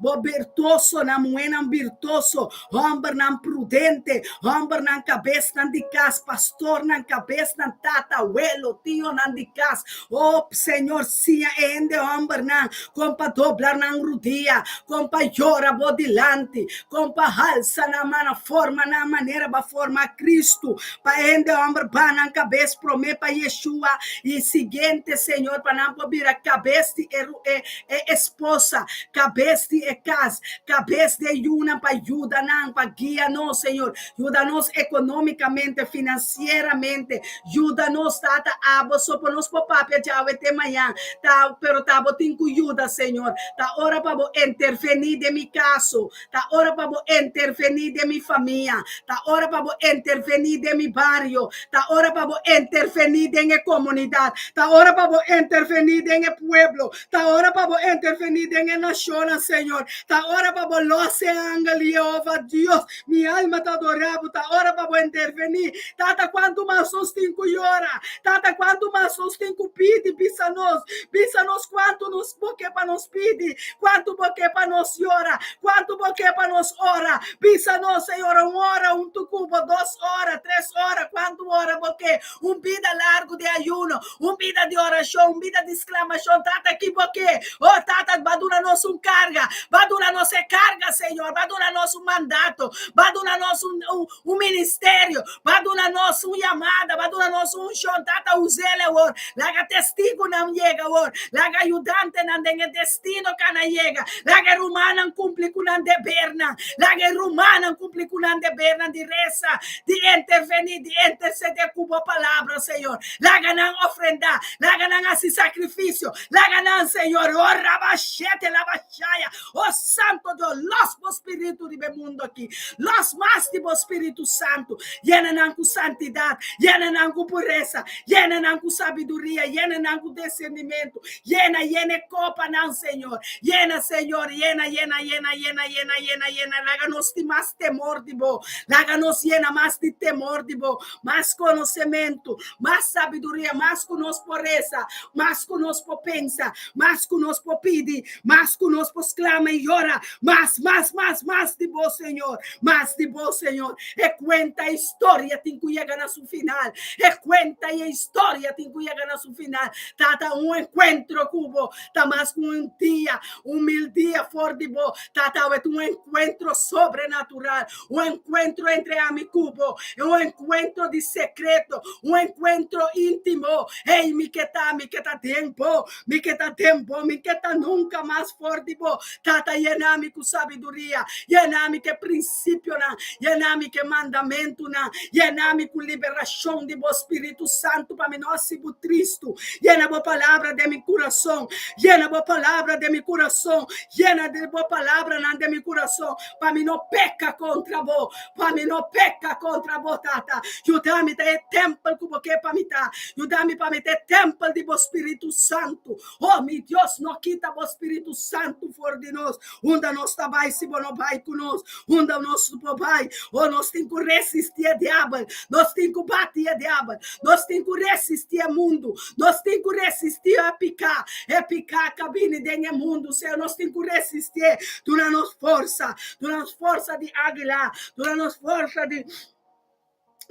bo birtuosonan, muhénan birtuoso. Hòmbernan prudente, hòmbernan kabesnan di kas, pastornan, kabesnan, tata, welo, tionan di kas. O Señor, siña e hende hòmbernan kon pa dobla nan rudia, kon pa yora bo dilanti, kon pa halsa nan man, forma nan manera bo a forma Kristu, pa e hende hòmber baha nan kabes promé pa Yeshua i siguiente, Señor, pa nan por bira kabes di e e esposa, kabes di e kas, kabes di e yunan pa yuda nan, pa guia nos, Señor. Yuda nos ekonómikamente, finansieramente. Yuda nos, Tata, abo so por nos por papia djawe te mañan. Ta, pero ta bo tin ku yuda, Señor. Ta ora pa bo intervení den mi kaso. Ta ora pa bo intervení den mi famia. Ta ora pa bo intervení den mi bario. Ta ora pa bo intervení den e komunidat. humanidat. Ta ora pa bo intervení den e pueblo. Ta ora pa bo intervení den e nashonnan, Señor. Ta ora pa bo lòs e angel, Yehova Dios. Mi alma ta adorá bo. Ta ora pa bo intervení. Tata, kuantu mas nos tin ku yora? Tata, kuantu mas nos tin ku pidi? Bisa nos. Bisa nos kuantu nos bo ke pa nos pidi. Kuantu bo ke pa nos yora. Kuantu bo ke pa nos ora. Bisa nos, Señor, un ora, un tukubo, dos ora, tres ora, kuantu ora bo ke. Un bida largu di ayuno, un bida di orashon, un bida di sklamashon. Tata, ki bo ke? Oh, Tata, ba duna nos un karga. Ba duna nos e karga, Señor. Ba duna nos un mandato. Ba duna nos un, un, un ministerio. Ba duna nos un yamada. Ba duna nos un unshon. Tata, us'el awor. Laga testigunan yega awor. Laga ayudantenan den e destino kana yega. Laga e rumannan kumpli ku nan debernan. Laga e rumannan kumpli ku nan debernan di resa, di intervení, di intersedé ku bo palabra, Señor. Laga nan ofrendá. Laga nan hasi sakrifisio. Laga nan, Señor, o rabashete labashaya. O Santo Dios, lòs bo spiritu riba e mundu aki. Lòs mas di bo Spiritu Santu. Yena nan ku santidat. Yena nan ku puresa. Yena nan ku sabiduria. Yena nan ku disernimentu. Yena, yena e kopanan, Señor. Yena, Señor. Yena, yena, yena, yena, yena, yena, yena. Laga nos tin mas temor di bo. Laga nos yena mas di temor di bo. Mas konosementu, mas sabiduria, mas ku nos por resa, mas ku nos por pensa, mas ku nos por pidi, mas ku nos por sklama i yora, mas, mas, mas, mas di bo, Señor, mas di bo, Señor. E kuenta e historia tin ku yega na su final. E kuenta i e historia tin ku yega na su final. Tata, un enkuentro ku bo ta mas ku un dia, un mil dia for di bo. Tata, awe ta un enkuentro sobrenatural, un enkuentro entre ami ku bo, un enkuentro di sekreto, un enkuentro íntimo. Hey, mi ke ta, mi ke ta den bo, mi ke ta den bo, mi ke ta nunka mas for di bo. Tata, yena mi ku sabiduria, yena mi ku e prinsipionan, yena mi ku e mandamentunan, yena mi ku liberashon di bo Spiritu Santu pa mi no hasi bo tristu. Yena bo palabra den mi kurason, yena bo palabra den mi kurason, yena di bo palabranan den mi kurason pa mi no peka kontra bo, pa mi no peka kontra bo, Tata. Yuda mi ta e tèmpel ku bo ke pa mi ta. Yuda mi pa mi ta e tèmpel di bo Spiritu Santu. Oh, mi Dios, no kita bo Spiritu Santu for di nos. Unda nos ta bai si bo no bai ku nos? Unda nos por bai? Oh, nos tin ku resistí e diabel. Nos tin ku bati e diabel. Nos tin ku resistí e mundu. Nos tin ku resistí e piká. E piká ka bini den e mundu, Señor. Nos tin ku resistié. Duna nos forsa. Duna nos forsa di águila. Duna nos forsa di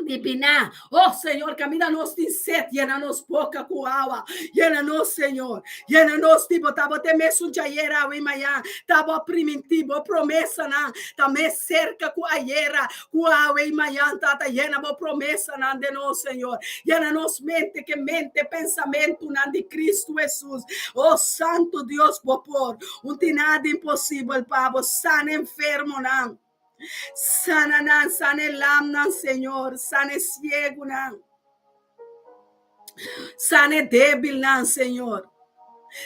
di biná. Oh Señor, kaminda nos tin set, yena nos boka ku awa. Yena nos, Señor. Yena nos di bo. Ta bo te mesun djayera awe i mañan. Ta bo a primintí bo promesanan. Ta mes serka ku ayera, ku awe i mañan. Tata, yena bo promesanan den nos, Señor. Yena nos mente ke mente, pensamentunan di Kristu Hesus. Oh Santu Dios, bo por. Un tin nada imposibel pa bo. Sana enfermonan. Sana nan, sana e lamnan, Señor. Sana e siegunan. Sana e débilnan, Señor.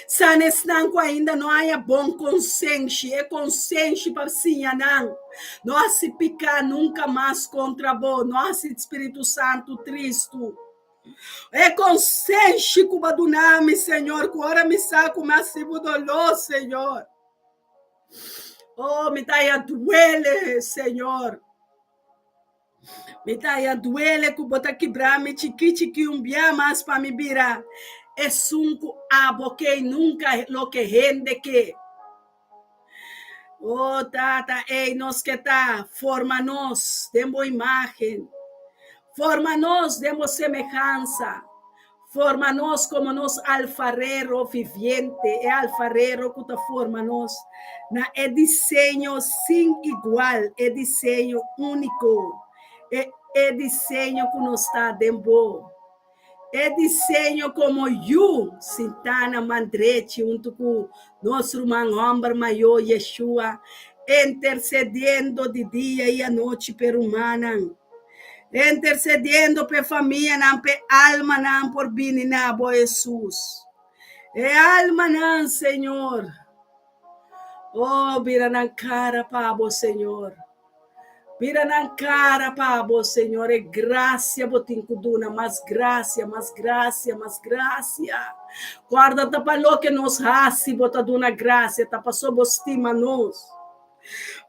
Sana esnan ku ainda no haña bon konsenshi, e konsenshi pa siña nan. No hasi piká nunka mas kontra bo, no hasi Spiritu Santu tristu. E konsenshi ku bo a duna mi, Señor, ku ora mi sa ku mi a hasi bo doló, Señor. Oh, mi ta ya duele, Señor. Mi ta ya duele ku bo ta kibra mi chiki chiki un bia mas pa mi bira esun ku abo ke i nunka loke hende ke. Oh, Tata, ei nos ke ta, forma nos den bo imágen. Forma nos den bo semehansa. Forma nos komo nos alfarero viviente, e alfarero ku ta forma nos na e diseño sin igual, e diseño úniko, e e diseño ku nos ta den bo. E diseño komo yu sintá na man drechi huntu ku nos ruman hòmber mayó Yeshua, intersediendo di dia i anochi p'e rumannan. Intercediendo p'e famianan, p'e almanan por bini na bo, Hesus. E almanan, Señor. Oh, bira nan cara pa bo, Señor. Bira nan kara pa bo, Señor, e grasia bo tin ku duna, mas grasia, mas grasia, mas grasia. Kòrda ta pa loke nos hasi bo ta duna grasia, ta paso bo stima nos.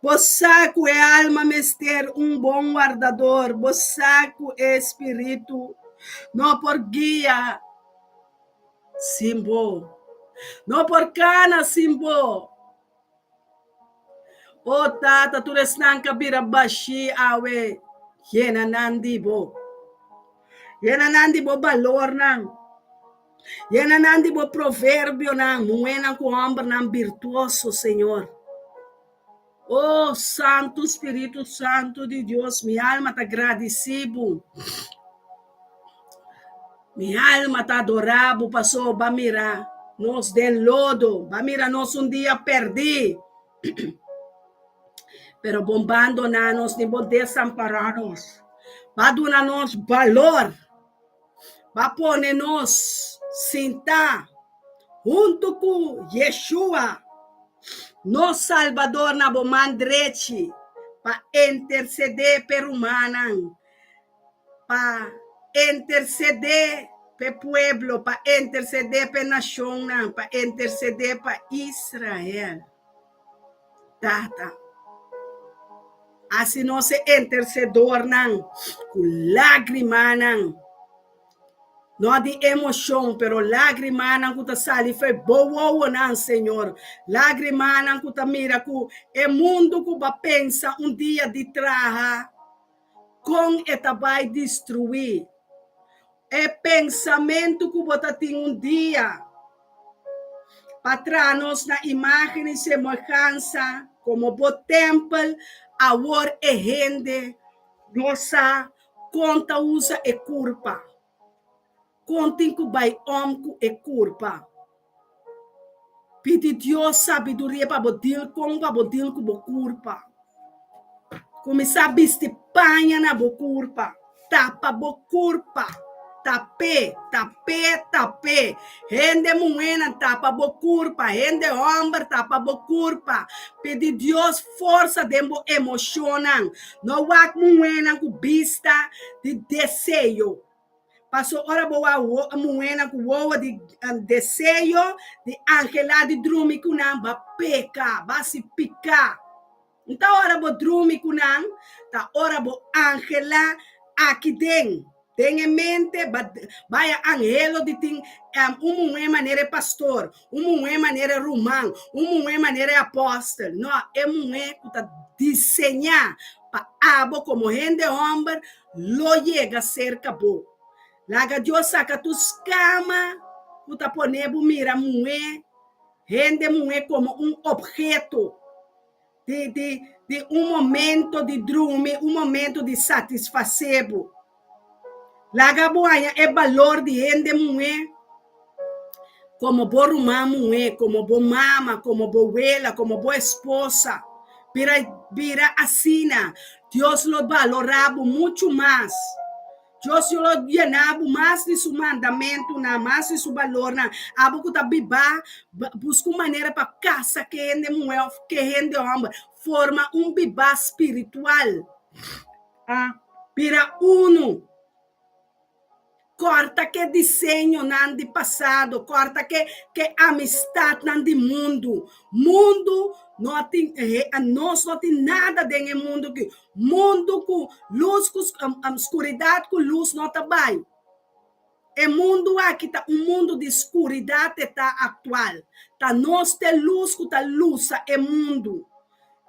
Bo sa ku e alma mester un bon wardador, bo sa ku e spiritu no por guia sin bo, no por kana sin bo. O Tata, tur esnan ka bira bashí awe, yena nan di bo. Yena nan di bo balornan. Yena nan di bo proverbionan, muhénan ku hòmbernan birtuoso, Señor. O Santu Spiritu Santu di Dios, mi alma ta gradisí bo. Mi alma ta adorá bo paso b'a mira nos den lodo, b'a mira nos un dia pèrdí. Pero bo bandoná nos ni bo desampará nos. B'a duna nos balor, b'a pone nos sintá huntu ku Yeshua, nos Salbador na bo man drechi pa intersedé p'e rumannan. Pa intercedé p'e pueblo, pa intercedé p'e nacionnan, pa intercedé pa Israel. Tata, haci nos e intercedornan cu lagrimanan, no di emocion, pero lagrimanan cu ta sali fo'i bo wowonan, Señor, lagrimanan cu ta mira cu e mundo cu bo a pensa un dia di traha, Kon e ta bai destruí e pensamentu ku bo ta tin un dia pa traha nos na imágen i semehansa komo bo tèmpel? Awor e hende no sa kon ta usa e kurpa. Kon tin ku bai om ku e kurpa? Pidi Dios sabiduria pa bo dil kon pa bo dil ku bo kurpa. Kuminsá bisti paña na bo kurpa. Tapa bo kurpa. Tap'é, tap'é, tap'é. Hende muhénan tapa bo kurpa, hende hòmber tapa bo kurpa. Pidi Dios forsa den bo emoshonnan. No wak muhénan ku bista di deseo. Paso ora bo wak muhénan ku wowo di deseo di anhelá di drumi ku nan, ba peka, ba hasi piká. Nta ora bo drumi ku nan, ta ora bo anhelá aki den, den e mente, ba baya anhelo di tin un muhé manera e pastor, un muhé manera e ruman, un muhé manera e apòstel. No, e muhé ku ta diseñá pa abo komo hende hòmber lo yega serka bo. Laga Dios saka tur skama ku ta pone bo mira muhé, hende muhé komo un opheto di di di un momento di drumi, un momento di satisfasé bo. Laga bo haña e balor di hende muhé komo bo ruman muhé, komo bo mama, komo bo wela, komo bo esposa. Bira bira asina, Dios lo balorá bo muchu mas. Dios lo yena bo mas di su mandamentunan, mas di su balornan. Abo ku ta bibá, buska un manera pa kasa ku e hende muhé òf ku e hende hòmber. Forma un bibá spiritual. Bira unu. Kòrta ku e diseñonan di pasado, kòrta ku ku e amistatnan di mundu. Mundu no tin nos no tin nada den e mundu aki. Mundu ku lus ku skuridat ku lus no ta bai. E mundu aki ta un mundu di skuridat e ta aktual. Ta nos ta e lus ku ta lusa e mundu.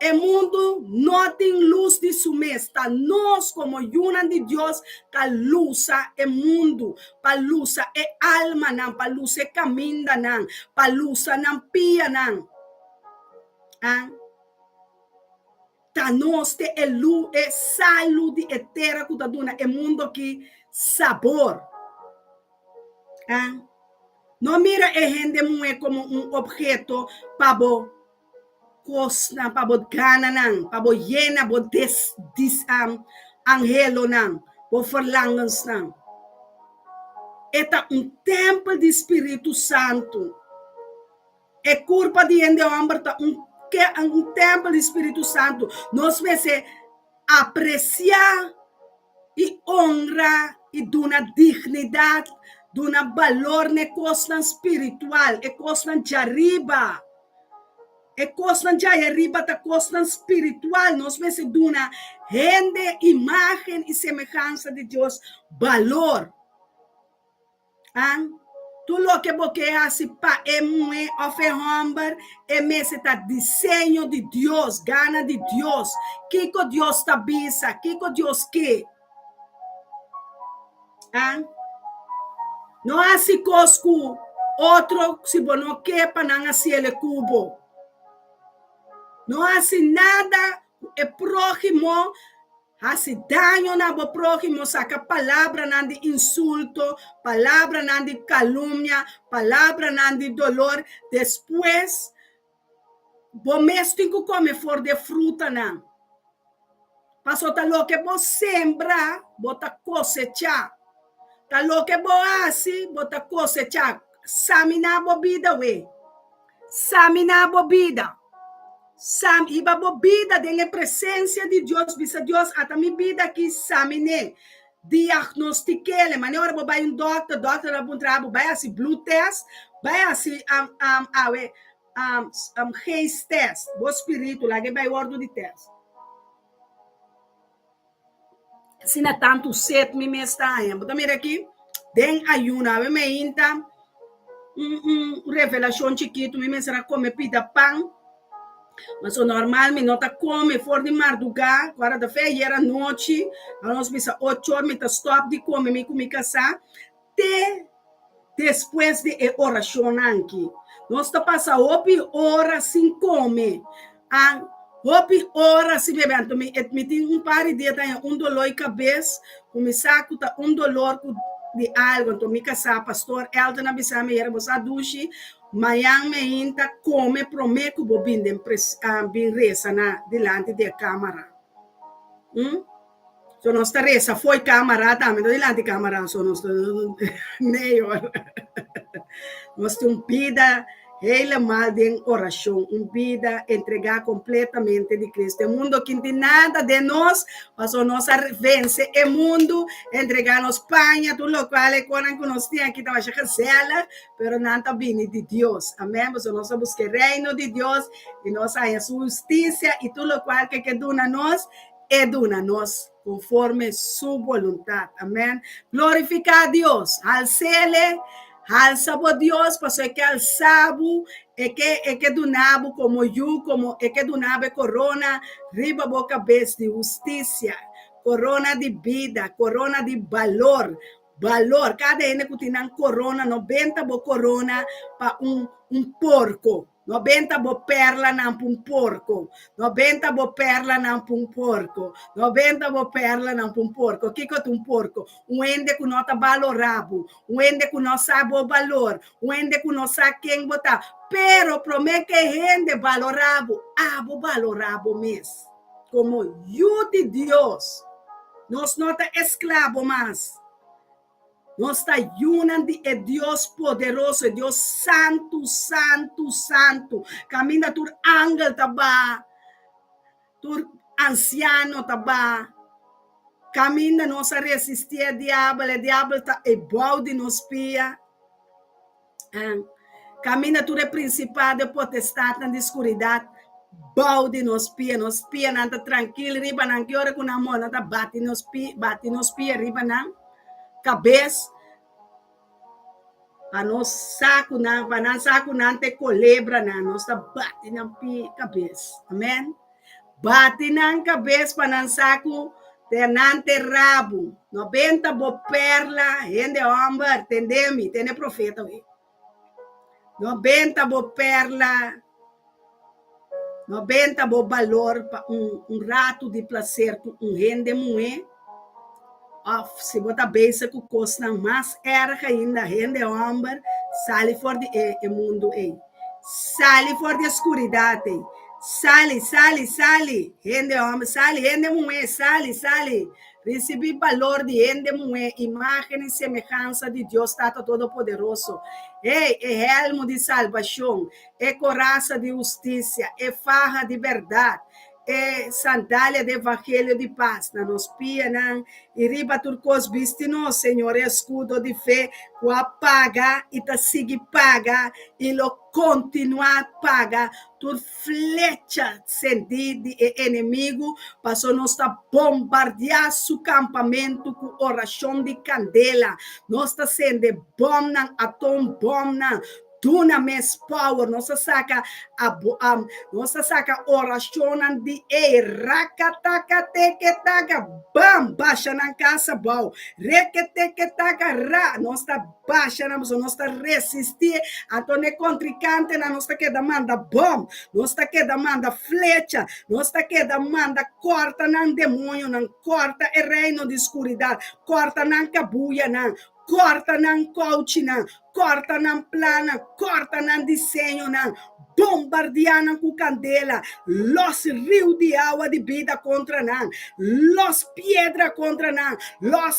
E mundu no tin lus di su mes, ta nos komo yunan di Dios ta lusa e mundu, pa lusa e almanan, pa lusa e kamindanan, pa lusa nan pianan. A Ta nos te e lu, e salu di e tera ku ta duna e mundu aki sabor. A No mira e hende muhé komo un opheto pa bo kosnan, pa bo gananan, pa bo yena bo des, dis, um, anhelonan, bo verlangensnan. E ta un tèmpel di Spiritu Santu. E kurpa di hende hòmber ta un, un tèmpel di Spiritu Santu. Nos mester. Apresiá i honra i duna dignidat, duna balor na e kosnan spiritual, e kosnan djariba. E kosnan djayariba ta kosnan spiritual. Nos mester duna hende imágen i semehansa di Dios balor. An, Tur loke bo ke hasi pa e muhé òf e hòmber, e mester ta diseño di Dios, gana di Dios. Kiko Dios ta bisa? Kiko Dios ke? An, No hasi kos ku otro si bo no ke pa nan hasiel e ku bo. No hasi nada ku e próhimo. Hasi daño na bo próhimo, saka palabranan di insulto, palabranan di kalumnia, palabranan di dolor. Despues, bo mes tin ku kome for di e frutanan. Pasobra ta loke bo sembra, bo ta kosechá. Ta loke bo hasi, bo ta kosechá. Saminá bo bida wei. Saminá bo bida. Sam, hiba bo bida den e presencia di Dios, bisa Dios, ata mi bida aki, samin'é, diagnostik'é. Manera ora bo bai un dokter, dokter ta puntra bo, bai hasi bloed test, bai hasi awe geest test, bo spiritu, laga e bai wordo di test. Asina tantu set mi mes ta haña. Bo ta mira aki, den ayuno awe meinta un un revelashon chikitu mi mester a kome pida pan. Pasobra normal mi no ta kome for di mardugá, ku ora ta fe ayer anochi, anos bisa ocho or mi ta stòp di kome mi ku mi kasá. Te despues di e orashonnan aki, nos ta pasa hopi ora sin kome, a hopi ora sin bebe. Anto mi mi tin un par di dia ta haña un dolor di kabes ku mi sa ku ta un dolor ku di algu. Anto mi kasá, pastor Elton a bisa mi, Yera bo sa dushi, mañan meinta kome promé ku bo bin den bin resa na dilanti di e kamara. So nos ta resa fo'i camara tambe, no dilanti camara so nos ta nee hoor. Nos tin un bida helemaal den oracion, un bida entrega completamente di Cristo. E mundo aki no tin nada den nos, pasobra nos a vence e mundo, entrega nos paña, tur locual e conan cu nos tin aki ta masha gezellig, pero nan ta bini di Dios. Amen, pasobra nos a busca e reino di Dios y nos a haya su husticia y tur locual cu e ke duna nos, E duna nos konforme su boluntat. Amen. Glorifiká Dios. Hals'Ele. Halsa bo Dios, pasobra e ke alsa bo, e ke e ke duna bo komo yu, komo e ke duna bo e korona riba bo kabes di hustisia, korona di bida, korona di balor, balor. Kada hende ku tin nan korona, no benta bo korona pa un un porko. No benta bo perlanan pa un porko. No benta bo perlanan pa un porko. No benta bo perlanan pa un porko. Kiko ta un porko? Un hende ku no ta balorá bo. Un hende ku no sa bo balor. Un hende ku no sa ken bo ta. Pero promé ku e hende balorá bo, abo balorá bo mes komo yu di Dios. Nos no ta esklabo mas. Nos ta yunan di e Dios poderoso, e Dios santu, santu, santu, kaminda tur angel ta baha, tur ansiano ta baha, kaminda nos a resistí e diabel, e diabel ta e bou di nos pia, kaminda tur e prinsipado e potestatnan di skuridat bou di nos pia, nos pianan ta trankil riba nan, ki ora ku nan mor nan ta bati nos pia, bati nos pia riba nan. Kabes pa nos sa ku nan, pa nan sa ku nan ta e kolebranan, nos ta bati nan pi kabes. Amen. Bati nan kabes pa nan sa ku te nan te rabu. No benta bo perla, hende hòmber, tende mi, tende profeta wi. No benta bo perla, no benta bo balor pa un un ratu di plaser ku un hende muhé, òf si bo ta bezig ku kosnan mas èrg ainda, hende hòmber, sali for di e e mundu ei. Sali for di e skuridat ei. Sali, sali, sali, hende hòmber, sali, hende muhé, sali, sali. Risibí balor di hende muhé, imágen i semehansa di Dios Tata Todopoderoso. Hey, e hèlmu di salbashon, e korasa di hustisia, e faha di bèrdat, E sandalia di evangelio di pas na nos pianan i riba tur kos bisti nos, Señor, e eskudo di fe ku a paga i ta sigui paga i lo kontinuá paga tur flecha sendí di e enemigu, paso nos ta bombardiá su kampamentu ku orashon di kandela. Nos ta sende bòmnan, atoombòmnan, Duna mes power, nos a saka nos a saka orashonnan di e rakataka teke taka bam basha nan kas abou reke teke taka ra nos ta basha nan pasobra nos ta resistí anto ne kontrikantenan nos ta keda manda bom nos ta keda manda flecha nos ta keda manda kòrta nan demoñonan kòrta e reino di skuridat kòrta nan kabuyanan Kòrta nan kouchinan, kòrta nan plannan, kòrta nan diseñonan, bombardiá nan ku kandela, lòs riu di awa di bida kontra nan, lòs piedra kontra nan, lòs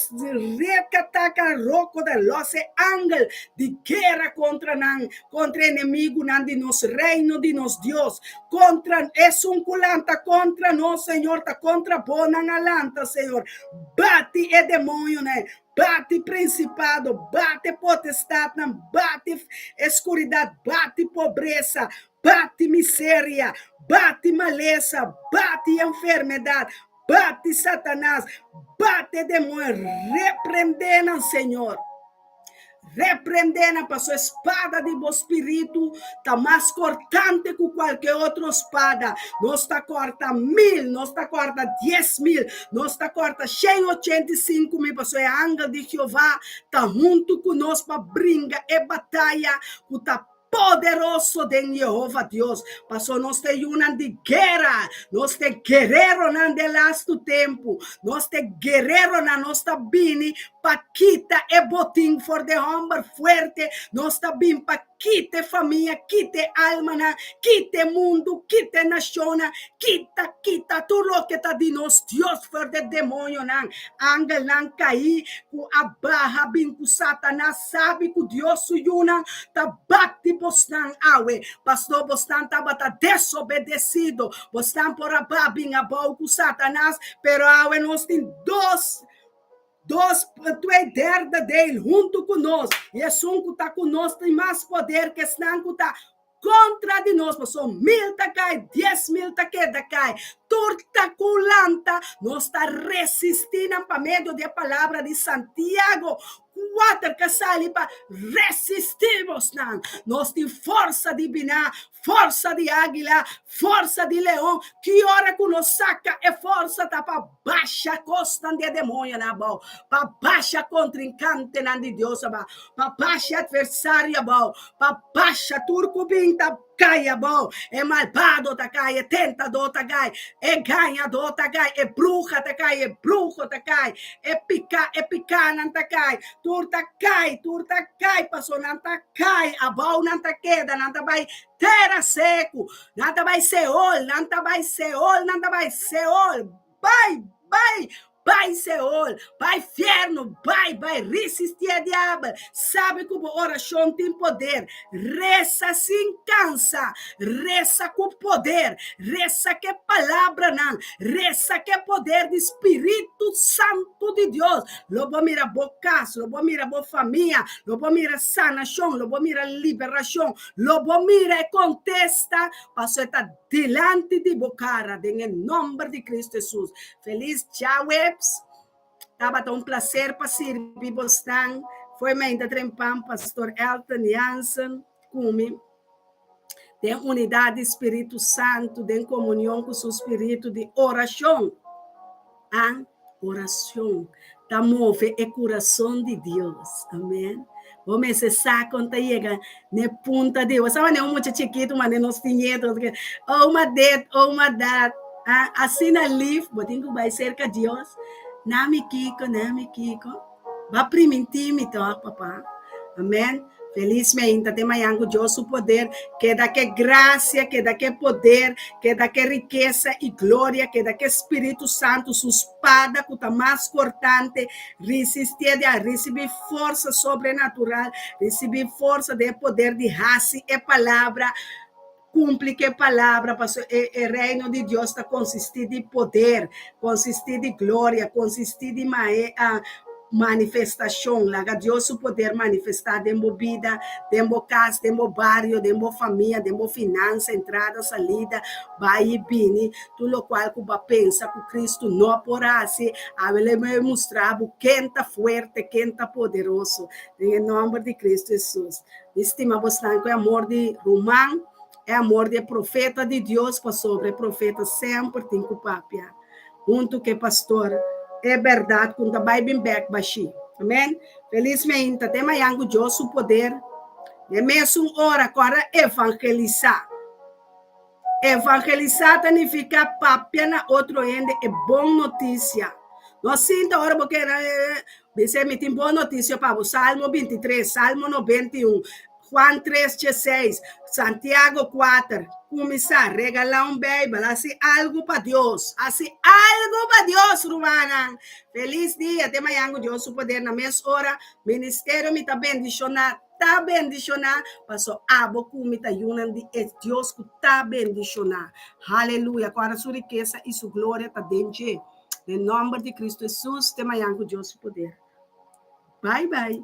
rekataka rokoda, lòs e angel di guera kontra nan, kontra enemigunan di nos reino di nos Dios, kontra esun ku lanta kontra nos, Señor, ta kontra bo nan a lanta, Señor. Bati e demoñonan, Bati prinsipado, bati potestatnan, bati e skuridat, bati pobresa, bati miseria, bati malesa, bati enfermedat, bati Satanas, bati e demoño, reprendé nan, Señor. Reprendé nan, pasobra e spada di bo spiritu ta mas kortante ku kualke otro spada. Nos ta kòrta mil, nos ta kòrta 10,000, nos ta kòrta 185,000, pasobra e angel di Jehová ta huntu ku nos pa bringa e bataya ku ta poderoso den Jehova Dios. Pasobra nos ta e yunan di guera, nos ta e guereronan den lastu tempu, nos ta e guereronan, nos ta bini pa kita e botin for di e hòmber fuerte, nos ta bin pa kita e famia, kita e almanan, kita e mundu, kita e nashonnan, kita, kita tur loke ta di nos Dios for di e demoñonan, angelnan kaí ku a baha bin ku Satanas sabi ku Dios su yunan ta bati bosnan awe, pastor bosnan tabata desobedesido, bosnan por a baha bin abou ku Satanas, pero awe nos tin dos dos twee derde deel huntu ku nos, i esun ku ta ku nos tin mas poder ku esnan ku ta kontra di nos, pasobra mil ta kai, 10,000 ta keda kai, tur ta ku lanta, nos ta resistí nan pa medio di e palabra di Santiago kuater ka sali pa resistí bosnan. Nos tin forsa di biná, forsa di águila, forsa di leon, ki ora ku nos saka e forsa ta pa basha kosnan di e demoñonan abou, pa basha kontrinkantenan di Dios abou, pa basha atversario abou, pa basha tur ku bin ta kai abou, e malbado ta kai, e tentadó ta kai, e gañadó ta kai, e bruha ta kai, e bruho ta kai, e pika, e pikanan ta kai, tur ta kai, tur ta kai, pasobra nan ta kai, abou nan ta keda, nan ta bai tera seku, nan ta bai Seol, nan ta bai Seol, nan ta bai Seol, bai, bai, Bai Seol, bai fierno, bai, bai risisti e diabel. Sabi ku bo orashon tin poder. Resa sin kansa, resa ku poder, resa ku e palabranan, resa ku e poder di Spiritu Santu di Dios. Lo bo mira bo kas, lo bo mira bo famia, lo bo mira sanashon, lo bo mira liberashon, lo bo mira e kontesta, pasobra e ta dilanti di bo kara den e nòmber di Kristu Hesus. Felis djaweps. Tabata un plaser pa sirbi bosnan. Foi meinta trempan Pastor Elton Jansen ku mi den unidat di Spiritu Santu, den komunion ku su spiritu di orashon. A Orashon ta move e kurason di Dios. Amen. Bo mester sa kon ta yega n'e punta di. Bo sa manera un mucha chikitu manera nos tin nieto, oh ma dit, oh ma dat. Ah, asina lif, bo tin ku bai serka Dios. Na mi kiko, na mi kiko. Ba primintí mi tòg, papá. Amen. Felismente te mañan ku Dios su poder, keda ke grasia, keda ke poder, keda ke rikesa i gloria, keda ke Spiritu Santu su spada ku ta mas kortante, risistié di a risibí forsa sobrenatural, risibí forsa den e poder di hasi e palabra. Kumpli ku e palabra, pasobra e e reino di Dios ta konsistí di poder, konsistí di gloria, konsistí di mae a manifestashon. Laga Dios su poder manifestá den bo bida, den bo kas, den bo bario, den bo famia, den bo finansa, entrada, salida, bai i bini, tur lokual ku bo a pensa ku Kristu no por hasi, awe lo e mustra bo ken ta fuerte, ken ta poderoso. Den e nòmber di Kristu Hesus. Mi stima bosnan ku e amor di ruman, e amor di e profeta di Dios, pasobra e profeta semper tin ku papia huntu ku e pastor e bèrdat ku no ta bai bin bèk bashí. Amèn. Felis meinta te mañan ku Dios su poder. Den mesun ora kòrda evangelisá. Evangelisá ta nifiká papia na otro hende e bon notisia. No sinta ora bo keda bisa mi tin bon notisia pa bo, Salmo 23, Salmo 91, Juan 3 dieseis, Santiago 4. Kuminsá regalá un Beibel, hasi algu pa Dios, hasi algu pa Dios, rumannan. Felis dia, te mañan ku Dios su poder na mes ora. Ministerio mi ta bendishoná. Ta bendishoná, paso abo ku mi ta yunan di e Dios ku ta bendishoná. Haleluya! Ku ora su rikesa i su gloria ta den dje. Den nòmber di Kristu Hesus, te mañan ku Dios su poder. Bai bai.